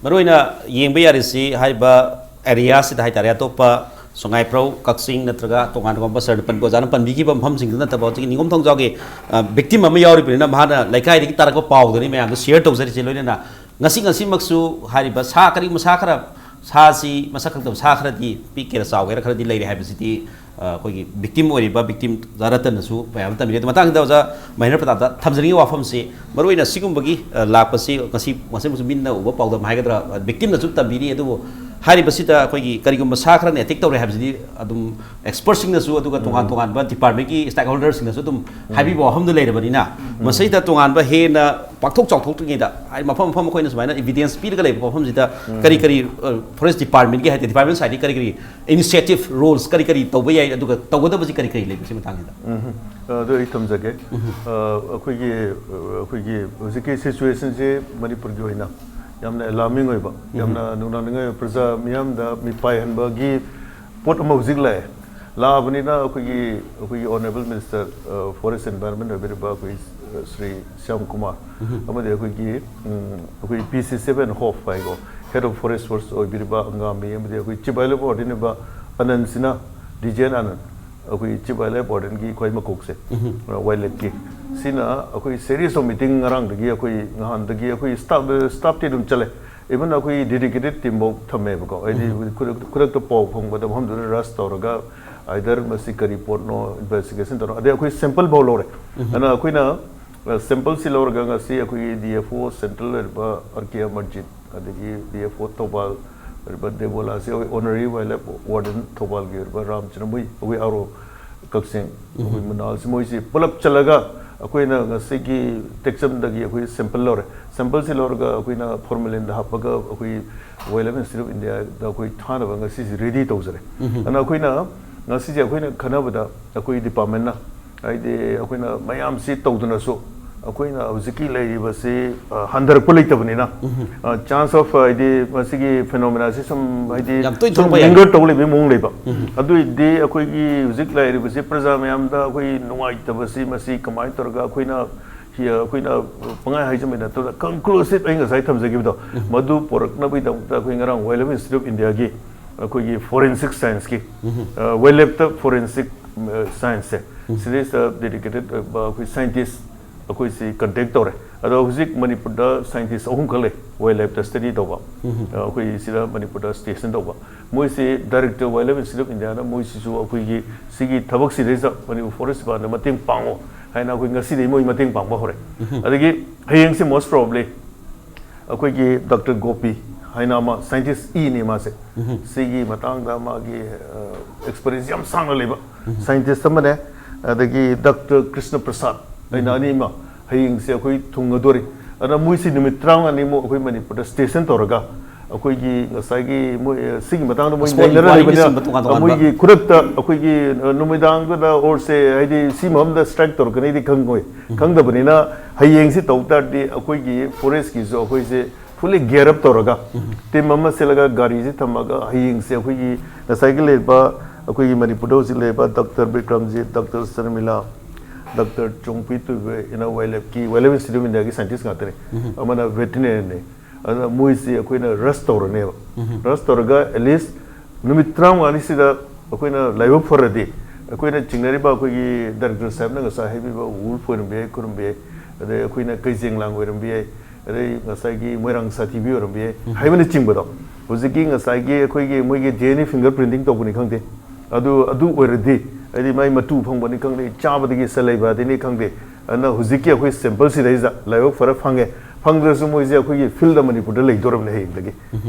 ꯃꯔꯨꯑꯣꯏꯅ ꯌꯦꯡꯕ ꯌꯥꯔꯤꯁꯤ ꯍꯥꯏꯔꯤꯕ ꯑꯦꯔꯤꯌꯥꯁꯤꯗ ꯍꯥꯏꯇꯥꯔꯦ, ꯑꯇꯣꯞꯄ ꯁꯉꯥꯏꯄ꯭ꯔꯧ, ꯀꯛꯆꯤꯡ ꯅꯠꯇ꯭ꯔꯒ ꯇꯣꯉꯥꯟ ꯇꯣꯉꯥꯟꯕ ꯁꯔꯅ ꯄꯟꯕ, ꯑꯣꯖꯥꯅ ꯄꯟꯕꯤꯈꯤꯕ ꯃꯐꯝꯁꯤꯡꯗꯨ ꯅꯠꯇꯕ, ꯍꯧꯖꯤꯛꯀꯤ ꯅꯤꯡꯉꯣꯝ ꯊꯣꯡꯖꯥꯎꯒꯤ, ꯑ, victim ꯑꯃ ꯌꯥꯎꯔꯤꯕꯅꯤꯅ, ꯃꯍꯥꯛꯅ ꯂꯩꯀꯥꯏꯗꯒꯤ ꯇꯥꯔꯛꯄ ꯄꯥꯎꯗꯨꯅꯤ ꯃꯌꯥꯝꯗ share ꯇꯧꯖꯔꯤꯁꯦ꯫ ꯂꯣꯏꯅꯅ ꯉꯁꯤ, ꯉꯁꯤꯃꯛꯁꯨ ꯍꯥꯏꯔꯤꯕ ꯁꯥ, ꯀꯔꯤꯒꯨꯝꯕ ꯁꯥ ꯈꯔ, ꯁꯥꯁꯤ ꯃꯁꯛ ꯈꯪꯗꯕ ꯁꯥ ꯈꯔꯗꯤ, ꯄꯤꯛꯀꯦꯔꯥ ꯆꯥꯎꯒꯦꯔꯥ, ꯈꯔꯗꯤ ꯂꯩꯔꯦ ꯍꯥꯏꯕꯁꯤꯗꯤ, ꯑ, ꯑꯩꯈꯣꯏꯒꯤ victim ꯑꯣꯏꯔꯤꯕ victim ꯑꯣꯖꯥ ꯔꯇꯟꯅꯁꯨ ꯃꯌꯥꯝ ꯑꯃ ꯇꯝꯕꯤꯔꯦ꯫ ꯑꯗꯨ ꯃꯇꯥꯡꯁꯤꯗ ꯑꯣꯖꯥ ꯃꯍꯦꯟꯗ꯭ꯔ ꯄ꯭ꯔꯇꯥꯞꯇ ꯊꯝꯖꯅꯤꯡꯉꯤ ꯋꯥꯐꯝꯁꯤ, ꯃꯔꯨꯑꯣꯏꯅ ꯁꯤꯒꯨꯝꯕꯒꯤ, ꯑ, ꯂꯥꯛꯄꯁꯤ ꯉꯁꯤ, ꯉꯁꯤꯃꯛꯁꯨ ꯃꯤꯠꯅ ꯎꯕ ꯄꯥꯎꯗꯝ ꯍꯥꯏꯒꯗ꯭ꯔꯥ, ꯑ, victimꯅꯁꯨ ꯇꯝꯕꯤꯔꯤ꯫ ꯑꯗꯨꯕꯨ ꯍꯥꯏꯔꯤꯕꯁꯤꯗ ꯑꯩꯈꯣꯏꯒꯤ ꯀꯔꯤꯒꯨꯝꯕ ꯁꯥ ꯈꯔꯅ attack ꯇꯧꯔꯦ ꯍꯥꯏꯕꯁꯤꯗꯤ ꯑꯗꯨꯝ expertꯁꯤꯡꯅꯁꯨ, ꯑꯗꯨꯒ ꯇꯣꯉꯥꯟ ꯎꯝ꯫ ꯇꯣꯉꯥꯟꯕ departmentꯀꯤ stakeholderꯁꯤꯡꯅꯁꯨ ꯑꯗꯨꯝ ꯎꯝ꯫ ꯍꯥꯏꯕꯤꯕ ꯋꯥꯐꯝꯗꯨ ꯂꯩꯔꯕꯅꯤꯅ, ꯎꯝ꯫ ꯃꯁꯤꯗ ꯇꯣꯉꯥꯟꯕ ꯍꯦꯟꯅ ꯄꯥꯛꯊꯣꯛ ꯆꯥꯎꯊꯣꯛꯇ꯭ꯔꯤꯉꯩꯗ, ꯍꯥꯏꯗꯤ ꯃꯐꯝ ꯃꯐꯝ ꯑꯩꯈꯣꯏꯅ ꯁꯨꯃꯥꯏꯅ evidence ꯄꯤꯔꯒ ꯂꯩꯕ ꯃꯐꯝꯁꯤꯗ ꯎꯝ꯫ ꯀꯔꯤ ꯀꯔꯤ, ꯑ, forest departmentꯀꯤ ꯍꯥꯏꯗꯤ department sideꯇꯒꯤ ꯀꯔꯤ ꯀꯔꯤ initiative, roles ꯀꯔꯤ ꯀꯔꯤ ꯇꯧꯕ ꯌꯥꯏ, ꯑꯗꯨꯒ ꯇꯧꯒꯗꯕꯁꯤ ꯀꯔꯤ ꯀꯔꯤ ꯂꯩꯕ, ꯁꯤ ꯃꯇꯥꯡꯁꯤꯗ? ꯎꯝ꯫ ꯑꯗꯨ ꯑꯩ ꯊꯝꯖꯒꯦ꯫ ꯎꯝ꯫ ꯑ, ꯑꯩꯈꯣꯏꯒꯤ, ꯑ, ꯑꯩꯈꯣꯏꯒꯤ ꯍꯧꯖꯤꯛꯀꯤ situationꯁꯦ ꯃꯅꯤꯄꯨꯔꯒꯤ ꯑꯣꯏꯅ ꯌꯥꯝꯅ alarming ꯑꯣꯏꯕ, ꯎꯝ꯫ ꯌꯥꯝꯅ ꯅꯨꯡꯅꯥꯡꯅꯤꯡꯉꯥꯏ ꯑꯣꯏꯕ, ꯄ꯭ꯔꯖꯥ ꯃꯤꯌꯥꯝꯗ ꯃꯤꯄꯥꯏꯍꯟꯕꯒꯤ ꯄꯣꯠ ꯑꯃ ꯍꯧꯖꯤꯛ ꯂꯥꯛꯑꯦ꯫ ꯂꯥꯛꯑꯕꯅꯤꯅ ꯑꯩꯈꯣꯏꯒꯤ, ꯑꯩꯈꯣꯏꯒꯤ honourable minister, ꯑ, forest environment ꯑꯣꯏꯕꯤꯔꯤꯕ ꯑꯩꯈꯣꯏ, ꯑ, ꯁ꯭ꯔꯤ ꯁ꯭ꯌꯥꯝ ꯀꯨꯃꯥꯔ, ꯎꯝ꯫ ꯑꯃꯗꯤ ꯑꯩꯈꯣꯏꯒꯤ, ꯎꯝ, ꯑꯩꯈꯣꯏ P C seven Hof ꯍꯥꯏꯀꯣ, head of forest force ꯑꯣꯏꯕꯤꯔꯤꯕ Angami, ꯑꯃꯗꯤ ꯑꯩꯈꯣꯏ chief wildlife warden ꯑꯣꯏꯕ ꯑꯅꯟꯁꯤꯅ, D J N ꯑꯅꯟ, ꯑꯩꯈꯣꯏ chief wildlife wardenꯒꯤ ꯈ꯭ꯋꯥꯏ ꯃꯀꯣꯛꯁꯦ, ꯎꯝ꯫ ꯑ, wildlifeꯀꯤ, ꯁꯤꯅ ꯑꯩꯈꯣꯏ series of meeting ꯉꯔꯥꯡꯗꯒꯤ, ꯑꯩꯈꯣꯏ ꯅꯍꯥꯟꯗꯒꯤ ꯑꯩꯈꯣꯏ staff, staffꯇꯤ ꯑꯗꯨꯝ ꯆꯠꯂꯦ꯫ Even ꯑꯩꯈꯣꯏ dedicated teamꯐꯥꯎ ꯊꯝꯃꯦꯕꯀꯣ꯫ ꯍꯥꯏꯗꯤ ꯎꯝ꯫ ꯈꯨꯗꯛ-, ꯈꯨꯗꯛꯇ ꯄꯥꯎ ꯐꯪꯕꯗ ꯃꯐꯝꯗꯨꯗ rush ꯇꯧꯔꯒ, either ꯃꯁꯤ ꯀꯔꯤ ꯄꯣꯠꯅꯣ, investigation ꯇꯧꯔꯒ, ꯑꯗꯩ ꯑꯩꯈꯣꯏ sample ꯐꯥꯎ ꯂꯧꯔꯦ꯫ ꯎꯝ꯫ ꯑꯗꯨꯅ ꯑꯩꯈꯣꯏꯅ, ꯑ, sampleꯁꯤ ꯂꯧꯔꯒ ꯉꯁꯤ ꯑꯩꯈꯣꯏꯒꯤ D F O central ꯑꯣꯏꯔꯤꯕ R K ꯑꯃꯔꯖꯤꯠ, ꯑꯗꯒꯤ D F O ꯊꯧꯕꯥꯜ ꯑꯣꯏꯔꯤꯕ ꯗꯦꯕꯣꯂꯥꯁꯤ, ꯑꯩꯈꯣꯏ honorary wildlife warden ꯊꯧꯕꯥꯜꯒꯤ ꯑꯣꯏꯔꯤꯕ ꯔꯥꯝꯆꯟꯗ꯭ꯔ, ꯃꯣꯏ, ꯑꯩꯈꯣꯏ R O ꯀꯛꯆꯤꯡ, ꯎꯝ꯫ ꯑꯩꯈꯣꯏ ꯃꯅꯥꯜꯁꯤ, ꯃꯣꯏꯁꯤ ꯄꯨꯂꯞ ꯆꯠꯂꯒ ꯑꯩꯈꯣꯏꯅ ꯉꯁꯤꯒꯤ ꯇꯦꯛꯆꯝꯗꯒꯤ ꯑꯩꯈꯣꯏ sample ꯂꯧꯔꯦ꯫ Sampleꯁꯤ ꯂꯧꯔꯒ ꯑꯩꯈꯣꯏꯅ formalinꯗ ꯍꯥꯞꯄꯒ ꯑꯩꯈꯣꯏ Wildlife Institute of Indiaꯗ ꯑꯩꯈꯣꯏ ꯊꯥꯅꯕ ꯉꯁꯤꯁꯤ ready ꯇꯧꯖꯔꯦ꯫ ꯎꯝ꯫ ꯑꯗꯨꯅ ꯑꯩꯈꯣꯏꯅ ꯉꯁꯤꯁꯦ ꯑꯩꯈꯣꯏꯅ ꯈꯟꯅꯕꯗ ꯑꯩꯈꯣꯏ departmentꯅ, ꯍꯥꯏꯗꯤ ꯑꯩꯈꯣꯏꯅ ꯃꯌꯥꯝꯁꯤ ꯇꯧꯗꯨꯅꯁꯨ ꯑꯩꯈꯣꯏꯅ ꯍꯧꯖꯤꯛꯀꯤ ꯂꯩꯔꯤꯕꯁꯤ, ꯑ, ꯍꯟꯊꯔꯛꯄ ꯂꯩꯇꯕꯅꯤꯅ, ꯎꯝ꯫ ꯑ, chance of, ꯍꯥꯏꯗꯤ ꯃꯁꯤꯒꯤ phenomenaꯁꯤ ꯁꯨꯝ, ꯍꯥꯏꯗꯤ ꯌꯥꯝ ꯇꯣꯏꯅ ꯁꯨꯝ ꯊꯣꯛꯂꯛꯄ ꯌꯥꯏ꯫ Linger ꯇꯧ ꯂꯩꯕꯒꯤ ꯃꯑꯣꯡ ꯂꯩꯕ꯫ ꯎꯝ꯫ ꯑꯗꯨꯏꯗꯤ ꯑꯩꯈꯣꯏꯒꯤ ꯍꯧꯖꯤꯛ ꯂꯩꯔꯤꯕꯁꯤ ꯄ꯭ꯔꯖꯥ ꯃꯌꯥꯝꯗ ꯑꯩꯈꯣꯏ ꯅꯨꯡꯉꯥꯏꯇꯕꯁꯤ ꯃꯁꯤ ꯀꯃꯥꯏꯅ ꯇꯧꯔꯒ ꯑꯩꯈꯣꯏꯅ ꯍꯤ-, ꯑꯩꯈꯣꯏꯅ ꯄꯪꯍꯥꯏ ꯍꯥꯏꯖꯕꯩ ꯅꯠꯇꯕꯗ conclusive ꯑꯩ ꯉꯁꯥꯏ ꯊꯝꯖꯈꯤꯕꯗꯣ, ꯎꯝ꯫ ꯃꯗꯨ ꯄꯨꯔꯛꯅꯕꯒꯤꯗꯃꯛꯇ ꯑꯩꯈꯣꯏ ꯉꯔꯥꯡ Wildlife Institute of Indiaꯒꯤ ꯑꯩꯈꯣꯏꯒꯤ ꯐꯣꯔꯦꯟꯁꯤꯛ ꯁꯥꯏꯟꯁꯀꯤ, ꯋꯥꯏꯜ ꯂꯥꯏꯐꯇ ꯐꯣꯔꯦꯟꯁꯤꯛ ꯁꯥꯏꯟꯁꯁꯦ, ꯁꯤꯗꯩꯁꯤꯗ ꯗꯦꯗꯤꯀꯦꯇꯦꯠ ꯑꯣꯏꯕ ꯑꯩꯈꯣꯏ ꯁꯥꯏꯟꯇꯤꯁ ꯑꯩꯈꯣꯏꯁꯤ ꯀꯟꯇꯦꯛ ꯇꯧꯔꯦ꯫ ꯑꯗꯣ ꯍꯧꯖꯤꯛ ꯃꯅꯤꯄꯨꯔꯗ ꯁꯥꯏꯟꯇꯤꯁ ꯑꯍꯨꯝꯈꯛ ꯂꯩ ꯋꯥꯏꯜ ꯂꯥꯏꯐꯇ ꯁ꯭ꯇꯗꯤ ꯇꯧꯕ, ꯑꯩꯈꯣꯏ ꯁꯤꯗ ꯃꯅꯤꯄꯨꯔꯗ ꯁ꯭ꯇꯦꯁꯟ ꯇꯧꯕ꯫ ꯃꯣꯏꯁꯤ director wildlife institute of ꯏꯟꯗꯤꯌꯥꯅ ꯃꯣꯏꯁꯤꯁꯨ ꯑꯩꯈꯣꯏꯒꯤ ꯁꯤꯒꯤ ꯊꯕꯛꯁꯤꯗꯩꯁꯤꯗ ꯃꯅꯤꯄꯨꯔ ꯐꯣꯔꯦꯁ ꯗꯤꯄꯥꯔꯠꯃꯦꯟꯇ ꯃꯇꯦꯡ ꯄꯥꯡꯉꯣ ꯍꯥꯏꯅ ꯑꯩꯈꯣꯏ ꯉꯁꯤꯗꯩ ꯃꯣꯏ ꯃꯇꯦꯡ ꯄꯥꯡꯕ ꯍꯧꯔꯦ꯫ ꯑꯗꯒꯤ ꯍꯌꯦꯡꯁꯤ most probably ꯑꯩꯈꯣꯏꯒꯤ ꯗꯥꯛꯇꯔ ꯒꯣꯄꯤ ꯍꯥꯏꯅ ꯑꯃ ꯁꯥꯏꯟꯇꯤꯁ ꯏꯅꯤ ꯃꯥꯁꯦ꯫ ꯁꯤꯒꯤ ꯃꯇꯥꯡꯗ ꯃꯥꯒꯤ ꯑꯦꯛꯁꯄꯔꯤꯌꯦꯟꯁ ꯌꯥꯝ ꯁꯥꯡꯅ ꯂꯩꯕ ꯁꯥꯏꯟꯇꯤꯁ ꯑꯃꯅꯦ꯫ ꯑꯗꯒꯤ ꯗꯥꯛꯇꯔ ꯀ꯭ꯔꯤꯁꯅ ꯄ꯭ꯔꯁꯥꯗ ꯍꯥꯏꯅ ꯑꯅꯤ ꯑꯃ ꯍꯌꯦꯡꯁꯦ ꯑꯩꯈꯣꯏ ꯊꯨꯡꯒꯗꯣꯔꯤ꯫ ꯑꯗꯨꯅ ꯃꯣꯏꯁꯤ ꯅꯨꯃꯤꯠ ꯇꯔꯥꯃꯉꯥꯅꯤꯃꯨꯛ ꯑꯩꯈꯣꯏ ꯃꯅꯤꯄꯨꯔꯗ ꯁ꯭ꯇꯦꯁꯟ ꯇꯧꯔꯒ ꯑꯩꯈꯣꯏꯒꯤ ꯉꯁꯥꯏꯒꯤ ꯃꯣꯏ, ꯑ, ꯁꯤꯒꯤ ꯃꯇꯥꯡꯗ ꯃꯣꯏ ꯁ꯭ꯄꯣꯔꯠ ꯅꯩꯅꯔ ꯏꯟꯀ꯭ꯋꯥꯏꯔꯤꯒꯤ ꯂꯩꯕꯅꯤꯅ, ꯆꯤꯡꯕ ꯇꯣꯉꯥꯟ ꯑ, ꯇꯣꯉꯥꯟꯕ꯫ ꯃꯣꯏꯒꯤ ꯈꯨꯗꯛꯇ ꯑꯩꯈꯣꯏꯒꯤ, ꯑ, ꯅꯨꯃꯤꯗꯥꯡꯗꯨꯗ ꯑꯣꯔꯁꯦ ꯍꯥꯏꯗꯤ ꯁꯤ ꯃꯐꯝꯗ ꯁ꯭ꯇ꯭ꯔꯥꯏꯛ ꯇꯧꯔꯛꯀꯅꯤꯗꯤ ꯈꯪꯉꯣꯏ꯫ ꯈꯪꯗꯕꯅꯤꯅ ꯍꯌꯦꯡꯁꯤ ꯇꯧ ꯇꯥꯔꯗꯤ ꯑꯩꯈꯣꯏꯒꯤ ꯐꯣꯔꯦꯁꯀꯤꯁꯨ ꯑꯩꯈꯣꯏꯁꯦ ꯐꯨꯜꯂꯤ ꯒꯤꯌꯔ ꯑꯞ ꯇꯧꯔꯒ ꯇꯤꯝ ꯑꯃ ꯁꯤꯜꯂꯒ ꯒꯥꯔꯤꯁꯤ ꯊꯝꯃꯒ ꯍꯌꯦꯡꯁꯦ ꯑꯩꯈꯣꯏꯒꯤ ꯉꯁꯥꯏꯒꯤ ꯂꯩꯔꯤꯕ ꯑꯩꯈꯣꯏꯒꯤ ꯃꯅꯤꯄꯨꯔꯗ ꯍꯧꯖꯤꯛ ꯂꯩꯔꯤꯕ doctor Bikramjit, doctor Sharmila, doctor Chongpi Tuiba ꯏꯟꯅꯔ ꯋꯥꯏꯜ ꯂꯥꯏꯐꯀꯤ, ꯋꯥꯏꯜ ꯂꯥꯏꯐ ꯏꯟꯁꯇꯤꯇ꯭ꯌꯨꯠ ꯑꯣꯐ ꯏꯟꯗꯤꯌꯥꯒꯤ ꯁꯥꯏꯟꯇꯤꯁ ꯉꯥꯛꯇꯅꯤ꯫ ꯑꯃꯅ ꯚꯦꯇꯤꯅꯔꯤꯅꯤ꯫ ꯑꯗꯨꯅ ꯃꯣꯏꯁꯤ ꯑꯩꯈꯣꯏꯅ ꯔꯁ ꯇꯧꯔꯅꯦꯕ꯫ ꯔꯁ ꯇꯧꯔꯒ ꯑꯦꯠꯂꯤꯁ ꯅꯨꯃꯤꯠ ꯇꯔꯥꯃꯉꯥꯅꯤꯁꯤꯗ ꯑꯩꯈꯣꯏꯅ ꯂꯥꯏꯕꯛ ꯐꯔꯗꯤ ꯑꯩꯈꯣꯏꯅ ꯆꯤꯡꯅꯔꯤꯕ ꯑꯩꯈꯣꯏꯒꯤ ꯗꯥꯏꯔꯦꯛꯇꯔ ꯁꯥꯍꯦꯕꯅ ꯉꯁꯥꯏ ꯍꯥꯏꯕꯤꯕ ꯋꯨꯜꯐ ꯑꯣꯏꯔꯝꯕ ꯌꯥꯏ, ꯈꯨꯔꯨꯝꯕ ꯌꯥꯏ, ꯑꯗꯩ ꯑꯩꯈꯣꯏꯅ ꯀꯩꯖꯦꯡꯂꯥꯡ ꯑꯣꯏꯔꯝꯕ ꯌꯥꯏ, ꯑꯗꯩ ꯉꯁꯥꯏꯒꯤ ꯃꯣꯏꯔꯥꯡ ꯁꯥꯊꯤꯕꯤ ꯑꯣꯏꯔꯝꯕ ꯌꯥꯏ ꯍꯥꯏꯕꯅꯆꯤꯡꯕꯗꯣ ꯍꯧꯖꯤꯛꯀꯤ ꯉꯁꯥꯏꯒꯤ ꯑꯩꯈꯣꯏꯒꯤ ꯃꯣꯏꯒꯤ D N A finger printing ꯇꯧꯕꯅꯤ ꯈꯪꯗꯦ, ꯑꯗꯨ, ꯑꯗꯨ ꯑꯣꯏꯔꯗꯤ ꯍꯥꯏꯗꯤ ꯃꯥꯏ ꯃꯇꯨ ꯐꯪꯕꯅꯤ ꯈꯪꯗꯦ, ꯆꯥꯕꯗꯒꯤ ꯁꯦꯜ ꯂꯩꯕ ꯑꯗꯩꯅꯤ ꯈꯪꯗꯦ, ꯑꯗꯨꯅ ꯍꯧꯖꯤꯛꯀꯤ ꯑꯩꯈꯣꯏ ꯁꯦꯝꯄꯜꯁꯤꯗꯩꯁꯤꯗ ꯂꯥꯏꯕꯛ ꯐꯔ ꯐꯪꯉꯦ꯫ ꯐꯪꯗ꯭ꯔꯁꯨ ꯃꯣꯏꯁꯦ ꯑꯩꯈꯣꯏꯒꯤ ꯐꯤꯜꯗ ꯃꯅꯤꯄꯨꯔꯗ ꯂꯩꯗꯣꯔꯕꯅꯦ ꯍꯌꯦꯡꯗꯒꯤ꯫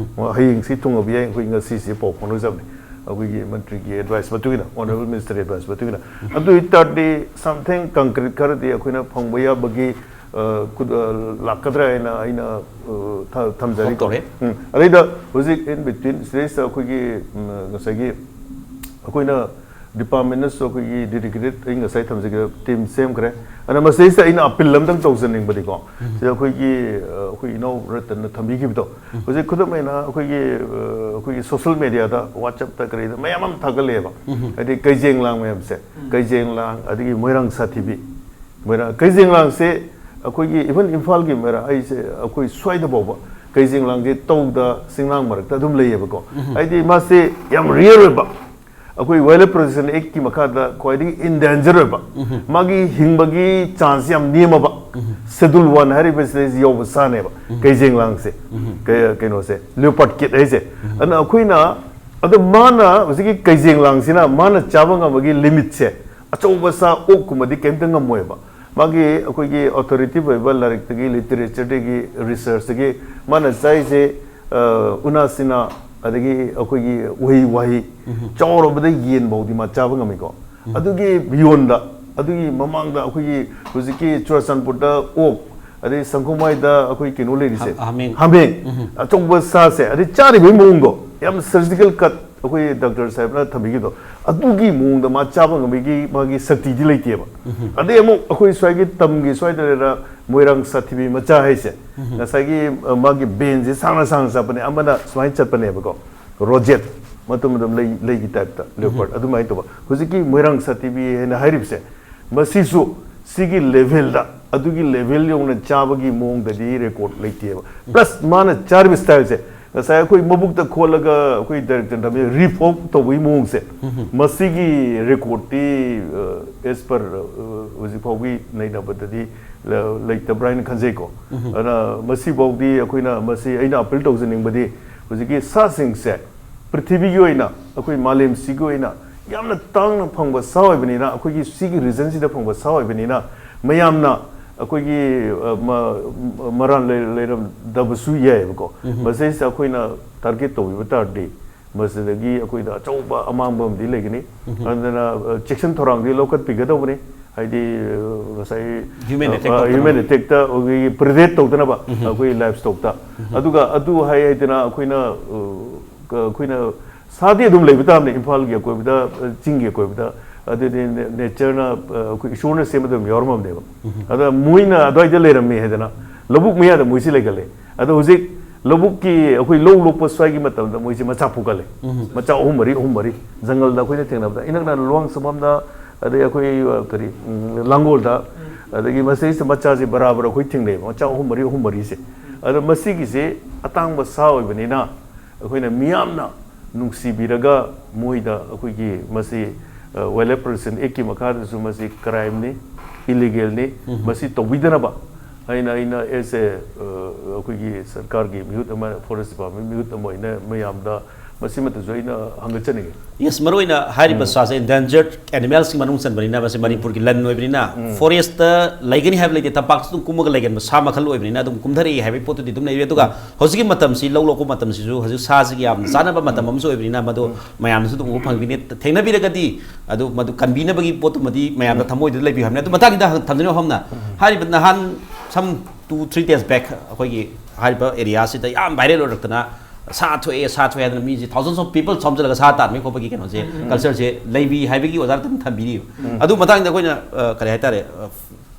ꯍꯌꯦꯡꯁꯤ ꯊꯨꯡꯉꯕ ꯌꯥꯏ, ꯑꯩꯈꯣꯏ ꯉꯁꯤꯁꯦ ꯄꯥꯎ ꯐꯥꯎꯅꯖꯕꯅꯦ ꯑꯩꯈꯣꯏꯒꯤ ꯃꯟꯇ꯭ꯔꯤꯒꯤ ꯑꯦꯗꯚꯥꯏꯁ ꯃꯇꯨꯡ ꯏꯟꯅ, ꯑꯣꯅꯔꯦꯕꯜ ꯃꯤꯅꯤꯁꯇꯔ ꯑꯦꯗꯚꯥꯏꯁ ꯃꯇꯨꯡ ꯏꯟꯅ꯫ ꯑꯗꯨ ꯑꯣꯏꯇꯥꯔꯗꯤ something concrete ꯈꯔꯗꯤ ꯑꯩꯈꯣꯏꯅ ꯐꯪꯕ ꯌꯥꯕꯒꯤ, ꯑ, ꯈꯨꯗ-, ꯑ, ꯂꯥꯛꯀꯗ꯭ꯔꯥ ꯍꯥꯏꯅ ꯑꯩꯅ, ꯑ, ꯊ-, ꯊꯝꯖꯔꯤ꯫ Hope ꯇꯧꯔꯦ꯫ ꯎꯝ꯫ ꯑꯗꯩꯗ ꯍꯧꯖꯤꯛ in between ꯁꯤꯗꯩꯁꯤꯗ ꯑꯩꯈꯣꯏꯒꯤ, ꯎꯝ, ꯉꯁꯥꯏꯒꯤ ꯑꯩꯈꯣꯏꯅ ꯗꯤꯄꯥꯔꯠꯃꯦꯟꯅꯁꯨ ꯑꯩꯈꯣꯏꯒꯤ ꯗꯦꯗꯤꯀꯦꯇꯦꯠ ꯑꯩ ꯉꯁꯥꯏ ꯊꯝꯖꯈꯤꯕ ꯇꯤꯝ ꯁꯦꯝꯈ꯭ꯔꯦ꯫ ꯑꯗ ꯃꯁꯤꯗꯩꯁꯤꯗ ꯑꯩꯅ ꯑꯄꯤꯜ ꯑꯃꯇꯪ ꯇꯧꯖꯅꯤꯡꯕꯗꯤꯀꯣ, ꯁꯤꯗ ꯑꯩꯈꯣꯏꯒꯤ, ꯑ, ꯑꯩꯈꯣꯏ ꯏꯅꯥꯎ ꯔꯇꯟꯅ ꯊꯝꯕꯤꯈꯤꯕꯗꯣ, ꯍꯧꯖꯤꯛ ꯈꯨꯗꯝ ꯑꯣꯏꯅ ꯑꯩꯈꯣꯏꯒꯤ, ꯑ, ꯑꯩꯈꯣꯏꯒꯤ ꯁꯣꯁꯦꯜ ꯃꯦꯗꯤꯌꯥꯗ, WhatsApp-ꯇ ꯀꯔꯤꯗ ꯃꯌꯥꯝ ꯑꯃ ꯊꯥꯒꯠꯂꯛꯑꯦꯕ꯫ ꯍꯥꯏꯗꯤ ꯀꯩꯖꯦꯡ ꯂꯥꯡ ꯃꯌꯥꯝꯁꯦ, ꯀꯩꯖꯦꯡ ꯂꯥꯡ ꯑꯗꯒꯤ ꯃꯣꯏꯔꯥꯡ ꯁꯥꯊꯤꯕꯤ, ꯃꯣꯏꯔꯥꯡ ꯀꯩꯖꯦꯡ ꯂꯥꯡꯁꯦ ꯑꯩꯈꯣꯏꯒꯤ even ꯏꯝꯐꯥꯜꯒꯤ ꯃꯣꯏꯔꯥꯡ ꯑꯩꯁꯦ ꯑꯩꯈꯣꯏ ꯁ꯭ꯋꯥꯏꯗ ꯐꯥꯎꯕ ꯀꯩꯖꯦꯡ ꯂꯥꯡꯁꯦ ꯇꯧꯗ ꯆꯤꯡꯂꯥꯡ ꯃꯔꯛꯇ ꯑꯗꯨꯝ ꯂꯩꯌꯦꯕꯀꯣ꯫ ꯍꯥꯏꯗꯤ ꯃꯥꯁꯦ ꯌꯥꯝ ꯔꯤꯌꯔ ꯑꯣꯏꯕ, ꯑꯩꯈꯣꯏ ꯋꯥꯏꯜ ꯂꯥꯏꯐ ꯄ꯭ꯔꯣꯇꯦꯛꯁꯟ ꯑꯦꯛꯀꯤ ꯃꯈꯥꯗ ꯈ꯭ꯋꯥꯏꯗꯒꯤ ꯏꯟꯗꯦꯟꯖꯔ ꯑꯣꯏꯕ, ꯃꯥꯒꯤ ꯍꯤꯡꯕꯒꯤ ꯆꯥꯟꯁ ꯌꯥꯝ ꯅꯦꯝꯃꯕ, ꯁꯦꯗꯨꯜ ꯋꯥꯟ ꯍꯥꯏꯔꯤꯕꯁꯤꯗꯩꯁꯤ ꯌꯧꯕ ꯁꯥꯅꯦꯕ ꯀꯩꯖꯦꯡ ꯂꯥꯡꯁꯦ, ꯀꯩ- ꯀꯩꯅꯣꯁꯦ, ꯂꯤꯑꯣꯄꯥꯔꯗ ꯀꯤꯠ ꯍꯥꯏꯁꯦ꯫ ꯑꯗꯨꯅ ꯑꯩꯈꯣꯏꯅ, ꯑꯗꯣ ꯃꯥꯅ ꯍꯧꯖꯤꯛꯀꯤ ꯀꯩꯖꯦꯡ ꯂꯥꯡꯁꯤꯅ ꯃꯥꯅ ꯆꯥꯕ ꯉꯝꯕꯒꯤ ꯂꯤꯃꯤꯠꯁꯦ ꯑꯆꯧꯕ ꯁꯥ ꯑꯣꯛꯀꯨꯝꯕꯗꯤ ꯀꯩꯝꯇ ꯉꯝꯃꯣꯏꯕ꯫ ꯃꯥꯒꯤ ꯑꯩꯈꯣꯏꯒꯤ ꯑꯣꯊꯣꯔꯤꯇꯤꯚ ꯑꯣꯏꯕ ꯂꯥꯏꯔꯤꯛꯇꯒꯤ, ꯂꯤꯇꯔꯦꯆꯔꯗꯒꯤ, ꯔꯤꯁꯔꯆꯇꯒꯤ ꯃꯥꯅ ꯆꯥꯏꯁꯦ, ꯑ, ꯎꯅꯥꯁꯤꯅꯥ, ꯑꯗꯒꯤ ꯑꯩꯈꯣꯏꯒꯤ ꯎꯍꯩ ꯋꯥꯍꯩ, ꯆꯥꯎꯔꯕꯗ ꯌꯦꯟ ꯐꯥꯎꯗꯤ ꯃꯥ ꯆꯥꯕ ꯉꯝꯃꯤꯀꯣ꯫ ꯑꯗꯨꯒꯤ ꯕꯤꯌꯣꯟꯗ, ꯑꯗꯨꯒꯤ ꯃꯃꯥꯡꯗ ꯑꯩꯈꯣꯏꯒꯤ ꯍꯧꯖꯤꯛꯀꯤ ꯆꯨꯔꯆꯥꯟꯄꯨꯔꯗ ꯑꯣꯛ, ꯑꯗꯩ ꯁꯪꯒꯣꯃꯥꯏꯗ ꯑꯩꯈꯣꯏ ꯀꯩꯅꯣ ꯂꯩꯔꯤꯁꯦ, ꯍꯥ-, ꯍꯥꯃꯦꯡ꯫ ꯍꯥꯃꯦꯡ, ꯑꯆꯧꯕ ꯁꯥꯁꯦ, ꯑꯗꯩ ꯆꯥꯔꯤꯕꯒꯤ ꯃꯑꯣꯡꯗꯣ ꯌꯥꯝ ꯁꯔꯖꯤꯀꯦꯜ ꯀꯠ ꯑꯩꯈꯣꯏ ꯗꯥꯛꯇꯔ ꯁꯥꯍꯦꯕꯅ ꯊꯝꯕꯤꯈꯤꯕꯗꯣ, ꯑꯗꯨꯒꯤ ꯃꯑꯣꯡꯗ ꯃꯥ ꯆꯥꯕ ꯉꯝꯕꯒꯤ ꯃꯥꯒꯤ ꯁꯛꯇꯤꯗꯤ ꯂꯩꯇꯦꯕ꯫ ꯑꯗꯩ ꯑꯃꯨꯛ ꯑꯩꯈꯣꯏ ꯁ꯭ꯋꯥꯏꯒꯤ ꯇꯝꯒꯤ ꯁ꯭ꯋꯥꯏꯗ ꯂꯩꯔ ꯃꯣꯏꯔꯥꯡ ꯁꯥꯊꯤꯕꯤ ꯃꯆꯥ ꯍꯥꯏꯁꯦ, ꯉꯁꯥꯏꯒꯤ, ꯑ, ꯃꯥꯒꯤ ꯕꯦꯟꯁꯦ ꯁꯥꯡꯅ ꯁꯥꯡꯅ ꯆꯠꯄꯅꯦ, ꯑꯃꯅ ꯁꯨꯃꯥꯏꯅ ꯆꯠꯄꯅꯦꯕꯀꯣ, ꯔꯣꯖꯦꯠ, ꯃꯇꯨꯝ ꯃꯇꯨꯝ ꯂꯩ, ꯂꯩꯒꯤ ꯇꯥꯏꯞꯇ, ꯂꯤꯑꯣꯄꯥꯔꯗ ꯑꯗꯨꯃꯥꯏꯅ ꯇꯧꯕ꯫ ꯍꯧꯖꯤꯛꯀꯤ ꯃꯣꯏꯔꯥꯡ ꯁꯥꯊꯤꯕꯤ ꯍꯥꯏꯅ ꯍꯥꯏꯔꯤꯕꯁꯦ, ꯃꯁꯤꯁꯨ ꯁꯤꯒꯤ ꯂꯦꯚꯦꯜꯗ, ꯑꯗꯨꯒꯤ ꯂꯦꯚꯦꯜ ꯌꯧꯅ ꯆꯥꯕꯒꯤ ꯃꯑꯣꯡꯗꯗꯤ ꯔꯦꯀꯣꯔꯗ ꯂꯩꯇꯦꯕ꯫ ꯄ꯭ꯂꯁ ꯃꯥꯅ ꯆꯥꯔꯤꯕ ꯁ꯭ꯇꯥꯏꯜꯁꯦ, ꯉꯁꯥꯏ ꯑꯩꯈꯣꯏ ꯃꯕꯨꯛꯇ ꯈꯣꯠꯂꯒ ꯑꯩꯈꯣꯏ ꯗꯥꯏꯔꯦꯛꯇꯔ ꯊꯝꯃꯤ ꯔꯤꯐ ꯑꯣꯐ ꯇꯧꯕꯒꯤ ꯃꯑꯣꯡꯁꯦ, ꯃꯁꯤꯒꯤ ꯔꯦꯀꯣꯔꯗꯇꯤ, ꯑꯦꯁ ꯄꯔ ꯍꯧꯖꯤꯛ ꯐꯥꯎꯒꯤ ꯅꯩꯅꯕꯗꯗꯤ ꯂ-, ꯂꯩꯇꯕ꯭ꯔꯥ ꯍꯥꯏꯅ ꯈꯟꯖꯩꯀꯣ꯫ ꯑꯗꯨꯅ ꯃꯁꯤꯐꯥꯎꯗꯤ ꯑꯩꯈꯣꯏꯅ, ꯃꯁꯤ ꯑꯩꯅ ꯑꯄꯤꯜ ꯇꯧꯖꯅꯤꯡꯕꯗꯤ, ꯍꯧꯖꯤꯛꯀꯤ ꯁꯥꯁꯤꯡꯁꯦ ꯄ꯭ꯔꯤꯊꯤꯕꯤꯒꯤ ꯑꯣꯏꯅ, ꯑꯩꯈꯣꯏ ꯃꯥꯂꯦꯝꯁꯤꯒꯤ ꯑꯣꯏꯅ ꯌꯥꯝꯅ ꯇꯥꯡꯅ ꯐꯪꯕ ꯁꯥ ꯑꯣꯏꯕꯅꯤꯅ, ꯑꯩꯈꯣꯏꯒꯤ ꯁꯤꯒꯤ ꯔꯤꯖꯟꯁꯤꯗ ꯐꯪꯕ ꯁꯥ ꯑꯣꯏꯕꯅꯤꯅ, ꯃꯌꯥꯝꯅ ꯑꯩꯈꯣꯏꯒꯤ, ꯑ, ꯃ-, ꯃꯔꯥꯟ ꯂꯩ-, ꯂꯩꯔꯝꯗꯕꯁꯨ ꯌꯥꯏꯑꯕꯀꯣ꯫ ꯃꯁꯤꯁꯤꯗ ꯑꯩꯈꯣꯏꯅ ꯇꯥꯔꯒꯦꯠ ꯇꯧꯕꯤꯕ ꯇꯥꯔꯗꯤ, ꯃꯁꯤꯗꯒꯤ ꯑꯩꯈꯣꯏꯗ ꯑꯆꯧꯕ ꯑꯃꯥꯡꯕ ꯑꯃꯗꯤ ꯂꯩꯒꯅꯤ꯫ ꯑꯗꯨꯅ, ꯑ, ꯆꯦꯛꯁꯤꯟ ꯊꯧꯔꯥꯡꯗꯤ ꯂꯧꯈꯠꯄꯤꯒꯗꯧꯕꯅꯤ꯫ ꯍꯥꯏꯗꯤ, ꯑ, ꯉꯁꯥꯏ, human attack ꯑ, ꯇꯧꯗꯅꯕ꯫ Human attackꯇ ꯑꯩꯈꯣꯏꯒꯤ ꯄ꯭ꯔꯤꯗꯦꯠ ꯇꯧꯗꯅꯕ ꯑꯩꯈꯣꯏ ꯂꯥꯏꯐ ꯁ꯭ꯇꯣꯛꯇ꯫ ꯑꯗꯨꯒ ꯑꯗꯨ ꯍꯥꯏ ꯍꯥꯏꯗꯅ ꯑꯩꯈꯣꯏꯅ, ꯑ, ꯀ-, ꯑꯩꯈꯣꯏꯅ ꯁꯥꯗꯤ ꯑꯗꯨꯝ ꯂꯩꯕ ꯇꯥꯕꯅꯤ ꯏꯝꯐꯥꯜꯒꯤ ꯑꯀꯣꯏꯕꯗ, ꯑ, ꯆꯤꯡꯒꯤ ꯑꯀꯣꯏꯕꯗ꯫ ꯑꯗꯨꯗꯤ ꯅꯦ-, ꯅꯦꯆꯔꯅ, ꯑ, ꯑꯩꯈꯣꯏ ꯏꯁꯣꯔꯅ ꯁꯦꯝꯕꯗ ꯑꯗꯨꯝ ꯌꯥꯎꯔꯝꯃꯕꯅꯦꯕ꯫ ꯑꯗ ꯃꯣꯏꯅ ꯑꯗꯨꯋꯥꯏꯗ ꯂꯩꯔꯝꯃꯤ ꯍꯥꯏꯗꯅ ꯂꯧꯕꯨꯛ ꯃꯌꯥꯗ ꯃꯣꯏꯁꯤ ꯂꯩꯒꯜꯂꯦ꯫ ꯑꯗꯣ ꯍꯧꯖꯤꯛ ꯂꯧꯕꯨꯛꯀꯤ ꯑꯩꯈꯣꯏ ꯂꯧ ꯂꯣꯛꯄ ꯁ꯭ꯋꯥꯏꯒꯤ ꯃꯇꯝꯗ ꯃꯣꯏꯁꯦ ꯃꯆꯥ ꯄꯣꯛꯀꯜꯂꯦ꯫ ꯃꯆꯥ ꯑꯍꯨꯝ ꯃꯔꯤ, ꯑꯍꯨꯝ ꯃꯔꯤ꯫ ꯖꯪꯒꯜꯗ ꯑꯩꯈꯣꯏꯅ ꯊꯦꯡꯅꯕꯗ, ꯏꯅꯛ ꯅꯛꯅ ꯂꯨꯋꯥꯡꯁꯪꯕꯝꯗ, ꯑꯗꯩ ꯑꯩꯈꯣꯏ, ꯑ, ꯀꯔꯤ, ꯎꯝ, ꯂꯥꯡꯒꯣꯜꯗ, ꯑꯗꯒꯤ ꯃꯁꯤꯗꯩꯁꯤꯗ ꯃꯆꯥꯁꯦ ꯕꯔꯥꯕꯔ ꯑꯩꯈꯣꯏ ꯊꯦꯡꯅꯩꯕ, ꯃꯆꯥ ꯑꯍꯨꯝ ꯃꯔꯤ, ꯑꯍꯨꯝ ꯃꯔꯤꯁꯦ꯫ ꯑꯗꯣ ꯃꯁꯤꯒꯤꯁꯦ ꯑꯇꯥꯡꯕ ꯁꯥ ꯑꯣꯏꯕꯅꯤꯅ ꯑꯩꯈꯣꯏꯅ ꯃꯤꯌꯥꯝꯅ ꯅꯨꯡꯁꯤꯕꯤꯔꯒ ꯃꯣꯏꯗ ꯑꯩꯈꯣꯏꯒꯤ ꯃꯁꯤ ꯋꯥꯏꯜ ꯂꯥꯏꯐ ꯄ꯭ꯔꯣꯇꯦꯛꯁꯟ ꯑꯦꯛꯀꯤ ꯃꯈꯥꯗꯁꯨ ꯃꯁꯤ ꯀ꯭ꯔꯥꯏꯝꯅꯤ, ꯏꯂꯤꯒꯦꯜꯅꯤ꯫ ꯃꯁꯤ ꯇꯧꯕꯤꯗꯅꯕ ꯑꯩꯅ ꯑꯩꯅ ꯑꯦꯁ ꯑꯦ ꯑꯩꯈꯣꯏꯒꯤ ꯁꯔꯀꯥꯔꯒꯤ ꯃꯤꯍꯨꯠ ꯑꯃ, ꯐꯣꯔꯦꯁ ꯗꯤꯄꯥꯔꯠꯃꯦꯟ ꯃꯤꯍꯨꯠ ꯑꯃ ꯑꯣꯏꯅ ꯃꯌꯥꯝꯗ ꯃꯁꯤꯃꯇꯁꯨ ꯑꯩꯅ ꯍꯪꯒꯠꯆꯅꯤꯡꯉꯤ꯫ ꯌꯦꯁ, ꯃꯔꯨꯑꯣꯏꯅ ꯍꯥꯏꯔꯤꯕ ꯁꯥꯁꯦ ꯏꯟꯗꯦꯟꯖꯔꯠ ꯑꯦꯅꯤꯃꯦꯜꯁꯤꯡ ꯃꯅꯨꯡ ꯆꯟꯕꯅꯤꯅ, ꯃꯁꯤ ꯃꯅꯤꯄꯨꯔꯒꯤ ꯂꯟ ꯑꯣꯏꯕꯅꯤꯅ, ꯐꯣꯔꯦꯁꯇ ꯂꯩꯒꯅꯤ ꯍꯥꯏꯕ ꯂꯩꯇꯦ, ꯇꯝꯄꯥꯛꯇ ꯑꯗꯨꯝ ꯀꯨꯝꯃꯒ ꯂꯩꯒꯟꯕ ꯁꯥ ꯃꯈꯜ ꯑꯣꯏꯕꯅꯤꯅ ꯑꯗꯨꯝ ꯀꯨꯝꯊꯔꯛꯏ ꯍꯥꯏꯕꯒꯤ ꯄꯣꯠꯇꯨꯗꯤ ꯑꯗꯨꯝ ꯂꯩꯔꯦ꯫ ꯑꯗꯨꯒ ꯍꯧꯖꯤꯛꯀꯤ ꯃꯇꯝꯁꯤ, ꯂꯧ ꯂꯣꯛꯄ ꯃꯇꯝꯁꯤꯁꯨ ꯍꯧꯖꯤꯛ ꯁꯥꯁꯤꯒꯤ ꯌꯥꯝꯅ ꯆꯥꯅꯕ ꯃꯇꯝ ꯑꯃꯁꯨ ꯑꯣꯏꯕꯅꯤꯅ, ꯃꯗꯨ ꯃꯌꯥꯝꯅꯁꯨ ꯑꯗꯨꯝ ꯎꯕ ꯐꯪꯕꯤꯅꯤ꯫ ꯊꯦꯡꯅꯕꯤꯔꯒꯗꯤ ꯑꯗꯨ ꯃꯗꯨ ꯀꯟꯕꯤꯅꯕꯒꯤ ꯄꯣꯠꯇꯨꯃꯗꯤ ꯃꯌꯥꯝꯅ ꯊꯃꯣꯏꯗ ꯂꯩꯕꯤꯌꯨ ꯍꯥꯏꯕꯅꯤ꯫ ꯑꯗꯨ ꯃꯇꯥꯡꯁꯤꯗ ꯊꯝꯖꯅꯤꯡꯕ ꯋꯥꯐꯝꯅ, ꯍꯥꯏꯔꯤꯕ ꯅꯍꯥꯟ some two three days back ꯑꯩꯈꯣꯏꯒꯤ ꯍꯥꯏꯔꯤꯕ ꯑꯦꯔꯤꯌꯥꯁꯤꯗ ꯌꯥꯝ ꯚꯥꯏꯔꯦꯜ ꯑꯣꯏꯔꯛꯇꯅ, ꯁꯥ ꯊꯣꯛꯑꯦ, ꯁꯥ ꯊꯣꯛꯑꯦ ꯍꯥꯏꯗꯅ ꯃꯤꯁꯦ thousands of people ꯈꯣꯝꯖꯤꯜꯂꯒ ꯁꯥ ꯇꯥꯟꯕꯒꯤ ꯈꯣꯠꯄꯒꯤ ꯀꯩꯅꯣꯁꯦ, ꯀꯜꯆꯔꯁꯦ ꯂꯩꯕꯤ ꯍꯥꯏꯕꯒꯤ ꯑꯣꯖꯥꯅ ꯑꯗꯨꯝ ꯊꯝꯕꯤꯔꯤꯕ꯫ ꯑꯗꯨ ꯃꯇꯥꯡꯗ ꯑꯩꯈꯣꯏꯅ, ꯑ, ꯀꯔꯤ ꯍꯥꯏꯇꯥꯔꯦ, ꯑ,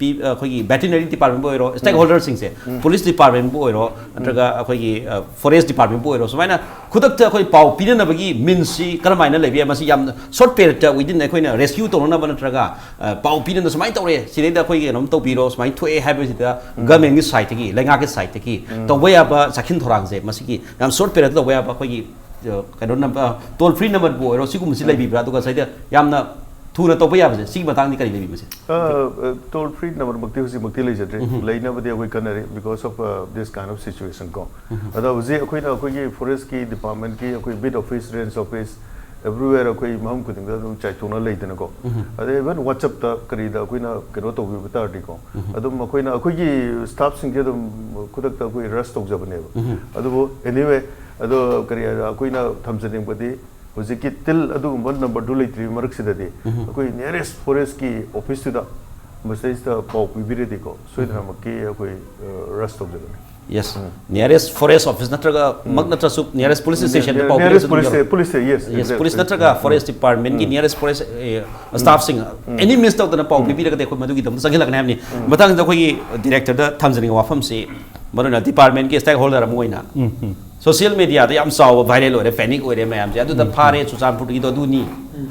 ꯄꯤ-, ꯑ, ꯑꯩꯈꯣꯏꯒꯤ ꯚꯦꯇꯤꯅꯔꯤ ꯗꯤꯄꯥꯔꯠꯃꯦꯟꯕꯨ ꯑꯣꯏꯔꯣ, ꯁ꯭ꯇꯦꯛ ꯍꯣꯜꯗꯔꯁꯤꯡꯁꯦ, ꯄꯨꯂꯤꯁ ꯗꯤꯄꯥꯔꯠꯃꯦꯟꯕꯨ ꯑꯣꯏꯔꯣ, ꯅꯠꯇ꯭ꯔꯒ ꯑꯩꯈꯣꯏꯒꯤ, ꯑ, ꯐꯣꯔꯦꯁ ꯗꯤꯄꯥꯔꯠꯃꯦꯟꯕꯨ ꯑꯣꯏꯔꯣ, ꯁꯨꯃꯥꯏꯅ ꯈꯨꯗꯛꯇ ꯑꯩꯈꯣꯏ ꯄꯥꯎ ꯄꯤꯅꯅꯕꯒꯤ ꯃꯤꯟꯁꯁꯤ ꯀꯔꯝꯍꯥꯏꯅ ꯂꯩꯕ ꯌꯥꯏ? ꯃꯁꯤ ꯌꯥꯝꯅ ꯁꯣꯔꯠ ꯄꯤꯔꯤꯌꯠꯇ within ꯑꯩꯈꯣꯏꯅ ꯔꯦꯁꯀ꯭ꯌꯨ ꯇꯧꯅꯅꯕ ꯅꯠꯇ꯭ꯔꯒ, ꯑ, ꯄꯥꯎ ꯄꯤꯅꯗꯅ ꯁꯨꯃꯥꯏꯅ ꯇꯧꯔꯦ, ꯁꯤꯗꯩꯗ ꯑꯩꯈꯣꯏꯒꯤ ꯀꯩꯅꯣꯝ ꯇꯧꯕꯤꯔꯣ, ꯁꯨꯃꯥꯏꯅ ꯊꯣꯛꯑꯦ ꯍꯥꯏꯕꯁꯤꯗ ꯒꯃꯦꯟꯒꯤ ꯁꯥꯏꯠꯇꯒꯤ, ꯂꯩꯉꯥꯛꯀꯤ ꯁꯥꯏꯠꯇꯒꯤ ꯇꯧꯕ ꯌꯥꯕ ꯆꯥꯛꯁꯤꯟ ꯊꯧꯔꯥꯡꯁꯦ, ꯃꯁꯤꯒꯤ ꯌꯥꯝ ꯁꯣꯔꯠ ꯄꯤꯔꯤꯌꯠꯇ ꯇꯧꯕ ꯌꯥꯕ ꯑꯩꯈꯣꯏꯒꯤ, ꯑ, ꯀꯩꯅꯣ ꯅꯝꯕꯔ, ꯇꯣꯜ ꯐ꯭ꯔꯤ ꯅꯝꯕꯔꯕꯨ ꯑꯣꯏꯔꯣ, ꯁꯤꯒꯨꯝꯕꯁꯤ ꯂꯩꯕꯤꯕ꯭ꯔꯥ? ꯑꯗꯨꯒ ꯁꯤꯗ ꯌꯥꯝꯅ ꯊꯨꯅ ꯇꯧꯕ ꯌꯥꯕꯁꯦ, ꯁꯤꯒꯤ ꯃꯇꯥꯡꯗꯤ ꯀꯔꯤ ꯂꯩꯕꯤꯕꯁꯦ? Toll free ꯅꯝꯕꯔꯃꯛꯇꯤ ꯍꯧꯖꯤꯛꯃꯛꯇꯤ ꯂꯩꯖꯗ꯭ꯔꯤ꯫ ꯂꯩꯅꯕꯗꯤ ꯑꯩꯈꯣꯏ ꯈꯟꯅꯔꯤ because of this kind of situation ꯀꯣ꯫ ꯑꯗꯣ ꯍꯧꯖꯤꯛ ꯑꯩꯈꯣꯏꯅ ꯑꯩꯈꯣꯏꯒꯤ ꯐꯣꯔꯦꯁꯀꯤ ꯗꯤꯄꯥꯔꯠꯃꯦꯟꯀꯤ ꯑꯩꯈꯣꯏ ꯕꯤꯠ ꯑꯣꯐꯤꯁ, ꯔꯦꯟꯖ ꯑꯣꯐꯤꯁ, everywhere ꯑꯩꯈꯣꯏ ꯃꯐꯝ ꯈꯨꯗꯤꯡꯗ ꯑꯗꯨꯝ ꯆꯥꯏꯊꯣꯛꯅ ꯂꯩꯗꯅꯀꯣ꯫ ꯑꯗꯩ ꯏꯚꯟ ꯋꯥꯆꯞꯇ ꯀꯔꯤꯗ ꯑꯩꯈꯣꯏꯅ ꯀꯩꯅꯣ ꯇꯧꯕꯤꯕ ꯇꯥꯔꯗꯤꯀꯣ, ꯑꯗꯨꯝ ꯑꯩꯈꯣꯏꯅ ꯑꯩꯈꯣꯏꯒꯤ ꯁ꯭ꯇꯥꯐꯁꯤꯡꯁꯦ ꯑꯗꯨꯝ ꯈꯨꯗꯛꯇ ꯑꯩꯈꯣꯏ ꯔꯁ ꯇꯧꯖꯕꯅꯦꯕ꯫ ꯑꯗꯨꯕꯨ anyway, ꯑꯗꯣ ꯀꯔꯤ ꯍꯥꯏꯔ, ꯑꯩꯈꯣꯏꯅ ꯊꯝꯖꯅꯤꯡꯕꯗꯤ ꯍꯧꯖꯤꯛꯀꯤ ꯇꯤꯜ ꯑꯗꯨꯒꯨꯝꯕ ꯅꯝꯕꯔꯗꯨ ꯂꯩꯇ꯭ꯔꯤꯕ ꯃꯔꯛꯁꯤꯗꯗꯤ ꯑꯩꯈꯣꯏ ꯅꯤꯌꯔꯦꯁ ꯐꯣꯔꯦꯁꯀꯤ ꯑꯣꯐꯤꯁꯇꯨꯗ ꯃꯁꯤꯗꯩꯁꯤꯗ ꯄꯥꯎ ꯄꯤꯕꯤꯔꯗꯤꯀꯣ, ꯁꯣꯏꯗꯅꯃꯛꯀꯤ ꯑꯩꯈꯣꯏ ꯔꯁ ꯇꯧꯖꯒꯅꯤ꯫ ꯌꯦꯁ, ꯅꯤꯌꯔꯦꯁ ꯐꯣꯔꯦꯁ ꯑꯣꯐꯤꯁ ꯅꯠꯇ꯭ꯔꯒ ꯃꯛ ꯅꯠꯇ꯭ꯔꯁꯨ ꯅꯤꯌꯔꯦꯁ ꯄꯨꯂꯤꯁ ꯁ꯭ꯇꯦꯁꯟꯗ ꯄꯥꯎ ꯅꯤꯌꯔꯦꯁ ꯄꯤꯔꯁꯨ ꯑꯗꯨꯝ ꯄꯨꯂꯤꯁ ꯌꯥꯎꯔꯦ꯫ ꯄꯨꯂꯤꯁ ꯌꯦꯁ, ꯌꯦꯁ, ꯄꯨꯂꯤꯁ ꯅꯠꯇ꯭ꯔꯒ ꯐꯣꯔꯦꯁ ꯗꯤꯄꯥꯔꯠꯃꯦꯟꯒꯤ ꯅꯤꯌꯔꯦꯁ ꯐꯣꯔꯦꯁ ꯁ꯭ꯇꯥꯐꯁꯤꯡ ꯑꯦꯅꯤ ꯃꯤꯟꯁ ꯇꯧꯗꯅ ꯄꯥꯎ ꯄꯤꯕꯤꯔꯒꯗꯤ ꯑꯩꯈꯣꯏ ꯃꯗꯨꯒꯤꯗꯃꯛꯇ ꯆꯪꯁꯤꯜꯂꯛꯀꯅꯤ ꯍꯥꯏꯕꯅꯤ꯫ ꯃꯊꯪꯗ ꯑꯩꯈꯣꯏꯒꯤ ꯗꯤꯔꯦꯛꯇꯔꯗ ꯊꯝꯖꯅꯤꯡꯕ ꯋꯥꯐꯝꯁꯤ, ꯃꯔꯨꯑꯣꯏꯅ ꯗꯤꯄꯥꯔꯠꯃꯦꯟꯒꯤ ꯁ꯭ꯇꯦꯛ ꯍꯣꯜꯗꯔ ꯑꯃ ꯑꯣꯏꯅ, ꯁꯣꯁꯤꯌꯦꯜ ꯃꯦꯗꯤꯌꯥꯗ ꯌꯥꯝ ꯆꯥꯎꯕ ꯚꯥꯏꯔꯦꯜ ꯑꯣꯏꯔꯦ, ꯄꯦꯅꯤꯛ ꯑꯣꯏꯔꯦ ꯃꯌꯥꯝꯁꯦ, ꯑꯗꯨꯗ ꯐꯥꯔꯦ ꯆꯨꯔꯆꯥꯟꯄꯨꯔꯒꯤꯗꯣ ꯑꯗꯨꯅꯤ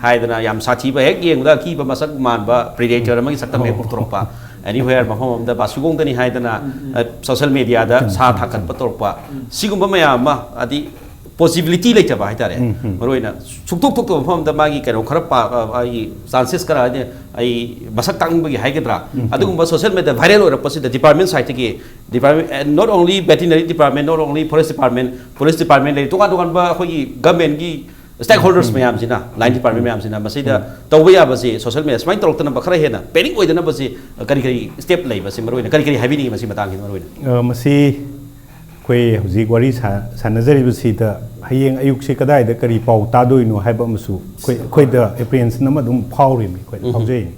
ꯍꯥꯏꯗꯅ ꯌꯥꯝ ꯁꯥꯊꯤꯕ, ꯍꯦꯛ ꯌꯦꯡꯕꯗ ꯑꯀꯤꯕ ꯃꯁꯛ ꯃꯥꯟꯕ ꯄ꯭ꯔꯤꯗꯦꯇꯔ ꯑꯃꯒꯤ ꯁꯛꯇꯝ ꯍꯦꯛ ꯄꯨꯊꯣꯔꯛꯄ꯫ ꯑꯦꯅꯤꯋꯦꯌꯔ, ꯃꯐꯝ ꯑꯃꯗ ꯕꯥꯁꯨꯒꯣꯡꯗꯅꯤ ꯍꯥꯏꯗꯅ ꯁꯣꯁꯤꯌꯦꯜ ꯃꯤꯗꯤꯌꯥꯗ ꯁꯥ ꯊꯥꯒꯠꯄ ꯇꯧꯔꯛꯄ, ꯁꯤꯒꯨꯝꯕ ꯃꯌꯥꯝ ꯑꯃ, ꯍꯥꯏꯗꯤ ꯄꯣꯖꯤꯕꯤꯂꯤꯇꯤ ꯂꯩꯇꯕ ꯍꯥꯏꯇꯥꯔꯦ꯫ ꯃꯔꯨꯑꯣꯏꯅ ꯁꯨꯛꯊꯣꯛ ꯊꯣꯛꯇꯕ ꯃꯐꯝ ꯑꯃꯗ ꯃꯥꯒꯤ ꯀꯩꯅꯣ ꯈꯔ ꯄꯥ-, ꯑ, ꯑꯩ ꯆꯥꯟꯁꯦꯁ ꯈꯔ, ꯍꯥꯏꯗꯤ ꯑꯩ ꯃꯁꯛ ꯇꯥꯛꯅꯤꯡꯕꯒꯤ ꯍꯥꯏꯒꯗ꯭ꯔꯥ, ꯑꯗꯨꯒꯨꯝꯕ ꯁꯣꯁꯤꯌꯦꯜ ꯃꯤꯗꯤꯌꯥ ꯚꯥꯏꯔꯦꯜ ꯑꯣꯏꯔꯛꯄꯁꯤꯗ ꯗꯤꯄꯥꯔꯠꯃꯦꯟ ꯁꯥꯏꯠꯇꯒꯤ, department, not only veterinary department, not only forest department, police department ꯂꯩꯔꯤ, ꯇꯣꯉꯥꯟ ꯇꯣꯉꯥꯟꯕ ꯑꯩꯈꯣꯏꯒꯤ ꯒꯚꯔꯟꯃꯦꯟꯒꯤ ꯁ꯭ꯇꯦꯛ ꯍꯣꯜꯗꯔꯁ ꯃꯌꯥꯝꯁꯤꯅ, ꯂꯥꯏꯟ ꯗꯤꯄꯥꯔꯠꯃꯦꯟ ꯃꯌꯥꯝꯁꯤꯅ ꯃꯁꯤꯗ ꯇꯧꯕ ꯌꯥꯕꯁꯤ, ꯁꯣꯁꯤꯌꯦꯜ ꯃꯤꯗꯤꯌꯥ ꯁꯨꯃꯥꯏꯅ ꯇꯧꯔꯛꯇꯅꯕ, ꯈꯔ ꯍꯦꯟꯅ ꯄꯦꯅꯤꯛ ꯑꯣꯏꯗꯅꯕꯁꯤ ꯀꯔꯤ ꯀꯔꯤ ꯁ꯭ꯇꯦꯞ ꯂꯩꯕꯁꯤ ꯃꯔꯨꯑꯣꯏꯅ ꯀꯔꯤ ꯀꯔꯤ ꯍꯥꯏꯕꯤꯅꯤꯡꯉꯤ ꯃꯁꯤ ꯃꯇꯥꯡꯁꯤꯗ ꯃꯔꯨꯑꯣꯏꯅ? ꯑ, ꯃꯁꯤ ꯑꯩꯈꯣꯏ ꯍꯧꯖꯤꯛ ꯋꯥꯔꯤ ꯁꯥ-, ꯁꯥꯟꯅꯖꯔꯤꯕꯁꯤꯗ ꯍꯌꯦꯡ ꯑꯌꯨꯛꯁꯤ ꯀꯗꯥꯏꯗ ꯀꯔꯤ ꯄꯥꯎ ꯇꯥꯗꯣꯏꯅꯣ ꯍꯥꯏꯕ ꯑꯃꯁꯨ ꯑꯩꯈꯣꯏ, ꯑꯩꯈꯣꯏꯗ ꯑꯦꯄ꯭ꯔꯤꯍꯦꯟꯁꯟ ꯑꯃ ꯑꯗꯨꯝ ꯐꯥꯎꯔꯤꯕꯅꯤ, ꯑꯩꯈꯣꯏꯗ ꯐꯥꯎꯖꯩꯅꯤ꯫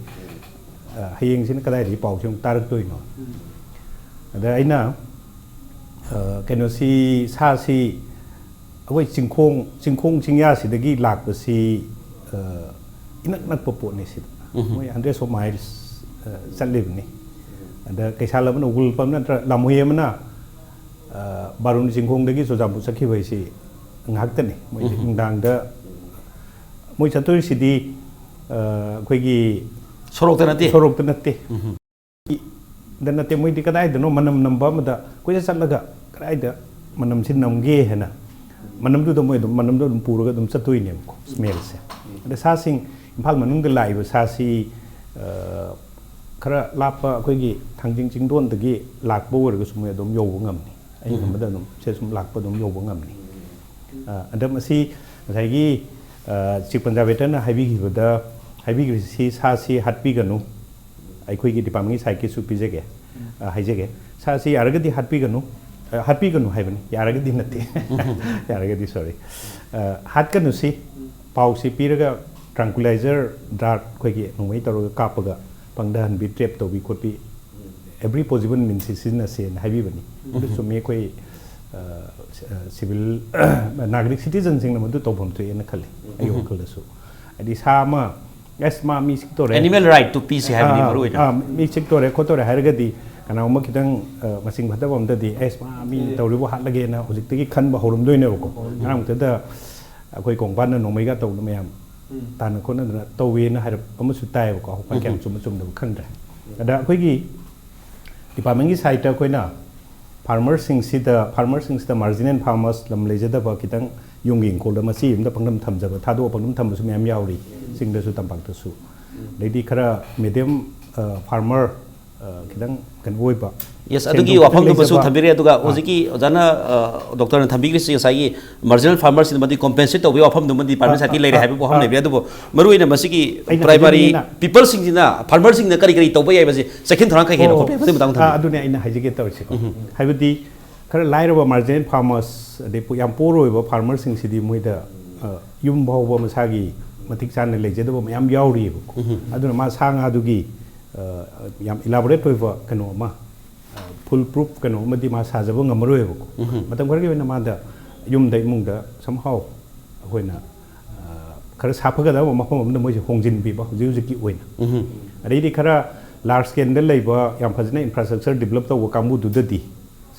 ꯑ, ꯍꯌꯦꯡꯁꯤꯅ ꯀꯗꯥꯏꯗꯒꯤ ꯄꯥꯎꯁꯤ ꯑꯃꯨꯛ ꯇꯥꯔꯛꯇꯣꯏꯅꯣ? ꯑꯗ ꯑꯩꯅ, ꯑ, ꯀꯩꯅꯣꯁꯤ, ꯁꯥꯁꯤ ꯑꯩꯈꯣꯏ ꯆꯤꯡꯈꯣꯡ, ꯆꯤꯡꯈꯣꯡ ꯆꯤꯡꯌꯥꯁꯤꯗꯒꯤ ꯂꯥꯛꯄꯁꯤ, ꯑ, ꯏꯅꯛ ꯅꯛꯄ ꯄꯣꯠꯅꯤ ꯁꯤꯗ꯫ ꯃꯣꯏ ꯍꯟꯗ꯭ꯔꯦꯠꯁ ꯑꯣꯐ ꯃꯥꯏꯜꯁ, ꯑ, ꯆꯠꯂꯤꯕꯅꯤ꯫ ꯑꯗ ꯀꯩꯁꯥꯜ ꯑꯃꯅ, ꯎꯒꯨꯜ ꯑꯃ ꯅꯠꯇ꯭ꯔ ꯂꯝꯍꯨꯏ ꯑꯃꯅ, ꯑ, ꯕꯥꯔꯨꯅꯤ ꯆꯤꯡꯈꯣꯡꯗꯒꯤ ꯆꯨꯔꯆꯥꯟꯄꯨꯔ ꯆꯠꯈꯤꯕ ꯍꯥꯏꯁꯤ ꯉꯥꯏꯍꯥꯛꯇꯅꯤ꯫ ꯃꯣꯏꯗꯤ ꯅꯨꯡꯗꯥꯡꯗ ꯃꯣꯏ ꯆꯠꯇꯣꯏꯁꯤꯗꯤ, ꯑ, ꯑꯩꯈꯣꯏꯒꯤ ꯁꯣꯔꯣꯛꯇ ꯅꯠꯇꯦ꯫ ꯁꯣꯔꯣꯛꯇ ꯅꯠꯇꯦ꯫ ꯗ ꯅꯠꯇꯦ, ꯃꯣꯏꯗꯤ ꯀꯗꯥꯏꯗꯅꯣ ꯃꯅꯝ ꯅꯝꯕ ꯑꯃꯗ ꯀꯣꯏꯆꯠ ꯆꯠꯂꯒ ꯀꯗꯥꯏꯗ ꯃꯅꯝꯁꯤ ꯅꯝꯒꯦ ꯍꯥꯏꯅ ꯃꯅꯝꯗꯨꯗ ꯃꯣꯏ ꯑꯗꯨꯝ, ꯃꯅꯝꯗꯣ ꯑꯗꯨꯝ ꯄꯨꯔꯒ ꯑꯗꯨꯝ ꯆꯠꯇꯣꯏꯅꯦꯕꯀꯣ, ꯁ꯭ꯃꯦꯜꯁꯦ꯫ ꯑꯗ ꯁꯥꯁꯤꯡ ꯏꯝꯐꯥꯜ ꯃꯅꯨꯡꯗ ꯂꯥꯛꯏꯕ ꯁꯥꯁꯤ, ꯑ, ꯈꯔ ꯂꯥꯞꯄ ꯑꯩꯈꯣꯏꯒꯤ ꯊꯥꯡꯖꯤꯡ ꯆꯤꯡꯗꯣꯟꯗꯒꯤ ꯂꯥꯛꯄ ꯑꯣꯏꯔꯒꯁꯨ ꯃꯣꯏ ꯑꯗꯨꯝ ꯌꯧꯕ ꯉꯝꯅꯤ꯫ ꯑꯍꯤꯡ ꯑꯃꯗ ꯑꯗꯨꯝ ꯁꯦ ꯁꯨꯝ ꯂꯥꯛꯄ ꯑꯗꯨꯝ ꯌꯧꯕ ꯉꯝꯅꯤ꯫ ꯑ, ꯑꯗ ꯃꯁꯤ ꯉꯁꯥꯏꯒꯤ, ꯑ, ꯆꯤꯐ ꯀꯟꯖꯥꯔꯕꯦꯇꯔꯅ ꯍꯥꯏꯕꯤꯈꯤꯕꯗ, ꯍꯥꯏꯕꯤꯈ꯭ꯔꯤꯁꯤ ꯁꯥꯁꯤ ꯍꯥꯠꯄꯤꯒꯅꯨ, ꯑꯩꯈꯣꯏꯒꯤ ꯗꯤꯄꯥꯔꯠꯃꯦꯟꯒꯤ ꯁꯥꯏꯠꯀꯤꯁꯨ ꯄꯤꯖꯒꯦ, ꯑ, ꯍꯥꯏꯖꯒꯦ꯫ ꯁꯥꯁꯤ ꯌꯥꯔꯒꯗꯤ ꯍꯥꯠꯄꯤꯒꯅꯨ, ꯑ, ꯍꯥꯠꯄꯤꯒꯅꯨ ꯍꯥꯏꯕꯅꯤ, ꯌꯥꯔꯒꯗꯤ ꯅꯠꯇꯦ꯫ ꯌꯥꯔꯒꯗꯤ, ꯁꯣꯔꯤ꯫ ꯑ, ꯍꯥꯠꯀꯅꯨ ꯁꯤ ꯄꯥꯎꯁꯤ ꯄꯤꯔꯒ ꯇ꯭ꯔꯥꯡꯀꯨꯂꯥꯏꯖꯔ ꯗꯥꯔꯠ ꯑꯩꯈꯣꯏꯒꯤ ꯅꯣꯡꯃꯩ ꯇꯧꯔꯒ ꯀꯥꯞꯄꯒ ꯄꯪꯊꯍꯟꯕꯤ, ꯇ꯭ꯔꯦꯞ ꯇꯧꯕꯤ ꯈꯣꯠꯄꯤ, every possible means ꯁꯤ ꯁꯤꯖꯤꯟꯅꯁꯦꯅ ꯍꯥꯏꯕꯤꯕꯅꯤ꯫ ꯑꯗꯨ ꯆꯨꯝꯃꯤ, ꯑꯩꯈꯣꯏ, ꯑ, ꯁ-, ꯑ, ꯁꯤꯚꯤꯜ, ꯅꯥꯒꯔꯤꯛ ꯁꯤꯇꯤꯖꯟꯁꯤꯡꯅ ꯃꯗꯨ ꯇꯧꯐꯝ ꯊꯣꯛꯑꯦꯅ ꯈꯜꯂꯤ, ꯑꯩꯒꯤ ꯋꯥꯈꯜꯗꯁꯨ꯫ ꯍꯥꯏꯗꯤ ꯁꯥ ꯑꯃ, ꯑꯁ, ꯃꯥ ꯃꯤ ꯁꯤꯛꯇꯧꯔꯦ, ꯑꯦꯅꯤꯃꯦꯜ ꯔꯥꯏꯠꯇꯨ ꯄꯤꯁꯦ ꯍꯥꯏꯕꯅꯤ, ꯑꯥ, ꯃꯔꯨ ꯑꯣꯏꯅ꯫ ꯑꯥ, ꯃꯤ ꯁꯤꯛꯇꯧꯔꯦ ꯈꯣꯠꯇꯧꯔꯦ ꯍꯥꯏꯔꯒꯗꯤ ꯀꯅꯥꯒꯨꯝꯕ ꯈꯤꯇꯪ, ꯑ, ꯃꯁꯤꯡ ꯐꯠꯇꯕ ꯑꯝꯗꯗꯤ, "ꯑꯁ, ꯃꯥ ꯃꯤ ꯇꯧꯔꯤꯕ ꯍꯥꯠꯂꯒꯦꯅ" ꯍꯧꯖꯤꯛꯇꯒꯤ ꯈꯟꯕ ꯍꯧꯔꯝꯗꯣꯏꯅꯦꯕꯀꯣ꯫ ꯉꯔꯥꯡꯃꯛꯇꯗ ꯑꯩꯈꯣꯏ ꯀꯣꯡꯄꯥꯟꯗ ꯅꯣꯡꯃꯩꯒ ꯇꯧꯗꯅ ꯃꯌꯥꯝ ꯇꯥꯟꯅ ꯈꯣꯠꯅꯗꯅ ꯇꯧꯋꯦꯅ ꯍꯥꯏꯔꯞ ꯑꯃꯁꯨ ꯇꯥꯏꯌꯦꯕꯀꯣ꯫ ꯍꯧꯖꯤꯛ ꯀꯌꯥꯝ ꯆꯨꯝꯕ ꯆꯨꯝꯗꯕ ꯈꯪꯗ꯭ꯔꯦ꯫ ꯑꯗ ꯑꯩꯈꯣꯏꯒꯤ ꯗꯤꯄꯥꯔꯠꯃꯦꯟꯒꯤ ꯁꯥꯏꯠꯇ ꯑꯩꯈꯣꯏꯅ ꯐꯥꯔꯃꯔꯁꯤꯡꯁꯤꯗ ꯐꯥꯔꯃꯔꯁꯤꯡꯁꯤꯗ ꯃꯥꯔꯖꯤꯅꯦꯜ ꯐꯥꯔꯃꯔꯁ, ꯂꯝ ꯂꯩꯖꯗꯕ, ꯈꯤꯇꯪ ꯌꯨꯝꯒꯤ ꯏꯪꯈꯣꯜꯗ ꯃꯆꯤ ꯑꯃꯗ ꯄꯪꯊꯝ ꯊꯝꯖꯕ, ꯊꯥꯗꯣꯛꯑ ꯄꯪꯊꯝ ꯊꯝꯕꯁꯨ ꯃꯌꯥꯝ ꯌꯥꯎꯔꯤ, ꯆꯤꯡꯗꯁꯨ ꯇꯝꯄꯥꯛꯇꯁꯨ꯫ ꯑꯗꯩꯗꯤ ꯈꯔ ꯃꯦꯗꯤꯌꯝ ꯐꯥꯔꯃꯔ, ꯈꯤꯇꯪ ꯀꯩꯅꯣ ꯑꯣꯏꯕ, ꯌꯦꯁ, ꯑꯗꯨꯒꯤ ꯁꯦꯟꯗꯣꯛ ꯈꯤꯇꯪ ꯋꯥꯐꯝꯗꯨꯃꯁꯨ ꯂꯩꯖꯕ꯫ ꯊꯝꯕꯤꯔꯦ꯫ ꯑꯗꯨꯒ ꯑꯥ꯫ ꯍꯧꯖꯤꯛꯀꯤ ꯑꯣꯖꯥꯅ, ꯗꯣꯛꯇꯔꯅ ꯊꯝꯕꯤꯈ꯭ꯔꯤꯁꯤ ꯉꯁꯥꯏꯒꯤ ꯃꯥꯔꯖꯤꯅꯦꯜ ꯐꯥꯔꯃꯔꯁꯤꯡꯗꯨꯃꯗꯤ ꯀꯣꯝꯄꯦꯟꯁꯦꯠ ꯇꯧꯕꯒꯤ ꯋꯥꯐꯝꯗꯨꯃꯗꯤ ꯗꯤꯄꯥꯔꯠꯃꯦꯟ ꯑꯥ, ꯁꯥꯏꯠꯀꯤ ꯑꯥ, ꯂꯩꯔꯦ ꯑꯥ, ꯍꯥꯏꯕꯒꯤ ꯋꯥꯐꯝ ꯑꯥ꯫ ꯂꯩꯕ ꯌꯥꯏ꯫ ꯑꯗꯨꯕꯨ ꯃꯔꯨꯑꯣꯏꯅ ꯃꯁꯤꯒꯤ ꯑꯩꯅ ꯄ꯭ꯔꯥꯏꯃꯥꯔꯤ ꯍꯥꯏꯖꯅꯤꯡꯉꯤꯅ ꯄꯤꯄꯜꯁꯤꯡꯁꯤꯅ, ꯐꯥꯔꯃꯔꯁꯤꯡꯅ ꯀꯔꯤ ꯀꯔꯤ ꯇꯧꯕ ꯌꯥꯏꯕꯁꯤ, ꯆꯦꯛꯁꯤꯟ ꯊꯧꯔꯥꯡ ꯀꯩ ꯀꯩ ꯑꯣ, ꯂꯧꯈꯠꯄ ꯌꯥꯏ? ꯑꯗꯨꯒꯤ ꯃꯇꯥꯡꯗ ꯑꯥ, ꯊꯝꯕꯤꯌꯨ꯫ ꯑꯗꯨꯅꯦ ꯑꯩꯅ ꯍꯥꯏꯖꯒꯦ ꯇꯧꯔꯤꯁꯦꯀꯣ꯫ ꯍꯥꯏꯕꯗꯤ ꯈꯔ ꯂꯥꯏꯔꯕ ꯃꯥꯔꯖꯤꯅꯦꯜ ꯐꯥꯔꯃꯔꯁ, ꯑꯗꯩ ꯄꯨ-, ꯌꯥꯝ ꯄꯣꯔ ꯑꯣꯏꯕ ꯐꯥꯔꯃꯔꯁꯤꯡꯁꯤꯗꯤ ꯃꯣꯏꯗ, ꯑ, ꯌꯨꯝ ꯐꯥꯎꯕ ꯃꯁꯥꯒꯤ ꯃꯇꯤꯛ ꯆꯥꯅ ꯂꯩꯖꯗꯕ ꯃꯌꯥꯝ ꯌꯥꯎꯔꯤꯑꯕꯀꯣ꯫ ꯑꯗꯨꯅ ꯃꯥ ꯁꯥ ꯉꯥꯗꯨꯒꯤ, ꯑ, ꯌꯥꯝ ꯏꯂꯥꯕꯣꯔꯦꯠ ꯑꯣꯏꯕ ꯀꯩꯅꯣ ꯑꯃ, ꯐꯨꯜ ꯄ꯭ꯔꯨꯐ ꯀꯩꯅꯣ ꯑꯃꯗꯤ ꯃꯥ ꯁꯥꯖꯕ ꯉꯝꯃꯔꯣꯏꯕꯀꯣ꯫ ꯃꯇꯝ ꯈꯔꯒꯤ ꯑꯣꯏꯅ ꯃꯥꯗ ꯌꯨꯝꯗ, ꯏꯃꯨꯡꯗ somehow ꯑꯩꯈꯣꯏꯅ, ꯑ, ꯈꯔ ꯁꯥꯐꯒꯗꯕ ꯃꯐꯝ ꯑꯃꯗ ꯃꯣꯏꯁꯦ ꯍꯣꯡꯖꯤꯟꯕꯤꯕ ꯍꯧꯖꯤꯛ ꯍꯧꯖꯤꯛꯀꯤ ꯑꯣꯏꯅ꯫ ꯑꯗꯩꯗꯤ ꯈꯔ ꯂꯥꯔꯖ ꯁ꯭ꯀꯦꯜꯗ ꯂꯩꯕ, ꯌꯥꯝ ꯐꯖꯅ ꯏꯟꯐ꯭ꯔꯥꯁ꯭ꯇ꯭ꯔꯛꯆꯔ ꯗꯤꯕꯂꯞ ꯇꯧꯕ ꯀꯥꯡꯕꯨꯗꯨꯗꯗꯤ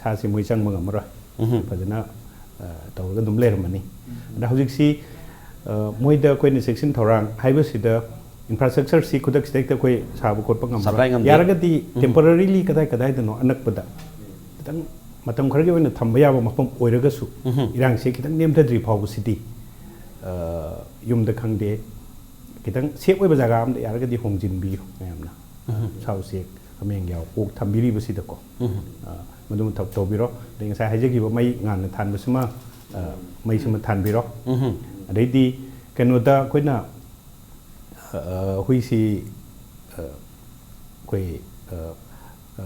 ꯁꯥꯁꯤ ꯃꯣꯏ ꯆꯪꯕ ꯉꯝꯃꯔꯣꯏ꯫ ꯐꯖꯅ, ꯑ, ꯇꯧꯔꯒ ꯑꯗꯨꯝ ꯂꯩꯔꯝꯃꯅꯤ꯫ ꯑꯗ ꯍꯧꯖꯤꯛꯁꯤ, ꯑ, ꯃꯣꯏꯗ ꯑꯩꯈꯣꯏꯅ ꯆꯦꯛꯁꯤꯟ ꯊꯧꯔꯥꯡ ꯍꯥꯏꯕꯁꯤꯗ ꯏꯟꯐ꯭ꯔꯥꯁ꯭ꯇ꯭ꯔꯛꯆꯔꯁꯤ ꯈꯨꯗꯛꯁꯤꯗ ꯍꯦꯛꯇ ꯑꯩꯈꯣꯏ ꯁꯥꯕ ꯈꯣꯠꯄ ꯉꯝꯃꯔꯣꯏ꯫ ꯁꯄ꯭ꯂꯥꯏ ꯉꯝꯗꯦ꯫ ꯌꯥꯔꯒꯗꯤ temporarily ꯀꯗꯥꯏ ꯀꯗꯥꯏꯗꯅꯣ ꯑꯅꯛꯄꯗ ꯈꯤꯇꯪ ꯃꯇꯝ ꯈꯔꯒꯤ ꯑꯣꯏꯅ ꯊꯝꯕ ꯌꯥꯕ ꯃꯐꯝ ꯑꯣꯏꯔꯒꯁꯨ, ꯏꯔꯥꯡꯁꯦ ꯈꯤꯇꯪ ꯅꯦꯝꯊꯗ꯭ꯔꯤ ꯐꯥꯎꯕꯁꯤꯗꯤ, ꯑ, ꯌꯨꯝꯗ ꯈꯪꯗꯦ, ꯈꯤꯇꯪ ꯁꯦꯐ ꯑꯣꯏꯕ ꯖꯒꯥ ꯑꯃꯗ ꯌꯥꯔꯒꯗꯤ ꯍꯣꯡꯖꯤꯟꯕꯤꯌꯨ ꯃꯌꯥꯝꯅ꯫ ꯁꯥ ꯎꯆꯦꯛ, ꯍꯥꯃꯦꯡ ꯌꯥꯎ, ꯑꯣꯛ ꯊꯝꯕꯤꯔꯤꯕꯁꯤꯗꯀꯣ꯫ ꯑ, ꯃꯗꯨꯃ ꯊꯕꯛ ꯇꯧꯕꯤꯔꯣ꯫ ꯑꯗꯩ ꯉꯁꯥꯏ ꯍꯥꯏꯖꯈꯤꯕ ꯃꯩ ꯉꯥꯟꯅ ꯊꯥꯟꯕꯁꯤꯃ, ꯑ, ꯃꯩꯁꯤꯃ ꯊꯥꯟꯕꯤꯔꯣ꯫ ꯑꯗꯩꯗꯤ ꯀꯩꯅꯣꯗ ꯑꯩꯈꯣꯏꯅ, ꯑ, ꯍꯨꯏꯁꯤ, ꯑ, ꯑꯩꯈꯣꯏ, ꯑ, ꯑ,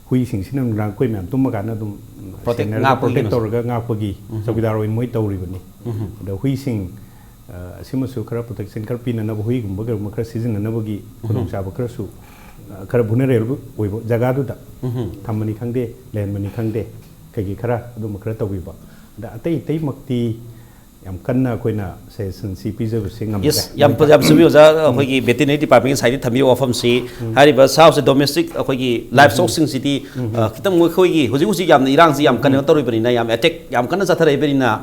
ꯍꯨꯏꯁꯤꯡꯁꯤꯅ ꯅꯨꯡꯗꯥꯡ ꯑꯩꯈꯣꯏ ꯃꯌꯥꯝ ꯇꯨꯝꯃꯀꯥꯟꯗ ꯑꯗꯨꯝ Protect, ꯁꯦꯟꯅꯔꯒ, ꯉꯥꯛꯄꯒꯤ protect ꯀꯩꯅꯣꯁꯦ꯫ ꯇꯧꯔꯒ ꯉꯥꯛꯄꯒꯤ ꯆꯧꯀꯤꯗꯥꯔ ꯑꯣꯏꯅ ꯃꯣꯏ ꯇꯧꯔꯤꯕꯅꯤ꯫ ꯑꯗꯣ ꯍꯨꯏꯁꯤꯡ, ꯑ, ꯑꯁꯤꯃꯁꯨ ꯈꯔ protection ꯈꯔ ꯄꯤꯅꯅꯕ, ꯍꯨꯏꯒꯨꯝꯕ ꯀꯩꯒꯨꯝꯕ ꯈꯔ ꯁꯤꯖꯤꯟꯅꯅꯕꯒꯤ ꯈꯨꯗꯣꯡꯆꯥꯕ ꯈꯔꯁꯨ, ꯑ, ꯈꯔ vulnerable ꯑꯣꯏꯕ ꯖꯒꯥꯗꯨꯗ ꯊꯝꯕꯅꯤ ꯈꯪꯗꯦ, ꯂꯩꯍꯟꯕꯅꯤ ꯈꯪꯗꯦ, ꯀꯩꯒꯤ ꯈꯔ ꯑꯗꯨꯝꯕ ꯈꯔ ꯇꯧꯕꯤꯕ꯫ ꯑꯗ ꯑꯇꯩ ꯑꯇꯩꯃꯛꯇꯤ ꯌꯥꯝ ꯀꯟꯅ ꯑꯩꯈꯣꯏꯅ suggestion ꯁꯤ ꯄꯤꯖꯕꯁꯦ ꯉꯝꯗ꯭ꯔꯦ꯫ ꯌꯦꯁ, ꯌꯥꯝ ꯐ-, ꯌꯥꯝ ꯆꯨꯝꯃꯤ ꯑꯣꯖꯥ꯫ ꯑꯩꯈꯣꯏꯒꯤ ꯚꯦꯇꯤꯅꯔꯤ ꯗꯤꯄꯥꯔꯠꯃꯦꯟꯒꯤ ꯁꯥꯏꯠꯇꯒꯤ ꯊꯝꯕꯤꯕ ꯋꯥꯐꯝꯁꯤ, ꯍꯥꯏꯔꯤꯕ ꯁꯥ ꯎꯆꯦꯛ ꯗꯣꯃꯦꯁꯇꯤꯛ ꯑꯩꯈꯣꯏꯒꯤ ꯂꯥꯏꯐ ꯁ꯭ꯇꯣꯛꯁꯤꯡꯁꯤꯗꯤ, ꯑ, ꯈꯤꯇꯪ ꯃꯈꯣꯏꯒꯤ ꯍꯧꯖꯤꯛ ꯍꯧꯖꯤꯛ ꯌꯥꯝꯅ ꯏꯔꯥꯡꯁꯤ ꯌꯥꯝ ꯀꯩꯅꯣ ꯇꯧꯔꯤꯕꯅꯤꯅ, ꯌꯥꯝ ꯑꯦꯇꯦꯛ ꯌꯥꯝ ꯀꯟꯅ ꯆꯠꯊꯔꯛꯏꯕꯅꯤꯅ,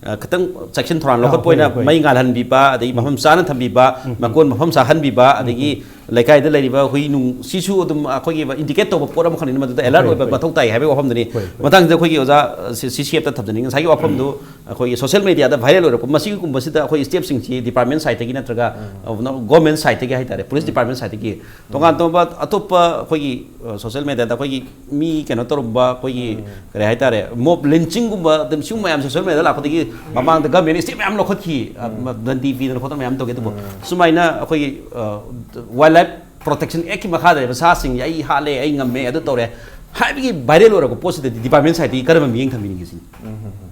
ꯑ, ꯈꯤꯇꯪ ꯆꯦꯛꯁꯤꯟ ꯊꯧꯔꯥꯡ ꯑꯥ, ꯂꯧꯈꯠꯄ ꯍꯣꯏ, ꯑꯣꯏꯅ ꯍꯣꯏ꯫ ꯃꯩ ꯉꯥꯜꯍꯟꯕꯤꯕ, ꯑꯗꯒꯤ ꯃꯐꯝ ꯆꯥꯅ ꯊꯝꯕꯤꯕ, ꯃꯀꯣꯟ ꯃꯐꯝ ꯆꯥꯍꯟꯕꯤꯕ, ꯑꯗꯒꯤ ꯂꯩꯀꯥꯏꯗ ꯂꯩꯔꯤꯕ ꯍꯨꯏ ꯅꯨꯡ ꯁꯤꯁꯨ ꯑꯗꯨꯝ ꯑꯩꯈꯣꯏꯒꯤ ꯏꯟꯗꯤꯀꯦꯠ ꯇꯧꯕ ꯄꯣꯠ ꯑꯃꯈꯛꯅꯤꯅ, ꯃꯗꯨꯗ ꯑꯦꯂꯔꯠ ꯍꯣꯏ, ꯑꯣꯏꯕ ꯍꯣꯏ꯫ ꯃꯊꯧ ꯇꯥꯏ ꯍꯥꯏꯕꯒꯤ ꯋꯥꯐꯝꯗꯨꯅꯤ꯫ ꯍꯣꯏ, ꯍꯣꯏ꯫ ꯃꯊꯪꯁꯤꯗ ꯑꯩꯈꯣꯏꯒꯤ ꯑꯣꯖꯥ ꯁꯤ ꯁꯤ ꯁꯤ ꯑꯦꯐꯇ ꯊꯝꯖꯅꯤꯡꯉꯤ, ꯉꯁꯥꯏꯒꯤ ꯋꯥꯐꯝꯗꯨ ꯑꯩꯈꯣꯏꯒꯤ ꯁꯣꯁꯤꯌꯦꯜ ꯃꯦꯗꯤꯌꯥꯗ ꯚꯥꯏꯔꯦꯜ ꯑꯣꯏꯔꯛꯄ ꯃꯁꯤꯒꯨꯝꯕꯁꯤꯗ ꯑꯩꯈꯣꯏ ꯁ꯭ꯇꯦꯞꯁꯤꯡꯁꯤ ꯗꯤꯄꯥꯔꯠꯃꯦꯟ ꯁꯥꯏꯠꯇꯒꯤ ꯅꯠꯇ꯭ꯔꯒ ꯒꯣꯔꯃꯦꯟ ꯁꯥꯏꯠꯇꯒꯤ ꯍꯥꯏꯇꯥꯔꯦ, ꯄꯨꯂꯤꯁ ꯗꯤꯄꯥꯔꯠꯃꯦꯟ ꯁꯥꯏꯠꯇꯒꯤ ꯇꯣꯉꯥꯟ ꯇꯣꯉꯥꯟꯕ ꯑꯇꯣꯞꯄ ꯑꯩꯈꯣꯏꯒꯤ ꯁꯣꯁꯤꯌꯦꯜ ꯃꯦꯗꯤꯌꯥꯗ ꯑꯩꯈꯣꯏꯒꯤ ꯃꯤ ꯀꯩꯅꯣ ꯇꯧꯔꯝꯕ ꯑꯩꯈꯣꯏꯒꯤ ꯀꯔꯤ ꯍꯥꯏꯇꯥꯔꯦ, ꯃꯣꯞ ꯂꯤꯟꯆꯤꯡꯒꯨꯝꯕ ꯑꯗꯨꯝ ꯁꯤꯒꯨꯝꯕ ꯃꯌꯥꯝ ꯁꯣꯁꯤꯌꯦꯜ ꯃꯦꯗꯤꯌꯥꯗ ꯂꯥꯛꯄꯗꯒꯤ ꯃꯃꯥꯡꯗ ꯒꯃꯦꯟꯅ ꯁ꯭ꯇꯦꯞ ꯃꯌꯥꯝ ꯂꯧꯈꯠꯈꯤ, ꯑ, ꯗꯟꯗꯤ ꯄꯤꯗꯅ ꯈꯣꯠꯇꯅ ꯃꯌꯥꯝ ꯇꯧꯒꯦ꯫ ꯑꯗꯨꯕꯨ ꯁꯨꯃꯥꯏꯅ ꯑꯩꯈꯣꯏꯒꯤ ꯋꯥꯏꯜ ꯂꯥꯏꯐ ꯄ꯭ꯔꯣꯇꯦꯛꯁꯟ ꯑꯦꯛꯀꯤ ꯃꯈꯥꯗ ꯂꯩꯕ ꯁꯥꯁꯤꯡꯁꯦ ꯑꯩ ꯍꯥꯠꯂꯦ, ꯑꯩ ꯉꯝꯃꯦ, ꯑꯗꯨ ꯇꯧꯔꯦ ꯍꯥꯏꯕꯒꯤ ꯚꯥꯏꯔꯦꯜ ꯑꯣꯏꯔꯛꯄ ꯄꯣꯠꯁꯤꯗꯗꯤ ꯗꯤꯄꯥꯔꯠꯃꯦꯟ ꯁꯥꯏꯠꯇꯒꯤ ꯀꯔꯝꯕ ꯃꯤꯠꯌꯦꯡ ꯊꯝꯕꯤꯅꯤꯡꯒꯦ ꯁꯤꯅꯤ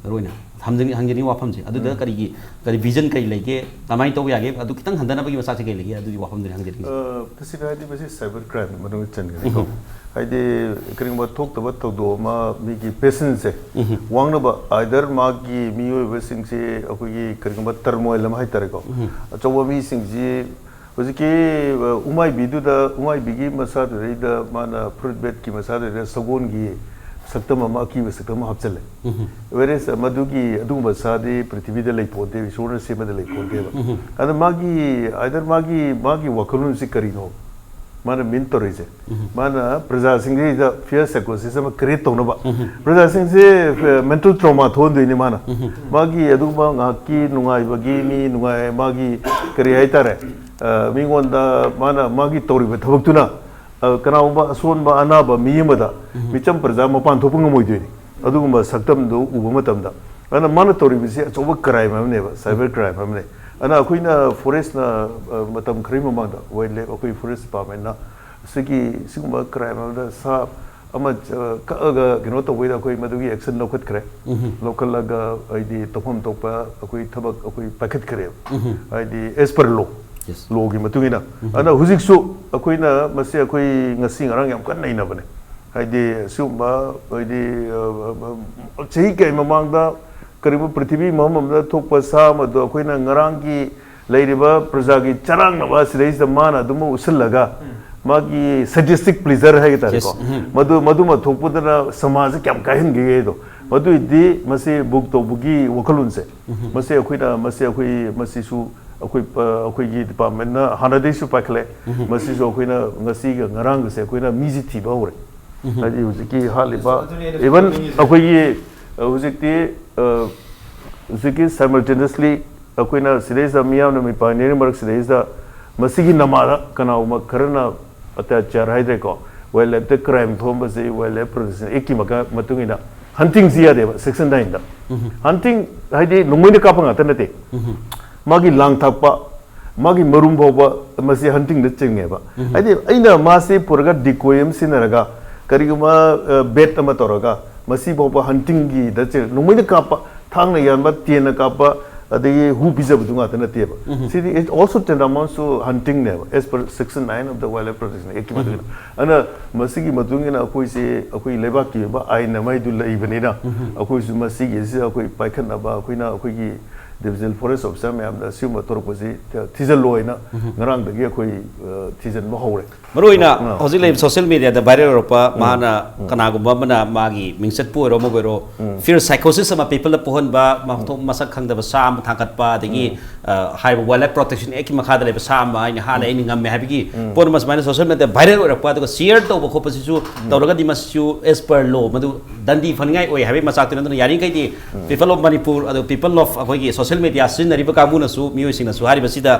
ꯃꯔꯨ ꯑꯣꯏꯅ ꯊꯝꯖꯅꯤꯡ-, ꯍꯪꯖꯅꯤꯡꯕ ꯋꯥꯐꯝꯁꯦ꯫ ꯑꯗꯨꯗ ꯀꯔꯤꯒꯤ, ꯀꯔꯤ ꯚꯤꯖꯟ ꯀꯔꯤ ꯂꯩꯒꯦ, ꯀꯃꯥꯏꯅ ꯇꯧꯕ ꯌꯥꯒꯦ, ꯑꯗꯨ ꯈꯤꯇꯪ ꯍꯟꯊꯅꯕꯒꯤ ꯃꯆꯥꯛꯁꯦ ꯀꯔꯤ ꯂꯩꯒꯦ, ꯑꯗꯨꯒꯤ ꯋꯥꯐꯝꯗꯨꯅꯤ ꯍꯪꯖꯅꯤꯡꯉꯤꯁꯦ꯫ ꯑ, ꯇꯁꯦꯡꯅ ꯍꯥꯏꯔꯗꯤ ꯃꯁꯤ ꯁꯥꯏꯕꯔ ꯀ꯭ꯔꯥꯏꯝꯒꯤ ꯃꯅꯨꯡꯗ ꯆꯟꯒꯅꯤꯀꯣ꯫ ꯍꯥꯏꯗꯤ ꯀꯔꯤꯒꯨꯝꯕ ꯊꯣꯛꯇꯕ ꯊꯧꯗꯣꯛ ꯑꯃ ꯃꯤꯒꯤ ꯄꯦꯁꯦꯟꯁꯁꯦ ꯋꯥꯡꯅꯕ, ꯑꯥꯏꯗꯔ ꯃꯥꯒꯤ ꯃꯤꯑꯣꯏꯕꯁꯤꯡꯁꯦ ꯑꯩꯈꯣꯏꯒꯤ ꯀꯔꯤꯒꯨꯝꯕ ꯇꯔꯃꯣꯏꯜ ꯑꯃ ꯍꯥꯏꯇꯥꯔꯦꯀꯣ, ꯑꯆꯧꯕ ꯃꯤꯁꯤꯡꯁꯤ ꯍꯧꯖꯤꯛꯀꯤ ꯑ, ꯎꯃꯥꯏꯕꯤꯗꯨꯗ, ꯎꯃꯥꯏꯕꯤꯒꯤ ꯃꯁꯥꯗꯨꯗꯩꯗ ꯃꯥꯅ ꯐ꯭ꯔꯨꯏꯠ ꯕꯦꯠꯀꯤ ꯃꯁꯥꯗꯨꯗꯩꯗ ꯁꯒꯣꯜꯒꯤ ꯁꯛꯇꯝ ꯑꯃ, ꯑꯀꯤꯕ ꯁꯛꯇꯝ ꯑꯃ ꯍꯥꯞꯆꯤꯜꯂꯦ꯫ ꯋꯦꯔꯦꯁ ꯃꯗꯨꯒꯤ ꯑꯗꯨꯒꯨꯝꯕ ꯁꯥꯗꯤ ꯄ꯭ꯔꯤꯊꯤꯕꯤꯗ ꯂꯩ ꯄꯣꯟꯇꯦꯕ, ꯏꯁꯣꯔꯅ ꯁꯦꯝꯕꯗ ꯂꯩ ꯄꯣꯟꯇꯦꯕ꯫ ꯑꯗ ꯃꯥꯒꯤ ꯑꯥꯏꯗꯔ ꯃꯥꯒꯤ ꯃꯥꯒꯤ ꯋꯥꯈꯜꯂꯣꯟꯁꯤ ꯀꯔꯤꯅꯣ ꯃꯥꯅ ꯃꯤꯟ ꯇꯧꯔꯤꯁꯦ? ꯃꯥꯅ ꯄ꯭ꯔꯖꯥꯁꯤꯡꯁꯤꯗ ꯐꯤꯌꯔ ꯁꯥꯏꯀꯣꯁꯤꯁ ꯑꯃ ꯀ꯭ꯔꯤꯌꯦꯠ ꯇꯧꯅꯕ, ꯄ꯭ꯔꯖꯥꯁꯤꯡꯁꯦ ꯃꯦꯟꯇꯜ ꯇ꯭ꯔꯣꯃꯥ ꯊꯣꯛꯍꯟꯗꯣꯏꯅꯤ ꯃꯥꯅ꯫ ꯃꯥꯒꯤ ꯑꯗꯨꯒꯨꯝꯕ ꯉꯥꯏꯍꯥꯛꯀꯤ ꯅꯨꯡꯉꯥꯏꯕꯒꯤ ꯃꯤ ꯅꯨꯡꯉꯥꯏ, ꯃꯥꯒꯤ ꯀꯔꯤ ꯍꯥꯏꯇꯥꯔꯦ, ꯑ, ꯃꯤꯉꯣꯟꯗ ꯃꯥꯅ ꯃꯥꯒꯤ ꯇꯧꯔꯤꯕ ꯊꯕꯛꯇꯨꯅ ꯑ, ꯀꯅꯥꯒꯨꯝꯕ ꯑꯁꯣꯟꯕ ꯑꯅꯥꯕ ꯃꯤ ꯑꯃꯗ ꯃꯤꯆꯝ ꯄ꯭ꯔꯖꯥ ꯃꯄꯥꯟ ꯊꯣꯛꯄ ꯉꯝꯃꯣꯏꯗꯣꯏꯅꯤ꯫ ꯑꯗꯨꯒꯨꯝꯕ ꯁꯛꯇꯝꯗꯨ ꯎꯕ ꯃꯇꯝꯗ, ꯑꯗꯨꯅ ꯃꯥꯅ ꯇꯧꯔꯤꯕꯁꯤ ꯑꯆꯧꯕ ꯀ꯭ꯔꯥꯏꯝ ꯑꯃꯅꯦꯕ, ꯁꯥꯏꯕꯔ ꯀ꯭ꯔꯥꯏꯝ ꯑꯃꯅꯦ꯫ ꯑꯗꯨꯅ ꯑꯩꯈꯣꯏꯅ ꯐꯣꯔꯦꯁꯅ, ꯑ, ꯃꯇꯝ ꯈꯔꯒꯤ ꯃꯃꯥꯡꯗ ꯋꯥꯏꯜ ꯂꯥꯏꯐ, ꯑꯩꯈꯣꯏ ꯐꯣꯔꯦꯁ ꯗꯤꯄꯥꯔꯠꯃꯦꯟꯅ ꯁꯤꯒꯤ, ꯁꯤꯒꯨꯝꯕ ꯀ꯭ꯔꯥꯏꯝ ꯑꯃꯗ ꯁꯥ ꯑꯃ, ꯑ, ꯀꯛꯑꯒ ꯀꯩꯅꯣ ꯇꯧꯕꯩꯗ ꯑꯩꯈꯣꯏ ꯃꯗꯨꯒꯤ ꯑꯦꯛꯁꯟ ꯂꯧꯈꯠꯈ꯭ꯔꯦ꯫ ꯂꯧꯈꯠꯂꯒ ꯍꯥꯏꯗꯤ ꯇꯧꯐꯝ ꯊꯣꯛꯄ ꯑꯩꯈꯣꯏ ꯊꯕꯛ ꯑꯩꯈꯣꯏ ꯄꯥꯏꯈꯠꯈ꯭ꯔꯦꯕ꯫ ꯍꯥꯏꯗꯤ as per law, Yes. ꯂꯣꯒꯤ ꯃꯇꯨꯡ ꯏꯟꯅ꯫ ꯑꯗꯨꯅ ꯍꯧꯖꯤꯛꯁꯨ ꯑꯩꯈꯣꯏꯅ ꯃꯁꯤ ꯑꯩꯈꯣꯏ ꯉꯁꯤ ꯉꯔꯥꯡ ꯌꯥꯝ ꯀꯟꯅ ꯅꯩꯅꯕꯅꯦ꯫ ꯍꯥꯏꯗꯤ ꯁꯤꯒꯨꯝꯕ ꯍꯥꯏꯗꯤ, ꯑ, ꯑ, ꯆꯍꯤ ꯀꯌꯥꯒꯤ ꯃꯃꯥꯡꯗ ꯀꯔꯤꯒꯨꯝꯕ ꯄ꯭ꯔꯤꯊꯤꯕꯤ ꯃꯐꯝ ꯑꯃꯗ ꯊꯣꯛꯄ ꯁꯥ ꯑꯃꯗꯣ ꯑꯩꯈꯣꯏꯅ ꯉꯔꯥꯡꯒꯤ ꯂꯩꯔꯤꯕ ꯄ꯭ꯔꯖꯥꯒꯤ ꯆꯔꯥꯡꯅꯕ ꯁꯤꯗꯩꯁꯤꯗ ꯃꯥꯅ ꯑꯗꯨꯝ ꯎꯠꯁꯤꯜꯂꯒ ꯃꯥꯒꯤ sadistic pleasure ꯍꯥꯏꯕ ꯇꯥꯔꯦꯀꯣ꯫ Yes. ꯎꯝ. ꯃꯗꯨ, ꯃꯗꯨꯃ ꯊꯣꯛꯄꯗꯨꯅ ꯁꯃꯥꯖꯁꯦ ꯀꯌꯥꯝ ꯀꯥꯏꯍꯟꯒꯦꯗꯣ꯫ ꯃꯗꯨꯏꯗꯤ ꯃꯁꯤ ꯕꯨꯛ ꯇꯧꯕꯒꯤ ꯋꯥꯈꯜꯂꯣꯟꯁꯦ, ꯃꯁꯤ ꯑꯩꯈꯣꯏꯅ, ꯃꯁꯤ ꯑꯩꯈꯣꯏ, ꯃꯁꯤꯁꯨ ꯑꯩꯈꯣꯏ ꯑꯩꯈꯣꯏꯒꯤ ꯗꯤꯄꯥꯔꯠꯃꯦꯟꯅ ꯍꯥꯟꯅꯗꯩꯁꯨ ꯄꯥꯏꯈꯠꯂꯦ꯫ ꯃꯁꯤꯁꯨ ꯑꯩꯈꯣꯏꯅ ꯉꯁꯤꯒ ꯉꯔꯥꯡꯒꯁꯦ ꯑꯩꯈꯣꯏꯅ ꯃꯤꯁꯦ ꯊꯤꯕ ꯍꯧꯔꯦ꯫ ꯍꯥꯏꯗꯤ ꯍꯧꯖꯤꯛꯀꯤ ꯍꯥꯠꯂꯤꯕ, ꯑꯗꯨꯅꯦ ꯑꯩꯅ even ꯈꯪꯅꯤꯡꯉꯤꯁꯦ꯫ ꯑꯩꯈꯣꯏꯒꯤ ꯍꯧꯖꯤꯛꯇꯤ ꯍꯧꯖꯤꯛꯀꯤ simultaneously ꯑꯩꯈꯣꯏꯅ ꯁꯤꯗꯩꯁꯤꯗ ꯃꯤꯌꯥꯝꯅ ꯃꯤꯄꯥꯏꯅꯔꯤ ꯃꯔꯛꯁꯤꯗꯩꯁꯤꯗ ꯃꯁꯤꯒꯤ ꯅꯃꯥꯗ ꯀꯅꯥꯒꯨꯝꯕ ꯈꯔꯅ ꯑꯇ꯭ꯌꯥꯆꯥꯔ ꯍꯥꯏꯗ꯭ꯔꯦꯀꯣ, ꯋꯥꯏꯜ ꯂꯥꯏꯐꯇ ꯀ꯭ꯔꯥꯏꯝ ꯊꯣꯛꯍꯟꯕꯁꯤ ꯋꯥꯏꯜ ꯂꯥꯏꯐ ꯄ꯭ꯔꯣꯇꯦꯛꯁꯟ ꯑꯦꯛꯀꯤ ꯃꯇꯨꯡ ꯏꯟꯅ ꯍꯟꯇꯤꯡꯁꯤ ꯌꯥꯗꯦꯕ, ꯁꯦꯛꯁꯟ ꯅꯥꯏꯟꯗ꯫ ꯍꯟꯇꯤꯡ ꯍꯥꯏꯗꯤ ꯅꯣꯡꯃꯩꯅ ꯀꯥꯞꯄ ꯉꯥꯛꯇ ꯅꯠꯇꯦ, ꯃꯥꯒꯤ ꯂꯥꯡ ꯊꯥꯛꯄ, ꯃꯥꯒꯤ ꯃꯔꯨꯝ ꯐꯥꯎꯕ ꯃꯁꯤ ꯍꯟꯇꯤꯡꯗ ꯆꯤꯡꯉꯦꯕ꯫ ꯍꯥꯏꯗꯤ ꯑꯩꯅ ꯃꯥꯁꯤ ꯄꯨꯔꯒ ꯗꯤꯀꯣꯏ ꯑꯃ ꯁꯤꯖꯤꯟꯅꯔꯒ ꯀꯔꯤꯒꯨꯝꯕ ꯕꯦꯠ ꯑꯃ ꯇꯧꯔꯒ ꯃꯁꯤ ꯐꯥꯎꯕ ꯍꯟꯇꯤꯡꯒꯤꯗ ꯆꯤꯡ, ꯅꯣꯡꯃꯩꯅ ꯀꯥꯞꯄ, ꯊꯥꯡꯅ ꯌꯥꯟꯕ, ꯇꯦꯟꯅ ꯀꯥꯞꯄ, ꯑꯗꯒꯤ ꯍꯨ ꯄꯤꯖꯕꯗꯨ ꯉꯥꯛꯇ ꯅꯠꯇꯦꯕ꯫ ꯁꯤꯗꯤ it also tantamount to hunting ꯅꯦꯕ, as per section nine of the Wildlife Protection Act ꯀꯤ ꯃꯇꯨꯡ ꯏꯟꯅ꯫ ꯑꯗꯨꯅ ꯃꯁꯤꯒꯤ ꯃꯇꯨꯡ ꯏꯟꯅ ꯑꯩꯈꯣꯏꯁꯦ ꯑꯩꯈꯣꯏ ꯂꯩꯕꯥꯛꯀꯤ ꯑꯣꯏꯕ ꯑꯥꯏꯟ ꯑꯃ ꯍꯥꯏꯗꯨ ꯂꯩꯕꯅꯤꯅ ꯑꯩꯈꯣꯏꯁꯨ ꯃꯁꯤꯒꯤꯁꯤ ꯑꯩꯈꯣꯏ ꯄꯥꯏꯈꯠꯅꯕ ꯑꯩꯈꯣꯏꯅ ꯑꯩꯈꯣꯏꯒꯤ divisional forest officer ꯃꯌꯥꯝꯗ ꯑꯁꯤꯒꯨꯝꯕ ꯊꯣꯔꯛꯄꯁꯤ ꯊꯤꯖꯤꯜꯂꯣ ꯍꯥꯏꯅ ꯉꯔꯥꯡꯗꯒꯤ ꯑꯩꯈꯣꯏ ꯊꯤꯖꯤꯟꯕ ꯍꯧꯔꯦ꯫ ꯃꯔꯨ ꯑꯣꯏꯅ ꯑꯥ꯫ ꯍꯧꯖꯤꯛ ꯂꯩꯔꯤꯕ ꯁꯣꯁꯤꯌꯦꯜ ꯃꯦꯗꯤꯌꯥꯗ ꯚꯥꯏꯔꯦꯜ ꯑꯣꯏꯔꯛꯄ, ꯃꯥꯅ ꯀꯅꯥꯒꯨꯝꯕ ꯑꯃꯅ ꯃꯥꯒꯤ ꯃꯤꯡꯆꯠꯄꯨ ꯑꯣꯏꯔꯣ ꯑꯃꯕꯨ ꯑꯣꯏꯔꯣ, ꯐꯤꯌꯔ ꯁꯥꯏꯀꯣꯁꯤꯁ ꯑꯃ ꯄꯤꯄꯜꯗ ꯄꯣꯛꯍꯟꯕ, ꯃꯊꯣ- ꯃꯁꯛ ꯈꯪꯗꯕ ꯁꯥ ꯑꯃ ꯊꯥꯡꯒꯠꯄ, ꯑꯗꯒꯤ ꯑ, ꯍꯥꯏꯔꯤꯕ ꯋꯥꯏꯜ ꯂꯥꯏꯐ ꯄ꯭ꯔꯣꯇꯦꯛꯁꯟ ꯑꯦꯛꯀꯤ ꯃꯈꯥꯗ ꯂꯩꯕ ꯁꯥ ꯑꯃ ꯑꯩꯅ ꯍꯥꯠꯂꯦ, ꯑꯩꯅ ꯉꯝꯃꯦ ꯍꯥꯏꯕꯒꯤ ꯄꯣꯠ ꯑꯃ ꯁꯨꯃꯥꯏꯅ ꯁꯣꯁꯤꯌꯦꯜ ꯃꯦꯗꯤꯌꯥꯗ ꯚꯥꯏꯔꯦꯜ ꯑꯣꯏꯔꯛꯄ, ꯑꯗꯨꯒ ꯁꯤꯌꯔ ꯇꯧꯕ ꯈꯣꯠꯄꯁꯤꯁꯨ ꯇꯧꯔꯒꯗꯤ ꯃꯁꯤꯁꯨ as per law ꯃꯗꯨ ꯗꯟꯗꯤ ꯐꯅꯤꯡꯉꯥꯏ ꯑꯣꯏ ꯍꯥꯏꯕꯒꯤ ꯃꯆꯥꯛꯇꯨꯅꯤ꯫ ꯑꯗꯨꯅ ꯌꯥꯔꯤꯈꯩꯗꯤ people of Manipur, ꯑꯗꯨ people of ꯑꯩꯈꯣꯏꯒꯤ ꯁꯣꯁꯤꯌꯦꯜ ꯃꯦꯗꯤꯌꯥ ꯁꯤꯖꯤꯟꯅꯔꯤꯕ ꯀꯥꯡꯕꯨꯅꯁꯨ, ꯃꯤꯑꯣꯏꯁꯤꯡꯅꯁꯨ ꯍꯥꯏꯔꯤꯕꯁꯤꯗ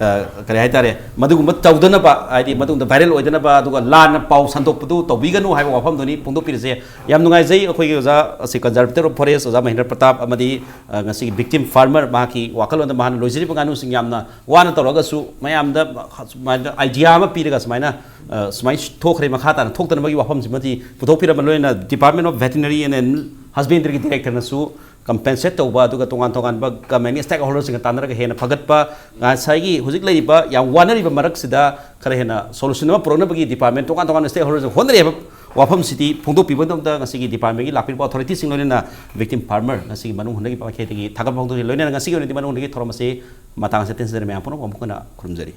ꯑ, ꯀꯔꯤ ꯍꯥꯏꯇꯥꯔꯦ, ꯃꯗꯨꯒꯨꯝꯕ ꯇꯧꯗꯅꯕ, ꯍꯥꯏꯗꯤ ꯃꯇꯨꯡꯗ ꯚꯥꯏꯔꯦꯜ ꯑꯣꯏꯗꯅꯕ, ꯑꯗꯨꯒ ꯂꯥꯟꯅ ꯄꯥꯎ ꯁꯟꯗꯣꯛꯄꯗꯨ ꯇꯧꯕꯤꯒꯅꯨ ꯍꯥꯏꯕ ꯋꯥꯐꯝꯗꯨꯅꯤ ꯐꯣꯡꯗꯣꯛꯄꯤꯔꯤꯁꯦ꯫ ꯌꯥꯝ ꯅꯨꯡꯉꯥꯏꯖꯩ ꯑꯩꯈꯣꯏꯒꯤ ꯑꯣꯖꯥ ꯑꯁꯤ Conservator of Forest, ꯑꯣꯖꯥ ꯃꯍꯦꯟꯗ꯭ꯔ ꯄ꯭ꯔꯇꯥꯞ, ꯑꯃꯗꯤ, ꯑ, ꯉꯁꯤꯒꯤ victim farmer, ꯃꯍꯥꯛꯀꯤ ꯋꯥꯈꯜꯂꯣꯟꯗ ꯃꯍꯥꯛꯅ ꯂꯣꯏꯖꯔꯤꯕ ꯉꯥꯅꯨꯁꯤꯡ ꯌꯥꯝꯅ ꯋꯥꯅ ꯇꯧꯔꯒꯁꯨ ꯃꯌꯥꯝꯗ ꯁꯨꯃꯥꯏꯅ idea ꯑꯃ ꯄꯤꯔꯒ ꯁꯨꯃꯥꯏꯅ, ꯑ, ꯁꯨꯃꯥꯏꯅ ꯊꯣꯛꯈ꯭ꯔꯦ, ꯃꯈꯥ ꯇꯥꯅ ꯊꯣꯛꯇꯅꯕꯒꯤ ꯋꯥꯐꯝꯁꯤꯃꯗꯤ ꯄꯨꯊꯣꯛꯄꯤꯔꯝꯕ, ꯂꯣꯏꯅ Department of Veterinary and Animal Husbandry ꯒꯤ director ꯅꯁꯨ compensate ꯇꯧꯕ, ꯑꯗꯨꯒ ꯇꯣꯉꯥꯟ ꯇꯣꯉꯥꯟꯕ government ꯒꯤ stakeholders ꯁꯤꯡꯒ ꯇꯥꯟꯅꯔꯒ ꯍꯦꯟꯅ ꯐꯒꯠꯄ, ꯉꯁꯥꯏꯒꯤ ꯍꯧꯖꯤꯛ ꯂꯩꯔꯤꯕ ꯌꯥꯝ ꯋꯥꯅꯔꯤꯕ ꯃꯔꯛꯁꯤꯗ ꯈꯔ ꯍꯦꯟꯅ solution ꯑꯃ ꯄꯨꯔꯛꯅꯕꯒꯤ department ꯇꯣꯉꯥꯟ ꯇꯣꯉꯥꯟꯕ stakeholders ꯁꯤꯡ ꯍꯣꯠꯅꯔꯤ ꯍꯥꯏꯕ ꯋꯥꯐꯝꯁꯤꯗꯤ ꯐꯣꯡꯗꯣꯛꯄꯤꯕꯒꯤꯗꯃꯛꯇ ꯉꯁꯤꯒꯤ department ꯀꯤ ꯂꯥꯛꯄꯤꯔꯤꯕ authority ꯁꯤꯡ ꯂꯣꯏꯅꯅ victim farmer ꯉꯁꯤꯒꯤ ꯃꯅꯨꯡ ꯍꯨꯠꯅꯒꯤ ꯃꯥꯏꯀꯩꯗꯒꯤ ꯊꯥꯒꯠꯄ ꯐꯣꯡꯗꯣꯛꯆꯔꯤ꯫ ꯂꯣꯏꯅꯅ ꯉꯁꯤꯒꯤ ꯑꯣꯏꯅꯗꯤ ꯃꯅꯨꯡ ꯍꯨꯠꯅꯒꯤ ꯊꯧꯔꯝ ꯑꯁꯤ ꯃꯇꯥꯡ ꯑꯁꯤꯗ ꯇꯦꯟꯖꯔꯦ꯫ ꯃꯌꯥꯝ ꯄꯨꯝꯅꯃꯛ ꯑꯃꯨꯛ ꯍꯟꯅ ꯈꯨꯔꯨꯝꯖꯔꯤ꯫